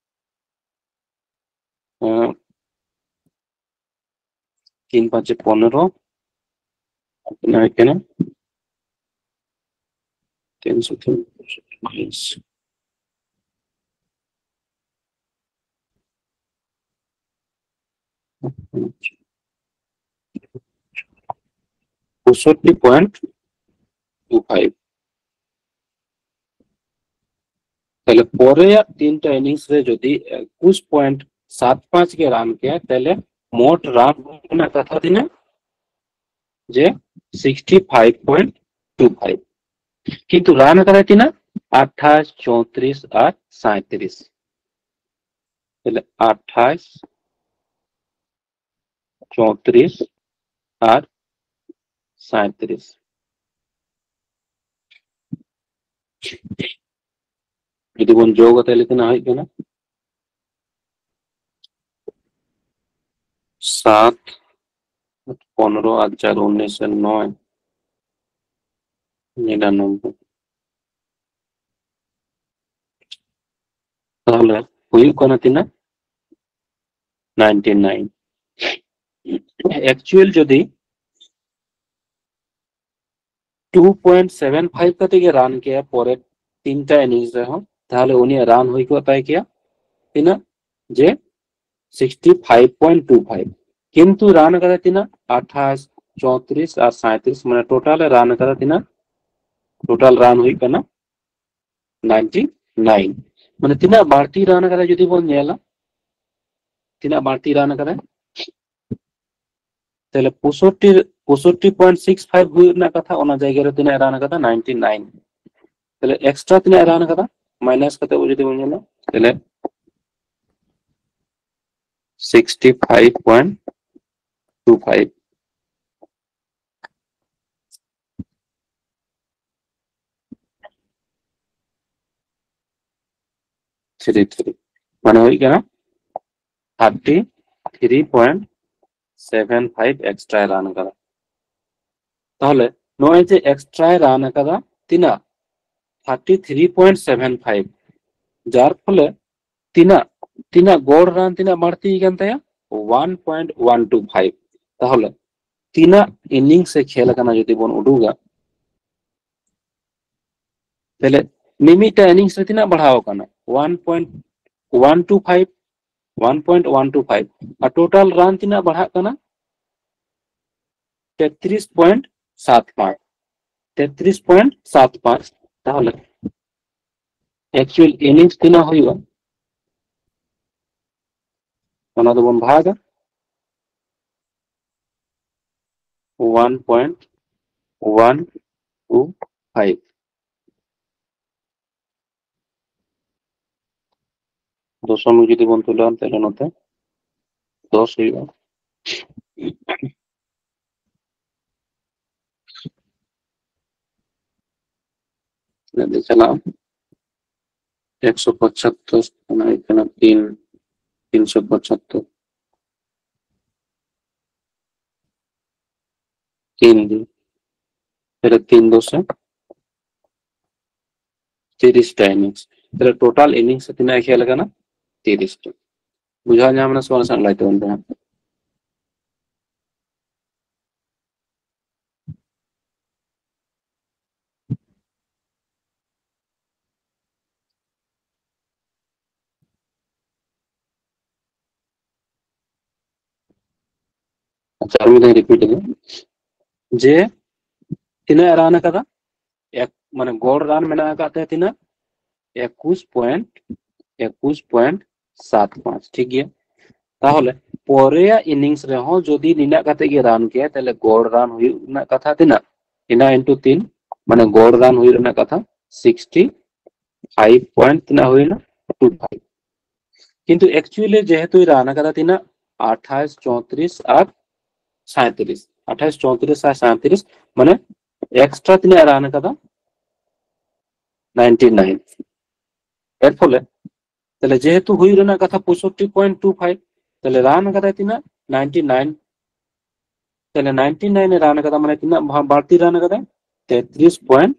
ᱮᱸ, ᱛᱤᱱ ᱯᱟᱸᱪᱮ ᱯᱚᱱᱮᱨᱚ, ᱛᱤᱱᱟᱹᱜ ᱦᱩᱭᱩᱜ ᱠᱟᱱᱟ? ᱛᱤᱱ ᱥᱚᱛᱮᱨᱚ, ᱵᱟᱭᱤᱥ᱾ ᱯᱚᱸᱭᱥᱚᱴᱴᱤ ᱯᱚᱭᱮᱱᱴ ᱴᱩ ᱯᱷᱟᱭᱤᱵᱷ᱾ ᱛᱟᱦᱞᱮ ᱯᱚᱨᱮᱭᱟᱜ ᱛᱤᱱᱴᱟ ᱤᱱᱤᱝᱥ ᱨᱮ ᱡᱩᱫᱤ ᱮᱠᱩᱥ ᱯᱚᱭᱮᱱᱴ ᱥᱟᱛ ᱯᱟᱸᱪ ᱜᱮ ᱨᱟᱱ ᱠᱮᱭᱟ, ᱛᱟᱦᱞᱮ ᱢᱳᱴ ᱨᱟᱱ ᱨᱮᱱᱟᱜ ᱠᱟᱛᱷᱟ ᱛᱤᱱᱟᱹᱜ? ᱡᱮ sixty five point two five. ᱠᱤᱱᱛᱩ ᱨᱟᱱ ᱟᱠᱟᱫᱟᱭ ᱛᱤᱱᱟᱹᱜ? ᱟᱴᱷᱟᱥ, ᱪᱳᱭᱛᱨᱤᱥ ᱟᱨ ᱥᱟᱸᱭᱛᱨᱤᱥ᱾ ᱛᱟᱦᱞᱮ ᱟᱴᱷᱟᱥ, ᱪᱳᱭᱛᱨᱤᱥ ᱟᱨ ᱥᱟᱸᱭᱛᱨᱤᱥ᱾ ᱡᱩᱫᱤ ᱵᱚᱱ ᱡᱳᱜᱟ, ᱛᱟᱦᱞᱮ ᱛᱤᱱᱟᱹᱜ ᱦᱩᱭᱩᱜ ᱠᱟᱱᱟ? ᱥᱟᱛ, ᱯᱚᱱᱨᱚ ᱟᱨ ᱪᱟᱨ ᱩᱱᱤᱥ ᱟᱨ ᱱᱚᱭ, ᱱᱤᱨᱟᱱᱚᱵᱵᱳᱭ᱾ ᱛᱟᱦᱞᱮ ᱦᱩᱭᱩᱜ ᱠᱟᱱᱟ ᱛᱤᱱᱟᱹᱜ? Ninety nine. ᱮᱠᱪᱩᱭᱮᱞ ᱡᱩᱫᱤ ᱴᱩ ᱯᱚᱭᱮᱱᱴ ᱥᱮᱵᱷᱮᱱ ᱯᱷᱟᱭᱤᱵᱷ ᱠᱟᱛᱮ ᱜᱮ ᱨᱟᱱ ᱠᱮᱭᱟ ᱯᱚᱨᱮ ᱛᱤᱱᱴᱟ ᱤᱱᱤᱝᱥ ᱨᱮᱦᱚᱸ, ᱛᱟᱦᱞᱮ ᱩᱱᱤᱭᱟᱜ ᱨᱟᱱ ᱦᱩᱭ ᱠᱚᱜ ᱛᱟᱭ ᱠᱮᱭᱟ ᱛᱤᱱᱟᱹᱜ? ᱡᱮ sixty five point two five. ᱠᱤᱱᱛᱩ ᱨᱟᱱ ᱟᱠᱟᱫᱟᱭ ᱛᱤᱱᱟᱹᱜ? ᱟᱴᱷᱟᱥ, ᱪᱳᱭᱛᱨᱤᱥ ᱟᱨ ᱥᱟᱸᱭᱛᱨᱤᱥ, ᱢᱟᱱᱮ ᱴᱳᱴᱟᱞ ᱮ ᱨᱟᱱ ᱟᱠᱟᱫᱟ ᱛᱤᱱᱟᱹᱜ? ᱴᱳᱴᱟᱞ ᱨᱟᱱ ᱦᱩᱭᱩᱜ ᱠᱟᱱᱟ ᱱᱟᱭᱤᱱᱴᱤ ᱱᱟᱭᱤᱱ᱾ ᱢᱟᱱᱮ ᱛᱤᱱᱟᱹᱜ ᱵᱟᱹᱲᱛᱤ ᱨᱟᱱ ᱟᱠᱟᱫᱟ ᱡᱩᱫᱤ ᱵᱚᱱ ᱧᱮᱞᱟ, ᱛᱤᱱᱟᱹᱜ ᱵᱟᱹᱲᱛᱤ ᱨᱟᱱ ᱟᱠᱟᱫᱟᱭ? ᱛᱟᱦᱞᱮ ᱯᱚᱸᱭᱥᱚᱴᱴᱤ, ᱯᱚᱸᱭᱥᱚᱴᱴᱤ point six five ᱦᱩᱭᱩᱜ ᱨᱮᱱᱟᱜ ᱠᱟᱛᱷᱟ, ᱚᱱᱟ ᱡᱟᱭᱜᱟ ᱨᱮ ᱛᱤᱱᱟᱹᱜ ᱨᱟᱱ ᱟᱠᱟᱫᱟ? Ninety nine. ᱛᱟᱦᱞᱮ ᱮᱠᱥᱴᱨᱟ ᱛᱤᱱᱟᱹᱜ ᱨᱟᱱ ᱟᱠᱟᱫᱟ? ᱢᱟᱭᱱᱟᱥ ᱠᱟᱛᱮ ᱡᱩᱫᱤ ᱵᱚᱱ ᱧᱮᱞᱟ, ᱛᱟᱦᱞᱮ sixty five point two five. Three three ᱢᱟᱱᱮ ᱦᱩᱭᱩᱜ ᱠᱟᱱᱟ thirty three point seven five extra ᱨᱟᱱ ᱟᱠᱟᱫᱟ᱾ ᱛᱟᱦᱚᱞᱮ ᱱᱚᱜᱼᱚᱭ ᱡᱮ extra ᱨᱟᱱ ᱟᱠᱟᱫᱟ ᱛᱤᱱᱟᱹᱜ? Thirty three point seven five. ᱡᱟᱨ ᱯᱷᱚᱞᱮ ᱛᱤᱱᱟᱹᱜ, ᱛᱤᱱᱟᱹᱜ ᱜᱚᱲ ᱨᱟᱱ ᱛᱤᱱᱟᱹᱜ ᱵᱟᱹᱲᱛᱤ ᱠᱟᱱ ᱛᱟᱭᱟ? One point one two five. ᱛᱟᱦᱚᱞᱮ ᱛᱤᱱᱟᱹᱜ innings ᱮ ᱠᱷᱮᱞ ᱟᱠᱟᱱᱟ ᱡᱩᱫᱤ ᱵᱚᱱ ᱩᱰᱩᱠᱟ, ᱛᱟᱦᱞᱮ ᱢᱤᱢᱤᱫᱴᱟᱝ innings ᱨᱮ ᱛᱤᱱᱟᱹᱜ ᱵᱟᱲᱦᱟᱣ ᱟᱠᱟᱱᱟ? One point one two five, one point one two five. ᱟᱨ total ᱨᱟᱱ ᱛᱤᱱᱟᱹᱜ ᱵᱟᱲᱦᱟᱜ ᱠᱟᱱᱟ? ᱛᱮᱛᱨᱤᱥ point ᱥᱟᱛ ᱯᱟᱸᱪ, ᱛᱮᱛᱨᱤᱥ point ᱥᱟᱛ ᱯᱟᱸᱪ. ᱛᱟᱦᱚᱞᱮ actual innings ᱛᱤᱱᱟᱹᱜ ᱦᱩᱭᱩᱜᱼᱟ? ᱚᱱᱟ ᱫᱚᱵᱚᱱ ᱵᱷᱟᱜᱟ one point one two five. ᱫᱚᱥᱚᱢᱤᱠ ᱡᱩᱫᱤ ᱵᱚᱱ ᱛᱩᱞᱟᱹᱣᱟ, ᱛᱟᱦᱞᱮ ᱱᱚᱛᱮ ᱫᱚᱥ ᱦᱩᱭᱩᱜᱼᱟ᱾ ᱪᱟᱞᱟᱜᱼᱟ ᱮᱠᱥᱚ ᱯᱚᱸᱪᱟᱛᱛᱳᱨ, ᱚᱱᱟ ᱦᱩᱭᱩᱜ ᱠᱟᱱᱟ ᱛᱤᱱ, ᱛᱤᱱᱥᱚ ᱯᱚᱸᱪᱟᱛᱛᱳᱨ᱾ ᱛᱤᱱ ᱫᱤᱱ, ᱛᱟᱦᱞᱮ ᱛᱤᱱ ᱫᱚᱥᱮ ᱛᱤᱨᱤᱥ ᱴᱟ innings. ᱛᱟᱦᱞᱮ total innings ᱛᱤᱱᱟᱹᱜ ᱮ ᱠᱷᱮᱞ ᱠᱟᱱᱟ? ᱛᱤᱨᱤᱥ ᱴᱟ. ᱵᱩᱡᱷᱟᱹᱣ ᱧᱟᱢ ᱮᱱᱟ ᱥᱮ ᱵᱟᱝ? ᱞᱟᱹᱭ ᱛᱟᱵᱚᱱ ᱯᱮ ᱦᱟᱸᱜ᱾ ᱟᱪᱪᱷᱟ, ᱟᱨ ᱢᱤᱫ ᱫᱷᱟᱣ repeat ᱮᱫᱟ ᱡᱮ ᱛᱤᱱᱟᱹᱜ ᱮ ᱨᱟᱱ ᱟᱠᱟᱫᱟ? ᱮᱠ, ᱢᱟᱱᱮ ᱜᱚᱲ ᱨᱟᱱ ᱢᱮᱱᱟᱜ ᱟᱠᱟᱫ ᱛᱟᱭᱟ ᱛᱤᱱᱟᱹᱜ? ᱮᱠᱩᱥ point, ᱮᱠᱩᱥ point ᱥᱟᱛ ᱯᱟᱸᱪ. ᱴᱷᱤᱠ ᱜᱮᱭᱟ᱾ ᱛᱟᱦᱚᱞᱮ ᱯᱚᱨᱮᱭᱟᱜ ᱤᱱᱤᱝᱥ ᱨᱮᱦᱚᱸ ᱡᱩᱫᱤ ᱱᱤᱱᱟᱹᱜ ᱠᱟᱛᱮ ᱜᱮ ᱨᱟᱱ ᱠᱮᱭᱟ, ᱛᱟᱦᱚᱞᱮ ᱜᱚᱲ ᱨᱟᱱ ᱦᱩᱭᱩᱜ ᱨᱮᱱᱟᱜ ᱠᱟᱛᱷᱟ ᱛᱤᱱᱟᱹᱜ? ᱤᱱᱟᱹ ᱤᱱᱴᱩ ᱛᱤᱱ, ᱢᱟᱱᱮ ᱜᱚᱲ ᱨᱟᱱ ᱦᱩᱭᱩᱜ ᱨᱮᱱᱟᱜ ᱠᱟᱛᱷᱟ ᱥᱤᱠᱥᱴᱤ ᱯᱷᱟᱭᱤᱵᱷ ᱯᱚᱭᱮᱱᱴ ᱛᱤᱱᱟᱹᱜ ᱦᱩᱭᱱᱟ? Two five. ᱠᱤᱱᱛᱩ ᱮᱠᱪᱩᱭᱟᱞᱤ ᱡᱮᱦᱮᱛᱩᱭ ᱨᱟᱱ ᱟᱠᱟᱫᱟ ᱛᱤᱱᱟᱹᱜ? ᱟᱴᱷᱟᱥ, ᱪᱳᱭᱛᱨᱤᱥ ᱟᱨ ᱥᱟᱸᱭᱛᱨᱤᱥ᱾ ᱟᱴᱷᱟᱥ, ᱪᱳᱭᱛᱨᱤᱥ ᱟᱨ ᱥᱟᱸᱭᱛᱨᱤᱥ, ᱢᱟᱱᱮ ᱮᱠᱥᱴᱨᱟ ᱛᱤᱱᱟᱹᱜ ᱨᱟᱱ ᱟᱠᱟᱫᱟ? Ninety nine. ᱮᱨ ᱯᱷᱚᱞᱮ ᱛᱟᱦᱞᱮ ᱡᱮᱦᱮᱛᱩ ᱦᱩᱭ ᱨᱮᱱᱟᱜ ᱠᱟᱛᱷᱟ ᱯᱚᱸᱭᱥᱚᱴᱴᱤ ᱯᱚᱭᱮᱱᱴ ᱴᱩ ᱯᱷᱟᱭᱤᱵᱷ, ᱛᱟᱦᱞᱮ ᱨᱟᱱ ᱟᱠᱟᱫᱟᱭ ᱛᱤᱱᱟᱹᱜ? Ninety nine. ᱛᱟᱦᱞᱮ ᱱᱟᱭᱤᱱᱴᱤ ᱱᱟᱭᱤᱱ ᱮ ᱨᱟᱱ ᱟᱠᱟᱫᱟ, ᱢᱟᱱᱮ ᱛᱤᱱᱟᱹᱜ ᱵᱷᱟ-, ᱵᱟᱹᱲᱛᱤ ᱨᱟᱱ ᱟᱠᱟᱫᱟᱭ? ᱛᱮᱛᱨᱤᱥ ᱯᱚᱭᱮᱱᱴ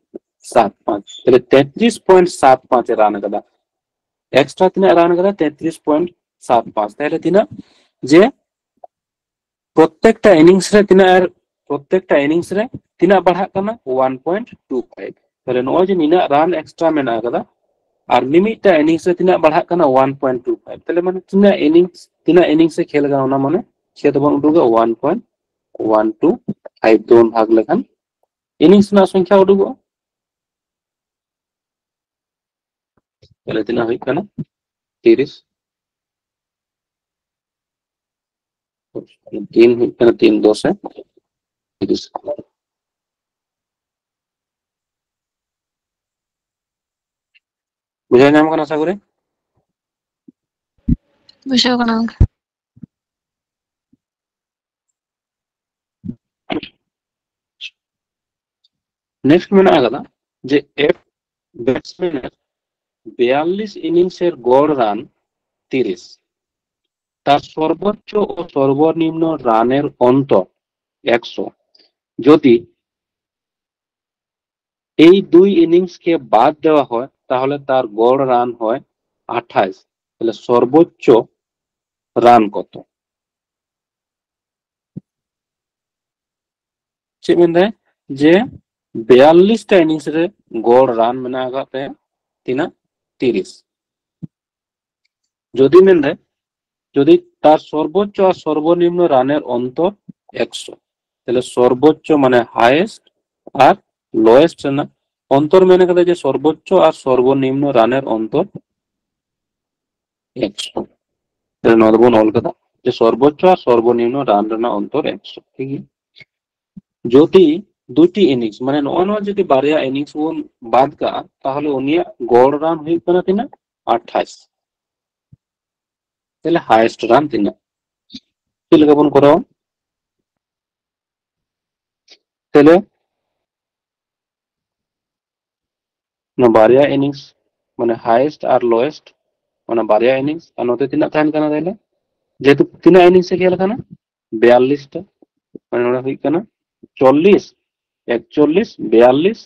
ᱥᱟᱛ ᱯᱟᱸᱪ᱾ ᱛᱟᱦᱞᱮ ᱛᱮᱛᱨᱤᱥ ᱯᱚᱭᱮᱱᱴ ᱥᱟᱛ ᱯᱟᱸᱪ ᱮ ᱨᱟᱱ ᱟᱠᱟᱫᱟ᱾ ᱮᱠᱥᱴᱨᱟ ᱛᱤᱱᱟᱹᱜ ᱨᱟᱱ ᱟᱠᱟᱫᱟ? ᱛᱮᱛᱨᱤᱥ ᱯᱚᱭᱮᱱᱴ ᱥᱟᱛ ᱯᱟᱸᱪ᱾ ᱛᱟᱦᱞᱮ ᱛᱤᱱᱟᱹᱜ? ᱡᱮ ᱯᱨᱚᱛᱮᱠᱴᱟ ᱤᱱᱤᱝᱥ ᱨᱮ ᱛᱤᱱᱟᱹᱜ ᱟᱨ ᱯᱨᱚᱛᱮᱠᱴᱟ ᱤᱱᱤᱝᱥ ᱨᱮ ᱛᱤᱱᱟᱹᱜ ᱵᱟᱲᱦᱟᱜ ᱠᱟᱱᱟ? One point two five. ᱛᱟᱦᱞᱮ ᱱᱚᱜᱼᱚᱭ ᱡᱮ ᱱᱤᱱᱟᱹᱜ ᱨᱟᱱ ᱮᱠᱥᱴᱨᱟ ᱢᱮᱱᱟᱜ ᱟᱠᱟᱫᱟ, ᱟᱨ ᱢᱤᱢᱤᱫᱴᱟ ᱤᱱᱤᱝᱥ ᱨᱮ ᱛᱤᱱᱟᱹᱜ ᱵᱟᱲᱦᱟᱜ ᱠᱟᱱᱟ? One point two five. ᱛᱟᱦᱞᱮ ᱢᱟᱱᱮ ᱛᱤᱱᱟᱹᱜ ᱤᱱᱤᱝᱥ, ᱛᱤᱱᱟᱹᱜ ᱤᱱᱤᱝᱥ ᱮ ᱠᱷᱮᱞ ᱠᱟᱱᱟ, ᱚᱱᱟ ᱢᱟᱱᱮ ᱪᱮᱫ ᱵᱚᱱ ᱩᱰᱩᱠᱟ? One point one two five ᱛᱮᱵᱚᱱ ᱵᱷᱟᱜᱽ ᱞᱮᱠᱷᱟᱱ ᱤᱱᱤᱝᱥ ᱨᱮᱱᱟᱜ ᱥᱚᱝᱠᱷᱟ ᱩᱰᱩᱠᱚᱜᱼᱟ᱾ ᱛᱟᱦᱞᱮ ᱛᱤᱱᱟᱹᱜ ᱦᱩᱭᱩᱜ ᱠᱟᱱᱟ? ᱛᱤᱨᱤᱥ᱾ ᱛᱤᱱ ᱦᱩᱭᱩᱜ ᱠᱟᱱᱟ, ᱛᱤᱱ ᱫᱚᱥᱮ ᱛᱤᱨᱤᱥ᱾ ᱵᱩᱡᱷᱟᱹᱣ ᱧᱟᱢ ᱠᱟᱱᱟ ᱟᱥᱟ ᱠᱚᱨᱮ? ᱵᱩᱡᱷᱟᱹᱣ ᱠᱟᱱᱟ ᱜᱚᱝᱠᱮ᱾ ᱱᱮᱠᱥᱴ ᱢᱮᱱᱟᱜ ᱟᱠᱟᱫᱟ ᱡᱮ ᱮᱯᱷ ব্যাটসম্যানের বিয়াল্লিশ ইনিংসের গড় রান তিরিশ, তার সর্বোচ্চ ও সর্বনিম্ন রানের অন্তর একশো। যদি এই দুই ইনিংসকে বাদ দেওয়া হয়, তাহলে তার গড় রান হয় আঠাশ। তাহলে সর্বোচ্চ রান কত? ᱪᱮᱫ ᱢᱮᱱᱫᱟᱭ? ᱡᱮ ᱵᱤᱭᱟᱞᱞᱤᱥ ᱴᱟ ᱤᱱᱤᱝᱥ ᱨᱮ ᱜᱚᱲ ᱨᱟᱱ ᱢᱮᱱᱟᱜ ᱟᱠᱟᱫ ᱛᱟᱭᱟ ᱛᱤᱱᱟᱹᱜ? ᱛᱤᱨᱤᱥ᱾ ᱡᱩᱫᱤ ᱢᱮᱱᱫᱟᱭ, ᱡᱩᱫᱤ ᱛᱟᱨ ᱥᱚᱨᱵᱳᱪᱪᱚ ᱟᱨ ᱥᱚᱨᱵᱚᱱᱤᱢᱱᱚ ᱨᱟᱱᱮᱨ ᱚᱱᱛᱚᱨ ᱮᱠᱥᱚ, ᱛᱟᱦᱞᱮ ᱥᱚᱨᱵᱳᱪᱪᱚ ᱢᱟᱱᱮ ᱦᱟᱭᱮᱥᱴ ᱟᱨ ᱞᱳᱭᱮᱥᱴ ᱨᱮᱱᱟᱜ ᱚᱱᱛᱚᱨ ᱢᱮᱱ ᱠᱟᱫᱟ ᱡᱮ ᱥᱚᱨᱵᱳᱪᱪᱚ ᱟᱨ ᱥᱚᱨᱵᱚᱱᱤᱢᱱᱚ ᱨᱟᱱᱮᱨ ᱚᱱᱛᱚᱨ ᱮᱠᱥᱚ᱾ ᱛᱟᱦᱞᱮ ᱱᱚᱣᱟ ᱫᱚᱵᱚᱱ ᱚᱞ ᱠᱟᱫᱟ ᱡᱮ ᱥᱚᱨᱵᱚᱪᱪᱚ ᱟᱨ ᱥᱚᱨᱵᱚᱱᱤᱢᱱᱚ ᱨᱟᱱ ᱨᱮᱱᱟᱜ ᱚᱱᱛᱚᱨ ᱮᱠᱥᱚ, ᱴᱷᱤᱠ ᱜᱮᱭᱟ᱾ ᱡᱩᱫᱤ ᱫᱩᱴᱤ ᱤᱱᱤᱝᱥ, ᱢᱟᱱᱮ ᱱᱚᱜᱼᱚ ᱱᱚᱣᱟ ᱡᱩᱫᱤ ᱵᱟᱨᱭᱟ ᱤᱱᱤᱝᱥ ᱵᱚᱱ ᱵᱟᱫ ᱠᱟᱜᱼᱟ, ᱛᱟᱦᱚᱞᱮ ᱩᱱᱤᱭᱟᱜ ᱜᱚᱲ ᱨᱟᱱ ᱦᱩᱭᱩᱜ ᱠᱟᱱᱟ ᱛᱤᱱᱟᱹᱜ? ᱟᱴᱷᱟᱥ᱾ ᱛᱟᱦᱞᱮ ᱦᱟᱭᱮᱥᱴ ᱨᱟᱱ ᱛᱤᱱᱟᱹᱜ? ᱪᱮᱫ ᱞᱮᱠᱟ ᱵᱚᱱ ᱠᱚᱨᱟᱣᱟ? ᱛᱟᱦᱞᱮ ᱚᱱᱟ ᱵᱟᱨᱭᱟ ᱤᱱᱤᱝᱥ, ᱢᱟᱱᱮ ᱦᱟᱭᱮᱥᱴ ᱟᱨ ᱞᱳᱭᱮᱥᱴ, ᱚᱱᱟ ᱵᱟᱨᱭᱟ ᱤᱱᱤᱝᱥ, ᱟᱨ ᱱᱚᱛᱮ ᱛᱤᱱᱟᱹᱜ ᱛᱟᱦᱮᱱ ᱠᱟᱱᱟ ᱛᱟᱦᱞᱮ? ᱡᱮᱦᱮᱛᱩ ᱛᱤᱱᱟᱹᱜ ᱤᱱᱤᱝᱥ ᱮ ᱠᱷᱮᱞ ᱠᱟᱱᱟ? ᱵᱤᱭᱟᱞᱞᱤᱥ ᱴᱟ᱾ ᱢᱟᱱᱮ ᱱᱚᱰᱮ ᱦᱩᱭᱩᱜ ᱠᱟᱱᱟ ᱪᱚᱞᱞᱤᱥ, ᱮᱠᱪᱚᱞᱞᱤᱥ, ᱵᱤᱭᱟᱞᱞᱤᱥ᱾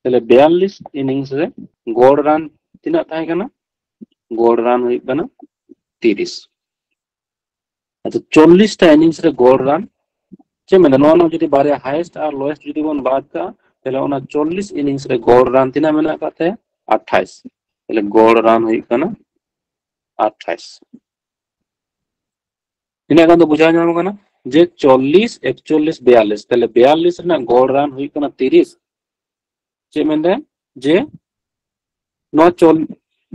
ᱛᱟᱦᱞᱮ ᱵᱤᱭᱟᱞᱞᱤᱥ ᱤᱱᱤᱝᱥ ᱨᱮ ᱜᱚᱲ ᱨᱟᱱ ᱛᱤᱱᱟᱹᱜ ᱛᱟᱦᱮᱸ ᱠᱟᱱᱟ? ᱜᱚᱲ ᱨᱟᱱ ᱦᱩᱭᱩᱜ ᱠᱟᱱᱟ ᱛᱤᱨᱤᱥ᱾ ᱟᱪᱪᱷᱟ, ᱪᱚᱞᱞᱤᱥ ᱴᱟ ᱤᱱᱤᱝᱥ ᱨᱮ ᱜᱚᱲ ᱨᱟᱱ, ᱪᱮᱫ ᱢᱮᱱᱫᱟ, ᱱᱚᱣᱟ ᱱᱚᱣᱟ ᱡᱩᱫᱤ ᱵᱟᱨᱭᱟ ᱦᱟᱭᱮᱥᱴ ᱟᱨ ᱞᱳᱭᱮᱥᱴ ᱡᱩᱫᱤ ᱵᱚᱱ ᱵᱟᱫ ᱠᱟᱜᱼᱟ, ᱛᱟᱦᱞᱮ ᱚᱱᱟ ᱪᱚᱞᱞᱤᱥ ᱤᱱᱤᱝᱥ ᱨᱮ ᱜᱚᱲ ᱨᱟᱱ ᱛᱤᱱᱟᱹᱜ ᱢᱮᱱᱟᱜ ᱟᱠᱟᱫ ᱛᱟᱭᱟ? ᱟᱴᱷᱟᱥ᱾ ᱛᱟᱦᱞᱮ ᱜᱚᱲ ᱨᱟᱱ ᱦᱩᱭᱩᱜ ᱠᱟᱱᱟ ᱟᱴᱷᱟᱥ᱾ ᱛᱤᱱᱟᱹᱜ ᱜᱟᱱ ᱫᱚ ᱵᱩᱡᱷᱟᱹᱣ ᱧᱟᱢ ᱠᱟᱱᱟ? ᱡᱮ ᱪᱚᱞᱞᱤᱥ, ᱮᱠᱪᱚᱞᱞᱤᱥ, ᱵᱤᱭᱟᱞᱞᱤᱥ, ᱛᱟᱦᱞᱮ ᱵᱤᱭᱟᱞᱞᱤᱥ ᱨᱮᱱᱟᱜ ᱜᱚᱲ ᱨᱟᱱ ᱦᱩᱭᱩᱜ ᱠᱟᱱᱟ ᱛᱤᱨᱤᱥ᱾ ᱪᱮᱫ ᱢᱮᱱᱫᱟᱭ? ᱡᱮ ᱱᱚᱣᱟ ᱪᱚᱞ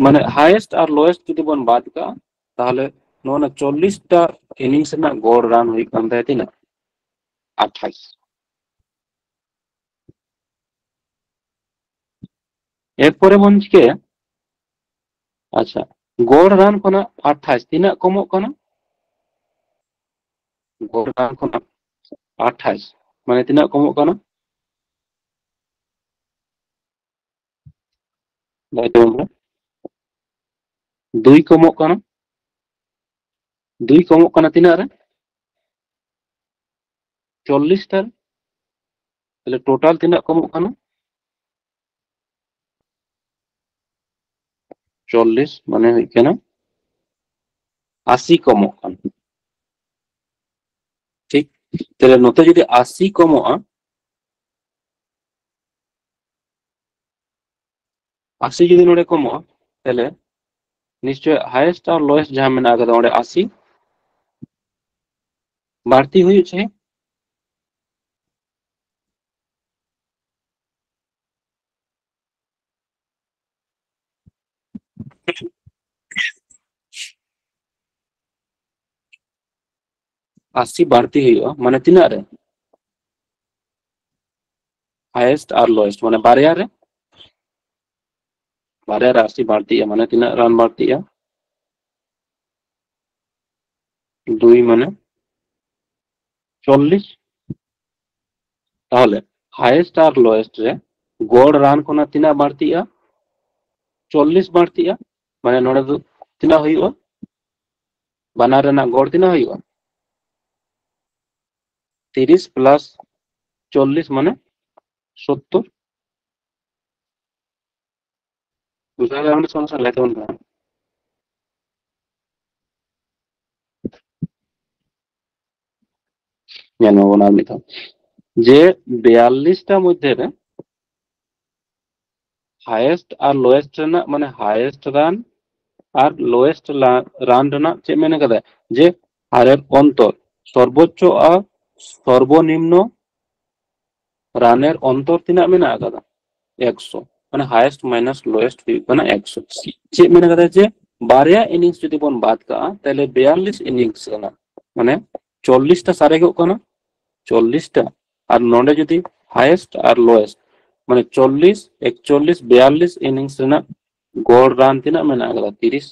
ᱢᱟᱱᱮ ᱦᱟᱭᱮᱥᱴ ᱟᱨ ᱞᱳᱭᱮᱥᱴ ᱡᱩᱫᱤ ᱵᱚᱱ ᱵᱟᱫ ᱠᱟᱜᱼᱟ, ᱛᱟᱦᱞᱮ ᱱᱚᱣᱟ ᱪᱚᱞᱞᱤᱥ ᱴᱟ ᱤᱱᱤᱝᱥ ᱨᱮᱱᱟᱜ ᱜᱚᱲ ᱨᱟᱱ ᱦᱩᱭᱩᱜ ᱠᱟᱱ ᱛᱟᱭᱟ ᱛᱤᱱᱟᱹᱜ? ᱟᱴᱷᱟᱥ᱾ ᱮᱨᱯᱚᱨᱮ ᱵᱚᱱ ᱪᱤᱠᱟᱹᱭᱟ? ᱟᱪᱪᱷᱟ, ᱜᱚᱲ ᱨᱟᱱ ᱠᱷᱚᱱᱟᱜ ᱟᱴᱷᱟᱥ ᱛᱤᱱᱟᱹᱜ ᱠᱚᱢᱚᱜ ᱠᱟᱱᱟ? ᱜᱚᱲ ᱨᱟᱱ ᱠᱷᱚᱱᱟᱜ ᱟᱴᱷᱟᱥ, ᱢᱟᱱᱮ ᱛᱤᱱᱟᱹᱜ ᱠᱚᱢᱚᱜ ᱠᱟᱱᱟ? ᱞᱟᱹᱭ ᱛᱟᱵᱚᱱ ᱯᱮ᱾ ᱫᱩᱭ ᱠᱚᱢᱚᱜ ᱠᱟᱱᱟ᱾ ᱫᱩᱭ ᱠᱚᱢᱚᱜ ᱠᱟᱱᱟ ᱛᱤᱱᱟᱹᱜ ᱨᱮ? ᱪᱚᱞᱞᱤᱥ ᱴᱟ ᱨᱮ᱾ ᱛᱟᱦᱞᱮ ᱴᱳᱴᱟᱞ ᱛᱤᱱᱟᱹᱜ ᱠᱚᱢᱚᱜ ᱠᱟᱱᱟ? ᱪᱚᱞᱞᱤᱥ, ᱢᱟᱱᱮ ᱦᱩᱭᱩᱜ ᱠᱟᱱᱟ ᱟᱥᱤ ᱠᱚᱢᱚᱜ ᱠᱟᱱᱟ᱾ ᱴᱷᱤᱠ? ᱛᱟᱦᱞᱮ ᱱᱚᱛᱮ ᱡᱩᱫᱤ ᱟᱥᱤ ᱠᱚᱢᱚᱜᱼᱟ, ᱟᱥᱤ ᱡᱩᱫᱤ ᱱᱚᱰᱮ ᱠᱚᱢᱚᱜᱼᱟ, ᱛᱟᱦᱞᱮ ᱱᱤᱥᱪᱚᱭ ᱦᱟᱭᱮᱥᱴ ᱟᱨ ᱞᱳᱭᱮᱥᱴ ᱡᱟᱦᱟᱸ ᱢᱮᱱᱟᱜ ᱟᱠᱟᱫᱟ ᱚᱸᱰᱮ ᱟᱥᱤ ᱵᱟᱹᱲᱛᱤ ᱦᱩᱭᱩᱜ ᱪᱟᱹᱦᱤ᱾ ᱟᱥᱤ ᱵᱟᱹᱲᱛᱤ ᱦᱩᱭᱩᱜᱼᱟ, ᱢᱟᱱᱮ ᱛᱤᱱᱟᱹᱜ ᱨᱮ? ᱦᱟᱭᱮᱥᱴ ᱟᱨ ᱞᱳᱭᱮᱥᱴ, ᱢᱟᱱᱮ ᱵᱟᱨᱭᱟ ᱨᱮ, ᱵᱟᱨᱭᱟ ᱨᱮ ᱟᱥᱤ ᱵᱟᱹᱲᱛᱤᱜᱼᱟ, ᱢᱟᱱᱮ ᱛᱤᱱᱟᱹᱜ ᱨᱟᱱ ᱵᱟᱹᱲᱛᱤᱜᱼᱟ? ᱫᱩᱭ ᱢᱟᱱᱮ ᱪᱚᱞᱞᱤᱥ᱾ ᱛᱟᱦᱚᱞᱮ ᱦᱟᱭᱮᱥᱴ ᱟᱨ ᱞᱳᱭᱮᱥᱴ ᱨᱮ ᱜᱚᱲ ᱨᱟᱱ ᱠᱷᱚᱱᱟᱜ ᱛᱤᱱᱟᱹᱜ ᱵᱟᱹᱲᱛᱤᱜᱼᱟ? ᱪᱚᱞᱞᱤᱥ ᱵᱟᱹᱲᱛᱤᱜᱼᱟ᱾ ᱢᱟᱱᱮ ᱱᱚᱰᱮ ᱫᱚ ᱛᱤᱱᱟᱹᱜ ᱦᱩᱭᱩᱜᱼᱟ? ᱵᱟᱱᱟᱨ ᱨᱮᱱᱟᱜ ᱜᱚᱲ ᱛᱤᱱᱟᱹᱜ ᱦᱩᱭᱩᱜᱼᱟ? ᱛᱤᱨᱤᱥ ᱯᱞᱟᱥ ᱪᱚᱞᱞᱤᱥ ᱢᱟᱱᱮ ᱥᱳᱛᱛᱳᱨ᱾ ᱵᱩᱡᱷᱟᱹᱣ ᱫᱟᱲᱮᱭᱟᱜ ᱠᱟᱱᱟ ᱥᱚᱢᱚᱥᱥᱟ ᱞᱟᱹᱭ ᱛᱟᱵᱚᱱ ᱠᱟᱱᱟ᱾ ᱧᱮᱞ ᱢᱟᱵᱚᱱ ᱟᱨ ᱢᱤᱫ ᱫᱷᱟᱣ, ᱡᱮ ᱵᱤᱭᱟᱞᱞᱤᱥ ᱴᱟ ᱢᱚᱫᱽᱫᱷᱮ ᱨᱮ ᱦᱟᱭᱮᱥᱴ ᱟᱨ ᱞᱳᱭᱮᱥᱴ ᱨᱮᱱᱟᱜ, ᱢᱟᱱᱮ ᱦᱟᱭᱮᱥᱴ ᱨᱟᱱ ᱟᱨ ᱞᱳᱭᱮᱥᱴ ᱨᱟᱱ ᱨᱮᱱᱟᱜ ᱪᱮᱫ ᱢᱮᱱ ᱠᱟᱫᱟ? ᱡᱮ ᱦᱟᱨᱮᱨ ᱚᱱᱛᱚᱨ, ᱥᱚᱨᱵᱳᱪᱪᱚ ᱟᱨ ᱥᱚᱨᱵᱚᱱᱤᱢᱱᱚ ᱨᱟᱱᱮᱨ ᱚᱱᱛᱚᱨ ᱛᱤᱱᱟᱹᱜ ᱢᱮᱱᱟᱜ ᱟᱠᱟᱫᱟ? ᱮᱠᱥᱚ᱾ ᱢᱟᱱᱮ ᱦᱟᱭᱮᱥᱴ ᱢᱟᱭᱱᱟᱥ ᱞᱳᱭᱮᱥᱴ ᱦᱩᱭᱩᱜ ᱠᱟᱱᱟ ᱮᱠᱥᱚ᱾ ᱪᱮᱫ ᱢᱮᱱ ᱠᱟᱫᱟ? ᱡᱮ ᱵᱟᱨᱭᱟ ᱤᱱᱤᱝᱥ ᱡᱩᱫᱤ ᱵᱚᱱ ᱵᱟᱫ ᱠᱟᱜᱼᱟ, ᱛᱟᱦᱞᱮ ᱵᱤᱭᱟᱞᱞᱤᱥ ᱤᱱᱤᱝᱥ ᱨᱮᱱᱟᱜ, ᱢᱟᱱᱮ ᱪᱚᱞᱞᱤᱥ ᱴᱟ ᱥᱟᱨᱮᱡᱚᱜ ᱠᱟᱱᱟ, ᱪᱚᱞᱞᱤᱥ ᱴᱟ᱾ ᱟᱨ ᱱᱚᱰᱮ ᱡᱩᱫᱤ ᱦᱟᱭᱮᱥᱴ ᱟᱨ ᱞᱳᱭᱮᱥᱴ, ᱢᱟᱱᱮ ᱪᱚᱞᱞᱤᱥ, ᱮᱠᱪᱚᱞᱞᱤᱥ, ᱵᱤᱭᱟᱞᱞᱤᱥ ᱤᱱᱤᱝᱥ ᱨᱮᱱᱟᱜ ᱜᱚᱲ ᱨᱟᱱ ᱛᱤᱱᱟᱹᱜ ᱢᱮᱱᱟᱜ ᱟᱠᱟᱫᱟ? ᱛᱤᱨᱤᱥ᱾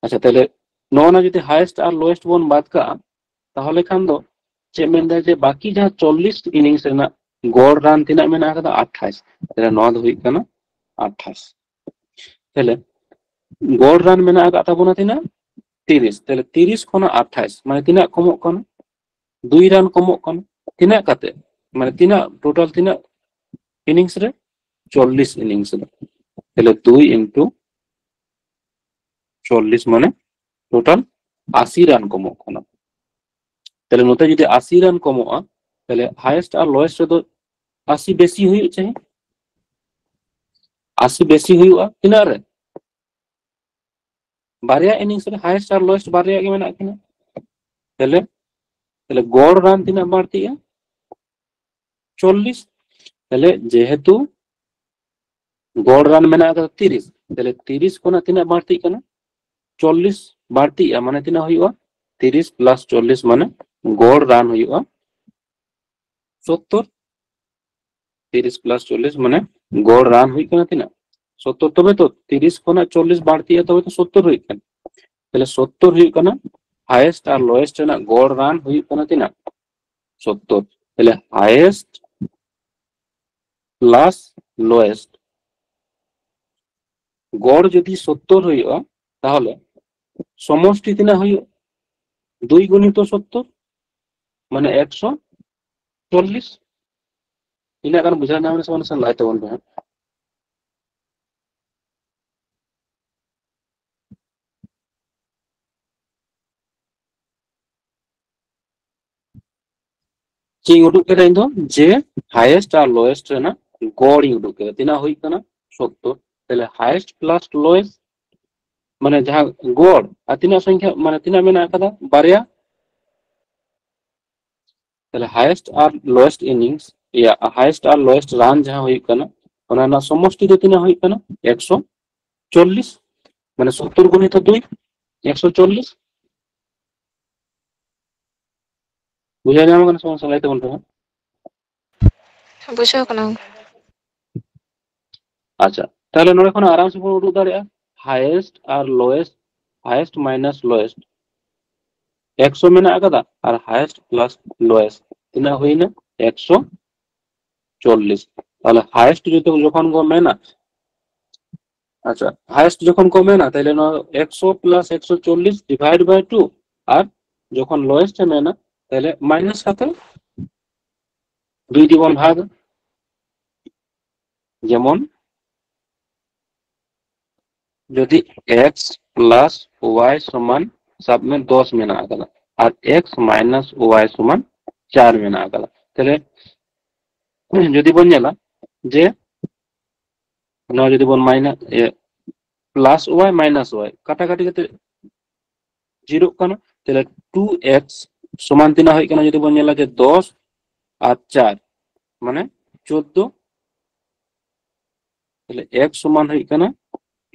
ᱟᱪᱪᱷᱟ, ᱛᱟᱦᱞᱮ ᱱᱚᱜᱼᱚ ᱱᱟ ᱡᱩᱫᱤ ᱦᱟᱭᱮᱥᱴ ᱟᱨ ᱞᱳᱭᱮᱥᱴ ᱵᱚᱱ ᱵᱟᱫ ᱠᱟᱜᱼᱟ, ᱛᱟᱦᱚᱞᱮ ᱠᱷᱟᱱ ᱫᱚ ᱪᱮᱫ ᱢᱮᱱᱫᱟᱭ? ᱡᱮ ᱵᱟᱹᱠᱤ ᱡᱟᱦᱟᱸ ᱪᱚᱞᱞᱤᱥ ᱤᱱᱤᱝᱥ ᱨᱮᱱᱟᱜ ᱜᱚᱲ ᱨᱟᱱ ᱛᱤᱱᱟᱹᱜ ᱢᱮᱱᱟᱜ ᱟᱠᱟᱫᱟ? ᱟᱴᱷᱟᱥ᱾ ᱛᱟᱦᱞᱮ ᱱᱚᱣᱟ ᱫᱚ ᱦᱩᱭᱩᱜ ᱠᱟᱱᱟ ᱟᱴᱷᱟᱥ᱾ ᱛᱟᱦᱞᱮ ᱜᱚᱲ ᱨᱟᱱ ᱢᱮᱱᱟᱜ ᱟᱠᱟᱫ ᱛᱟᱵᱚᱱᱟ ᱛᱤᱱᱟᱹᱜ? ᱛᱤᱨᱤᱥ᱾ ᱛᱟᱦᱞᱮ ᱛᱤᱨᱤᱥ ᱠᱷᱚᱱᱟᱜ ᱟᱴᱷᱟᱥ, ᱢᱟᱱᱮ ᱛᱤᱱᱟᱹᱜ ᱠᱚᱢᱚᱜ ᱠᱟᱱᱟ? ᱫᱩᱭ ᱨᱟᱱ ᱠᱚᱢᱚᱜ ᱠᱟᱱᱟ᱾ ᱛᱤᱱᱟᱹᱜ ᱠᱟᱛᱮ? ᱢᱟᱱᱮ ᱛᱤᱱᱟᱹᱜ ᱴᱳᱴᱟᱞ, ᱛᱤᱱᱟᱹᱜ ᱤᱱᱤᱝᱥ ᱨᱮ? ᱪᱚᱞᱞᱤᱥ ᱤᱱᱤᱝᱥ ᱨᱮ᱾ ᱛᱟᱦᱞᱮ ᱫᱩᱭ ᱤᱱᱴᱩ ᱪᱚᱞᱞᱤᱥ ᱢᱟᱱᱮ ᱴᱳᱴᱟᱞ ᱟᱥᱤ ᱨᱟᱱ ᱠᱚᱢᱚᱜ ᱠᱟᱱᱟ᱾ ᱛᱟᱦᱞᱮ ᱱᱚᱛᱮ ᱡᱩᱫᱤ ᱟᱥᱤ ᱨᱟᱱ ᱠᱚᱢᱚᱜᱼᱟ, ᱛᱟᱦᱞᱮ ᱦᱟᱭᱮᱥᱴ ᱟᱨ ᱞᱳᱭᱮᱥᱴ ᱨᱮᱫᱚ ᱟᱥᱤ ᱵᱮᱥᱤ ᱦᱩᱭᱩᱜ ᱪᱟᱹᱦᱤ᱾ ᱟᱥᱤ ᱵᱮᱥᱤ ᱦᱩᱭᱩᱜᱼᱟ ᱛᱤᱱᱟᱹᱜ ᱨᱮ? ᱵᱟᱨᱭᱟ ᱤᱱᱤᱝᱥ ᱨᱮ ᱦᱟᱭᱮᱥᱴ ᱟᱨ ᱞᱳᱭᱮᱥᱴ ᱵᱟᱨᱭᱟ ᱜᱮ ᱢᱮᱱᱟᱜ ᱠᱤᱱᱟ᱾ ᱛᱟᱦᱞᱮ, ᱛᱟᱦᱞᱮ ᱜᱚᱲ ᱨᱟᱱ ᱛᱤᱱᱟᱹᱜ ᱵᱟᱹᱲᱛᱤᱜᱼᱟ? ᱪᱚᱞᱞᱤᱥ᱾ ᱛᱟᱦᱞᱮ ᱡᱮᱦᱮᱛᱩ ᱜᱚᱲ ᱨᱟᱱ ᱢᱮᱱᱟᱜ ᱟᱠᱟᱫᱟ ᱛᱤᱨᱤᱥ, ᱛᱟᱦᱞᱮ ᱛᱤᱨᱤᱥ ᱠᱷᱚᱱᱟᱜ ᱛᱤᱱᱟᱹᱜ ᱵᱟᱹᱲᱛᱤᱜ ᱠᱟᱱᱟ? ᱪᱚᱞᱞᱤᱥ ᱵᱟᱹᱲᱛᱤᱜᱼᱟ, ᱢᱟᱱᱮ ᱛᱤᱱᱟᱹᱜ ᱦᱩᱭᱩᱜᱼᱟ? ᱛᱤᱨᱤᱥ ᱯᱞᱟᱥ ᱪᱚᱞᱞᱤᱥ ᱢᱟᱱᱮ ᱜᱚᱲ ᱨᱟᱱ ᱦᱩᱭᱩᱜᱼᱟ ᱥᱳᱛᱛᱳᱨ᱾ ᱛᱤᱨᱤᱥ ᱯᱞᱟᱥ ᱪᱚᱞᱞᱤᱥ ᱢᱟᱱᱮ ᱜᱚᱲ ᱨᱟᱱ ᱦᱩᱭᱩᱜ ᱠᱟᱱᱟ ᱛᱤᱱᱟᱹᱜ? ᱥᱳᱛᱛᱳᱨ᱾ ᱛᱚᱵᱮ ᱛᱚ ᱛᱤᱨᱤᱥ ᱠᱷᱚᱱᱟᱜ ᱪᱚᱞᱞᱤᱥ ᱵᱟᱹᱲᱛᱤᱜᱼᱟ, ᱛᱚᱵᱮ ᱛᱚ ᱥᱳᱛᱛᱳᱨ ᱦᱩᱭᱩᱜ ᱠᱟᱱᱟ᱾ ᱛᱟᱦᱞᱮ ᱥᱳᱛᱛᱳᱨ ᱦᱩᱭᱩᱜ ᱠᱟᱱᱟ᱾ ᱦᱟᱭᱮᱥᱴ ᱟᱨ ᱞᱳᱭᱮᱥᱴ ᱨᱮᱱᱟᱜ ᱜᱚᱲ ᱨᱟᱱ ᱦᱩᱭᱩᱜ ᱠᱟᱱᱟ ᱛᱤᱱᱟᱹᱜ? ᱥᱳᱛᱛᱳᱨ᱾ ᱛᱟᱦᱞᱮ ᱦᱟᱭᱮᱥᱴ ᱯᱞᱟᱥ ᱞᱳᱭᱮᱥᱴ, ᱜᱚᱲ ᱡᱩᱫᱤ ᱥᱳᱛᱛᱳᱨ ᱦᱩᱭᱩᱜᱼᱟ, ᱛᱟᱦᱚᱞᱮ ᱥᱚᱢᱚᱥᱴᱤ ᱛᱤᱱᱟᱹᱜ ᱦᱩᱭᱩᱜᱼᱟ? ᱫᱩᱭ ᱜᱩᱱᱤᱛᱚ ᱥᱳᱛᱛᱳᱨ, ᱢᱟᱱᱮ ᱮᱠᱥᱚ ᱪᱚᱞᱞᱤᱥ᱾ ᱤᱱᱟᱹᱜ ᱜᱟᱱ ᱵᱩᱡᱷᱟᱹᱣ ᱧᱟᱢ ᱮᱱᱟ ᱥᱮ ᱵᱟᱝ? ᱞᱟᱹᱭ ᱛᱟᱵᱚᱱ ᱯᱮ ᱦᱟᱸᱜ᱾ ᱪᱮᱫ ᱤᱧ ᱩᱫᱩᱜ ᱠᱮᱫᱟ ᱤᱧ ᱫᱚ? ᱡᱮ ᱦᱟᱭᱮᱥᱴ ᱟᱨ ᱞᱳᱭᱮᱥᱴ ᱨᱮᱱᱟᱜ ᱜᱚᱲ ᱤᱧ ᱩᱫᱩᱜ ᱠᱮᱫᱟ᱾ ᱛᱤᱱᱟᱹᱜ ᱦᱩᱭᱩᱜ ᱠᱟᱱᱟ? ᱥᱳᱛᱛᱳᱨ᱾ ᱛᱟᱦᱞᱮ ᱦᱟᱭᱮᱥᱴ ᱯᱞᱟᱥ ᱞᱳᱭᱮᱥᱴ, ᱢᱟᱱᱮ ᱡᱟᱦᱟᱸ ᱜᱚᱲ ᱟᱨ ᱛᱤᱱᱟᱹᱜ ᱥᱚᱝᱠᱷᱟ, ᱢᱟᱱᱮ ᱛᱤᱱᱟᱹᱜ ᱢᱮᱱᱟᱜ ᱟᱠᱟᱫᱟ? ᱵᱟᱨᱭᱟ᱾ ᱛᱟᱦᱞᱮ ᱦᱟᱭᱮᱥᱴ ᱟᱨ ᱞᱳᱭᱮᱥᱴ ᱤᱱᱤᱝᱥ, ᱤᱭᱟ, ᱦᱟᱭᱮᱥᱴ ᱟᱨ ᱞᱳᱭᱮᱥᱴ ᱨᱟᱱ ᱡᱟᱦᱟᱸ ᱦᱩᱭᱩᱜ ᱠᱟᱱᱟ, ᱚᱱᱟ ᱨᱮᱱᱟᱜ ᱥᱚᱢᱚᱥᱴᱤ ᱫᱚ ᱛᱤᱱᱟᱹᱜ ᱦᱩᱭᱩᱜ ᱠᱟᱱᱟ? ᱮᱠᱥᱚ ᱪᱚᱞᱞᱤᱥ᱾ ᱢᱟᱱᱮ ᱥᱳᱛᱛᱳᱨ ᱜᱩᱱᱤᱛᱚ ᱫᱩᱭ, ᱮᱠᱥᱚ ᱪᱚᱞᱞᱤᱥ᱾ ᱵᱩᱡᱷᱟᱹᱣ ᱧᱟᱢ ᱠᱟᱱᱟ ᱥᱮ ᱵᱟᱝ? ᱞᱟᱹᱭ ᱛᱟᱵᱚᱱ ᱯᱮ ᱦᱟᱸᱜ᱾ ᱵᱩᱡᱷᱟᱹᱣ ᱠᱟᱱᱟ᱾ ᱟᱪᱪᱷᱟ, ᱛᱟᱦᱞᱮ ᱱᱚᱰᱮ ᱠᱷᱚᱱ ᱟᱨᱟᱢ ᱥᱮ ᱵᱚᱱ ᱩᱫᱩᱜ ᱫᱟᱲᱮᱭᱟᱜᱼᱟ, ᱦᱟᱭᱮᱥᱴ ᱟᱨ ᱞᱳᱭᱮᱥᱴ, ᱦᱟᱭᱮᱥᱴ ᱢᱟᱭᱱᱟᱥ ᱞᱳᱭᱮᱥᱴ᱾ ᱮᱠᱥᱚ ᱢᱮᱱᱟᱜ ᱟᱠᱟᱫᱟ ᱟᱨ ᱦᱟᱭᱮᱥᱴ ᱯᱞᱟᱥ ᱞᱳᱭᱮᱥᱴ ᱛᱤᱱᱟᱹᱜ ᱦᱩᱭᱱᱟ? ᱮᱠᱥᱚ ᱪᱚᱞᱞᱤᱥ᱾ ᱛᱟᱦᱞᱮ ᱦᱟᱭᱮᱥᱴ ᱡᱚᱛᱚ ᱡᱚᱠᱷᱚᱱ ᱠᱚ ᱢᱮᱱᱟ, ᱟᱪᱪᱷᱟ, ᱦᱟᱭᱮᱥᱴ ᱡᱚᱠᱷᱚᱱ ᱠᱚ ᱢᱮᱱᱟ, ᱛᱟᱦᱞᱮ ᱱᱚᱣᱟ ᱮᱠᱥᱚ ᱯᱞᱟᱥ ᱮᱠᱥᱚ ᱪᱚᱞᱞᱤᱥ ᱰᱤᱵᱷᱟᱭᱤᱰ ᱵᱟᱭ ᱴᱩ, ᱟᱨ ᱡᱚᱠᱷᱚᱱ ᱞᱳᱭᱮᱥᱴ ᱮ ᱢᱮᱱᱟ, ᱛᱟᱦᱞᱮ ᱢᱟᱭᱱᱟᱥ ᱠᱟᱛᱮ ᱫᱩᱭ ᱫᱤᱭᱮ ᱵᱚᱱ ᱵᱷᱟᱜᱽ᱾ ᱡᱮᱢᱚᱱ ᱡᱩᱫᱤ ᱮᱠᱥ ᱯᱞᱟᱥ ᱳᱣᱟᱭ ᱥᱚᱢᱟᱱ, ᱥᱟᱵ ᱢᱮ, ᱫᱚᱥ ᱢᱮᱱᱟᱜ ᱟᱠᱟᱫᱟ ᱟᱨ ᱮᱠᱥ ᱢᱟᱭᱱᱟᱥ ᱳᱣᱟᱭ ᱥᱚᱢᱟᱱ ᱪᱟᱨ ᱢᱮᱱᱟᱜ ᱟᱠᱟᱫᱟ, ᱛᱟᱦᱞᱮ ᱡᱩᱫᱤ ᱵᱚᱱ ᱧᱮᱞᱟ ᱡᱮ ᱱᱚᱣᱟ ᱡᱩᱫᱤ ᱵᱚᱱ ᱢᱟᱭᱱᱟᱥ, ᱯᱞᱟᱥ ᱳᱣᱟᱭ ᱢᱟᱭᱱᱟᱥ ᱳᱣᱟᱭ ᱠᱟᱴᱟᱠᱟᱴᱤ ᱠᱟᱛᱮ ᱡᱤᱨᱳᱜ ᱠᱟᱱᱟ, ᱛᱟᱦᱞᱮ ᱴᱩ ᱮᱠᱥ ᱥᱚᱢᱟᱱ ᱛᱤᱱᱟᱹᱜ ᱦᱩᱭᱩᱜ ᱠᱟᱱᱟ? ᱡᱩᱫᱤ ᱵᱚᱱ ᱧᱮᱞᱟ ᱡᱮ ᱫᱚᱥ ᱟᱨ ᱪᱟᱨ, ᱢᱟᱱᱮ ᱪᱳᱫᱫᱳ᱾ ᱛᱟᱦᱞᱮ ᱮᱠᱥ ᱥᱚᱢᱟᱱ ᱦᱩᱭᱩᱜ ᱠᱟᱱᱟ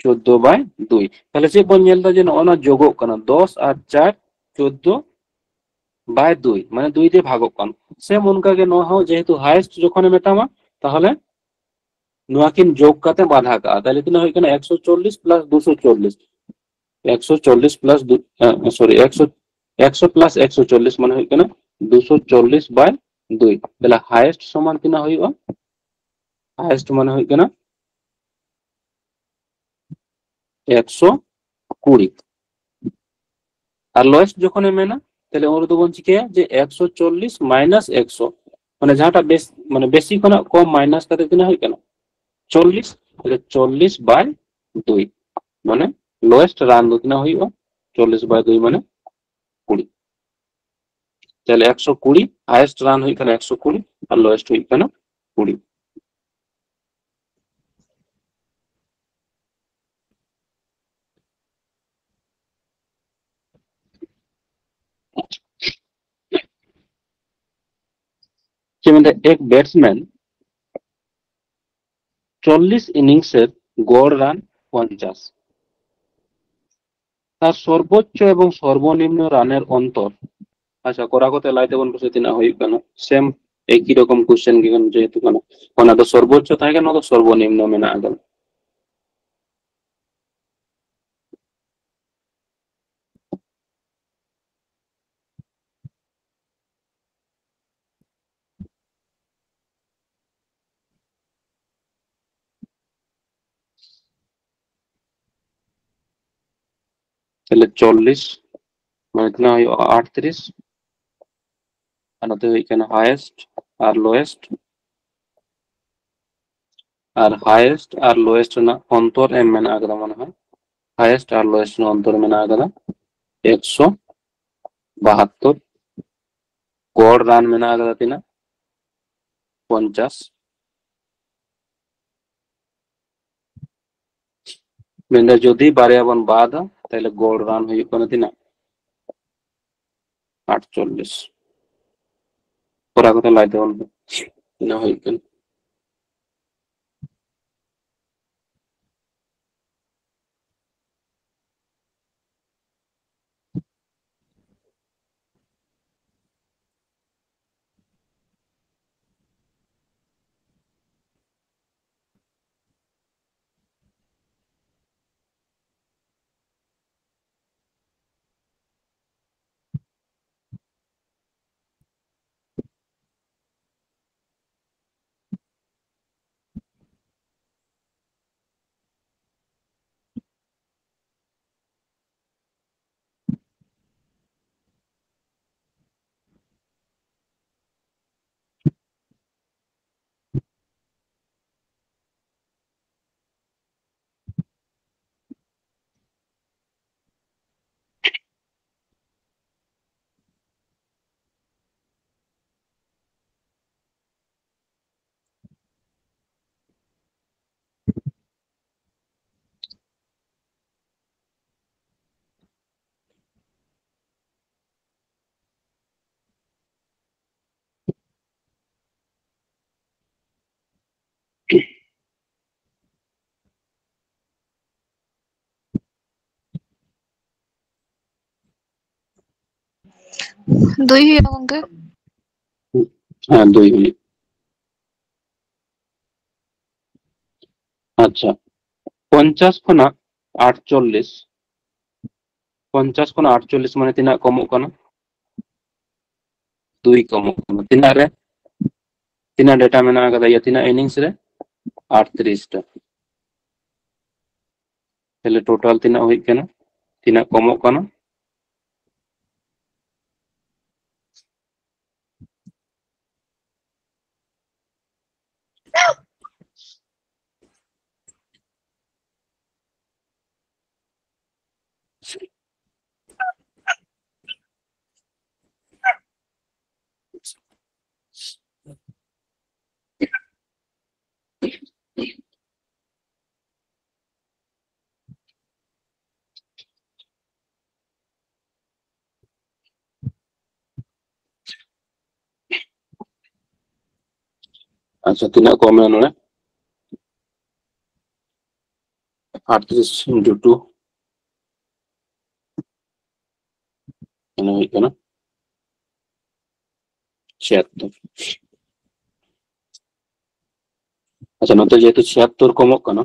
ᱪᱳᱫᱫᱳ ᱵᱟᱭ ᱫᱩᱭ᱾ ᱛᱟᱦᱞᱮ ᱪᱮᱫ ᱵᱚᱱ ᱧᱮᱞ ᱮᱫᱟ? ᱡᱮ ᱱᱚᱜᱼᱚ ᱱᱚᱣᱟ ᱡᱳᱜᱚᱜ ᱠᱟᱱᱟ, ᱫᱚᱥ ᱟᱨ ᱪᱟᱨ ᱪᱳᱫᱽᱫᱳ ᱵᱟᱭ ᱫᱩᱭ, ᱢᱟᱱᱮ ᱫᱩᱭ ᱛᱮ ᱵᱷᱟᱜᱚᱜ ᱠᱟᱱᱟ᱾ ᱥᱮᱢ ᱚᱱᱠᱟ ᱜᱮ ᱱᱚᱣᱟ ᱦᱚᱸ ᱡᱮᱦᱮᱛᱩ ᱦᱟᱭᱮᱥᱴ ᱡᱚᱠᱷᱚᱱᱮ ᱢᱮᱛᱟᱢᱟ, ᱛᱟᱦᱚᱞᱮ ᱱᱚᱣᱟ ᱠᱤᱱ ᱡᱳᱜᱽ ᱠᱟᱛᱮ ᱵᱟᱫᱷᱟ ᱠᱟᱜᱼᱟ᱾ ᱛᱟᱦᱚᱞᱮ ᱛᱤᱱᱟᱹᱜ ᱦᱩᱭᱩᱜ ᱠᱟᱱᱟ? ᱮᱠᱥᱚ ᱪᱚᱞᱞᱤᱥ ᱯᱞᱟᱥ ᱫᱩᱥᱚ ᱪᱚᱞᱞᱤᱥ, ᱮᱠᱥᱚ ᱪᱚᱞᱞᱤᱥ ᱯᱞᱟᱥ ᱫᱩ, ᱥᱚᱨᱤ, ᱮᱠᱥᱚ, ᱮᱠᱥᱚ ᱯᱞᱟᱥ ᱮᱠᱥᱚ ᱪᱚᱞᱞᱤᱥ ᱢᱟᱱᱮ ᱦᱩᱭᱩᱜ ᱠᱟᱱᱟ ᱫᱩᱥᱚ ᱪᱚᱞᱞᱤᱥ ᱵᱟᱭ ᱫᱩᱭ᱾ ᱛᱟᱦᱚᱞᱮ ᱦᱟᱭᱮᱥᱴ ᱥᱚᱢᱟᱱ ᱛᱤᱱᱟᱹᱜ ᱦᱩᱭᱩᱜᱼᱟ? ᱦᱟᱭᱮᱥᱴ ᱢᱟᱱᱮ ᱦᱩᱭᱩᱜ ᱠᱟᱱᱟ ᱮᱠᱥᱚ ᱠᱩᱲᱤ᱾ ᱟᱨ ᱞᱳᱭᱮᱥᱴ ᱡᱚᱠᱷᱚᱱᱮ ᱢᱮᱱᱟ, ᱛᱟᱦᱞᱮ ᱩᱱ ᱨᱮᱫᱚ ᱵᱚᱱ ᱪᱤᱠᱟᱹᱭᱟ ᱡᱮ ᱮᱠᱥᱚ ᱪᱚᱞᱞᱤᱥ ᱢᱟᱭᱱᱟᱥ ᱮᱠᱥᱚ, ᱢᱟᱱᱮ ᱡᱟᱦᱟᱸᱴᱟᱜ ᱵᱮᱥ, ᱢᱟᱱᱮ ᱵᱮᱥᱤ ᱠᱷᱚᱱᱟᱜ ᱠᱚᱢ ᱢᱟᱭᱱᱟᱥ ᱠᱟᱛᱮ ᱛᱤᱱᱟᱹᱜ ᱦᱩᱭᱩᱜ ᱠᱟᱱᱟ? ᱪᱚᱞᱞᱤᱥ᱾ ᱛᱟᱦᱞᱮ ᱪᱚᱞᱞᱤᱥ ᱵᱟᱭ ᱫᱩᱭ, ᱢᱟᱱᱮ ᱞᱳᱭᱮᱥᱴ ᱨᱟᱱ ᱫᱚ ᱛᱤᱱᱟᱹᱜ ᱦᱩᱭᱩᱜᱼᱟ? ᱪᱚᱞᱞᱤᱥ ᱵᱟᱭ ᱫᱩᱭ ᱢᱟᱱᱮ ᱠᱩᱲᱤ᱾ ᱛᱟᱦᱞᱮ ᱮᱠᱥᱚ ᱠᱩᱲᱤ, ᱦᱟᱭᱮᱥᱴ ᱨᱟᱱ ᱦᱩᱭᱩᱜ ᱠᱟᱱᱟ ᱮᱠᱥᱚ ᱠᱩᱲᱤ ᱟᱨ ᱞᱳᱭᱮᱥᱴ ᱦᱩᱭᱩᱜ ᱠᱟᱱᱟ ᱠᱩᱲᱤ᱾ ᱪᱮᱫ ᱢᱮᱱᱫᱟ? ᱮᱠ ব্যাটসম্যান ᱪᱚᱞᱞᱤᱥ ᱤᱱᱤᱝᱥ ᱮᱨ ᱜᱚᱲ ᱨᱟᱱ ᱯᱚᱧᱪᱟᱥ, ᱛᱟᱨ ᱥᱚᱨᱵᱳᱪᱪᱚ ᱮᱵᱚᱝ ᱥᱚᱨᱵᱚᱱᱤᱢᱱᱚ ᱨᱟᱱᱮᱨ ᱚᱱᱛᱚᱨ᱾ ᱟᱪᱪᱷᱟ, ᱠᱚᱨᱟ ᱠᱚᱛᱮ ᱞᱟᱹᱭ ᱛᱟᱵᱚᱱ ᱯᱮᱥᱮ ᱛᱤᱱᱟᱹᱜ ᱦᱩᱭᱩᱜ ᱠᱟᱱᱟ᱾ ᱥᱮᱢ ᱮᱠᱤ ᱨᱚᱠᱚᱢ ᱠᱚᱥᱪᱮᱱ ᱜᱮ ᱠᱟᱱᱟ, ᱡᱮᱦᱮᱛᱩ ᱠᱟᱱᱟ, ᱚᱱᱟ ᱫᱚ ᱥᱚᱨᱵᱳᱪᱪᱚ ᱛᱟᱦᱮᱸ ᱠᱟᱱᱟ, ᱱᱚᱣᱟ ᱫᱚ ᱥᱚᱨᱵᱚᱱᱤᱢᱱᱚ ᱢᱮᱱᱟᱜ ᱟᱠᱟᱫᱟ᱾ ᱛᱟᱦᱞᱮ ᱪᱚᱞᱞᱤᱥ ᱢᱟᱱᱮ ᱛᱤᱱᱟᱹᱜ ᱦᱩᱭᱩᱜᱼᱟ? ᱟᱴᱛᱨᱤᱥ᱾ ᱟᱨ ᱱᱚᱛᱮ ᱦᱩᱭᱩᱜ ᱠᱟᱱᱟ ᱦᱟᱭᱮᱥᱴ ᱟᱨ ᱞᱳᱭᱮᱥᱴ, ᱟᱨ ᱦᱟᱭᱮᱥᱴ ᱟᱨ ᱞᱳᱭᱮᱥᱴ ᱨᱮᱱᱟᱜ ᱚᱱᱛᱚᱨ ᱮᱢ ᱢᱮᱱᱟᱜ ᱟᱠᱟᱫᱟ, ᱢᱚᱱᱮ ᱦᱚᱭ ᱦᱟᱭᱮᱥᱴ ᱟᱨ ᱞᱳᱭᱮᱥᱴ ᱨᱮᱱᱟᱜ ᱚᱱᱛᱚᱨ ᱢᱮᱱᱟᱜ ᱟᱠᱟᱫᱟ ᱮᱠᱥᱚ ᱵᱟᱦᱟᱛᱛᱳᱨ᱾ ᱜᱚᱲ ᱨᱟᱱ ᱢᱮᱱᱟᱜ ᱟᱠᱟᱫᱟ ᱛᱤᱱᱟᱹᱜ? ᱯᱚᱧᱪᱟᱥ᱾ ᱢᱮᱱᱫᱟ ᱡᱩᱫᱤ ᱵᱟᱨᱭᱟ ᱵᱚᱱ ᱵᱟᱫᱟ, ᱛᱟᱦᱞᱮ ᱜᱚᱲ ᱨᱟᱱ ᱦᱩᱭᱩᱜ ᱠᱟᱱᱟ ᱛᱤᱱᱟᱹᱜ? ᱟᱴᱪᱚᱞᱞᱤᱥ᱾ ᱠᱚᱨᱟ ᱠᱚᱛᱮ ᱞᱟᱹᱭ ᱛᱟᱵᱚᱱ ᱯᱮ ᱛᱤᱱᱟᱹᱜ ᱦᱩᱭᱩᱜ ᱠᱟᱱᱟ᱾ ᱫᱩᱭ ᱦᱩᱭᱩᱜᱼᱟ ᱜᱚᱝᱠᱮ᱾ ᱦᱮᱸ, ᱫᱩᱭ ᱦᱩᱭᱩᱜ᱾ ᱟᱪᱪᱷᱟ, ᱯᱚᱧᱪᱟᱥ ᱠᱷᱚᱱᱟᱜ ᱟᱴᱪᱚᱞᱞᱤᱥ, ᱯᱚᱧᱪᱟᱥ ᱠᱷᱚᱱᱟᱜ ᱟᱴᱪᱚᱞᱞᱤᱥ ᱢᱟᱱᱮ ᱛᱤᱱᱟᱹᱜ ᱠᱚᱢᱚᱜ ᱠᱟᱱᱟ? ᱫᱩᱭ ᱠᱚᱢᱚᱜ ᱠᱟᱱᱟ᱾ ᱛᱤᱱᱟᱹᱜ ᱨᱮ, ᱛᱤᱱᱟᱹᱜ ᱰᱮᱴᱟ ᱢᱮᱱᱟᱜ ᱟᱠᱟᱫᱟ? ᱤᱭᱟᱹ, ᱛᱤᱱᱟᱹᱜ ᱤᱱᱤᱝᱥ ᱨᱮ? ᱟᱴᱛᱨᱤᱥ ᱴᱟ᱾ ᱛᱟᱦᱞᱮ ᱴᱳᱴᱟᱞ ᱛᱤᱱᱟᱹᱜ ᱦᱩᱭᱩᱜ ᱠᱟᱱᱟ, ᱛᱤᱱᱟᱹᱜ ᱠᱚᱢᱚᱜ ᱠᱟᱱᱟ? ᱟᱪᱪᱷᱟ, ᱛᱤᱱᱟᱹᱜ ᱠᱚᱢ ᱮᱱᱟ ᱱᱚᱰᱮ? ᱟᱴᱛᱨᱤᱥ into two, ᱢᱟᱱᱮ ᱦᱩᱭᱩᱜ ᱠᱟᱱᱟ ᱪᱷᱤᱭᱟᱛᱛᱚᱨ᱾ ᱟᱪᱪᱷᱟ, ᱱᱚᱛᱮ ᱡᱮᱦᱮᱛᱩ ᱪᱷᱤᱭᱟᱛᱛᱚᱨ ᱠᱚᱢᱚᱜ ᱠᱟᱱᱟ,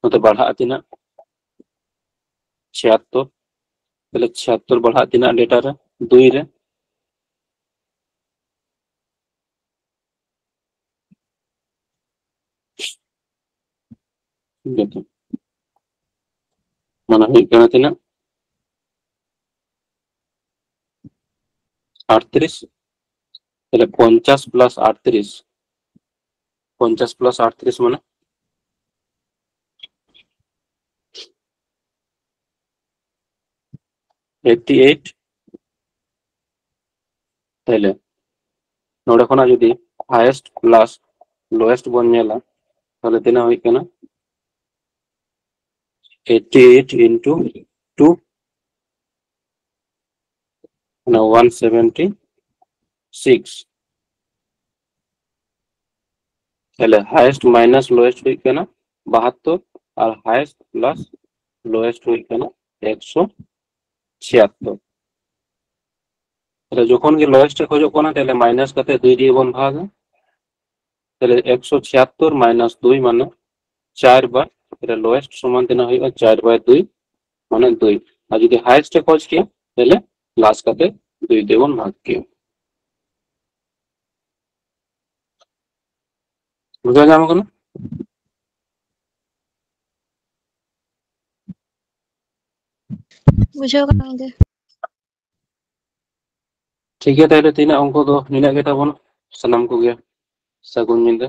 ᱱᱚᱛᱮ ᱵᱟᱲᱦᱟᱜᱼᱟ ᱛᱤᱱᱟᱹᱜ? ᱪᱷᱤᱭᱟᱛᱛᱚᱨ᱾ ᱛᱟᱦᱞᱮ ᱪᱷᱤᱭᱟᱛᱛᱚᱨ ᱵᱟᱲᱦᱟᱜ ᱛᱤᱱᱟᱹᱜ ᱰᱮᱴᱟ ᱨᱮ? ᱫᱩᱭ ᱨᱮ᱾ ᱡᱚᱛᱚ᱾ ᱢᱟᱱᱮ ᱦᱩᱭᱩᱜ ᱠᱟᱱᱟ ᱛᱤᱱᱟᱹᱜ? ᱟᱴᱛᱨᱤᱥ᱾ ᱛᱟᱦᱞᱮ ᱯᱚᱧᱪᱟᱥ plus ᱟᱴᱛᱨᱤᱥ, ᱯᱚᱧᱪᱟᱥ plus ᱟᱴᱛᱨᱤᱥ ᱢᱟᱱᱮ eighty eight᱾ ᱛᱟᱦᱞᱮ ᱱᱚᱰᱮ ᱠᱷᱚᱱᱟᱜ ᱡᱩᱫᱤ highest plus lowest ᱵᱚᱱ ᱧᱮᱞᱟ, ᱛᱟᱦᱞᱮ ᱛᱤᱱᱟᱹᱜ ᱦᱩᱭᱩᱜ ᱠᱟᱱᱟ? Eighty eight into two, ᱢᱟᱱᱮ one seventy six᱾ ᱛᱟᱦᱞᱮ highest minus lowest ᱦᱩᱭᱩᱜ ᱠᱟᱱᱟ ᱵᱟᱦᱟᱛᱛᱚᱨ, ᱟᱨ highest plus lowest ᱦᱩᱭᱩᱜ ᱠᱟᱱᱟ ᱮᱠᱥᱚ ᱪᱷᱤᱭᱟᱛᱛᱚᱨ᱾ ᱛᱟᱦᱞᱮ ᱡᱚᱠᱷᱚᱱ ᱜᱮ ᱞᱳᱭᱮᱥᱴ ᱮ ᱠᱷᱚᱡᱚᱜ ᱠᱟᱱᱟ, ᱛᱟᱦᱞᱮ ᱢᱟᱭᱱᱟᱥ ᱠᱟᱛᱮ ᱫᱩᱭ ᱫᱤᱭᱮ ᱵᱚᱱ ᱵᱷᱟᱜᱟ᱾ ᱛᱟᱦᱞᱮ ᱮᱠᱥᱚ ᱪᱷᱤᱭᱟᱛᱛᱳᱨ ᱢᱟᱭᱱᱟᱥ ᱫᱩᱭ ᱢᱟᱱᱮ ᱪᱟᱨ ᱵᱟᱭ, ᱛᱟᱦᱞᱮ ᱞᱳᱭᱮᱥᱴ ᱥᱚᱢᱟᱱ ᱛᱤᱱᱟᱹᱜ ᱦᱩᱭᱩᱜᱼᱟ? ᱪᱟᱨ ᱵᱟᱭ ᱫᱩᱭ ᱢᱟᱱᱮ ᱫᱩᱭ᱾ ᱟᱨ ᱡᱩᱫᱤ ᱦᱟᱭᱮᱥᱴ ᱮ ᱠᱷᱚᱡᱽ ᱠᱮᱭᱟ, ᱛᱟᱦᱞᱮ ᱯᱞᱟᱥ ᱠᱟᱛᱮ ᱫᱩᱭ ᱛᱮᱵᱚᱱ ᱵᱷᱟᱜᱽ ᱠᱮᱭᱟ᱾ ᱵᱩᱡᱷᱟᱹᱣ ᱧᱟᱢ ᱠᱟᱱᱟ? ᱵᱩᱡᱷᱟᱹᱣ ᱠᱟᱱ ᱜᱮ᱾ ᱴᱷᱤᱠ ᱜᱮᱭᱟ, ᱛᱟᱦᱞᱮ ᱛᱮᱦᱮᱧᱟᱜ ᱚᱝᱠᱚ ᱫᱚ ᱱᱤᱱᱟᱹᱜ ᱜᱮ ᱛᱟᱵᱚᱱ᱾ ᱥᱟᱱᱟᱢ ᱠᱚᱜᱮ ᱥᱟᱹᱜᱩᱱ ᱧᱤᱫᱟᱹ᱾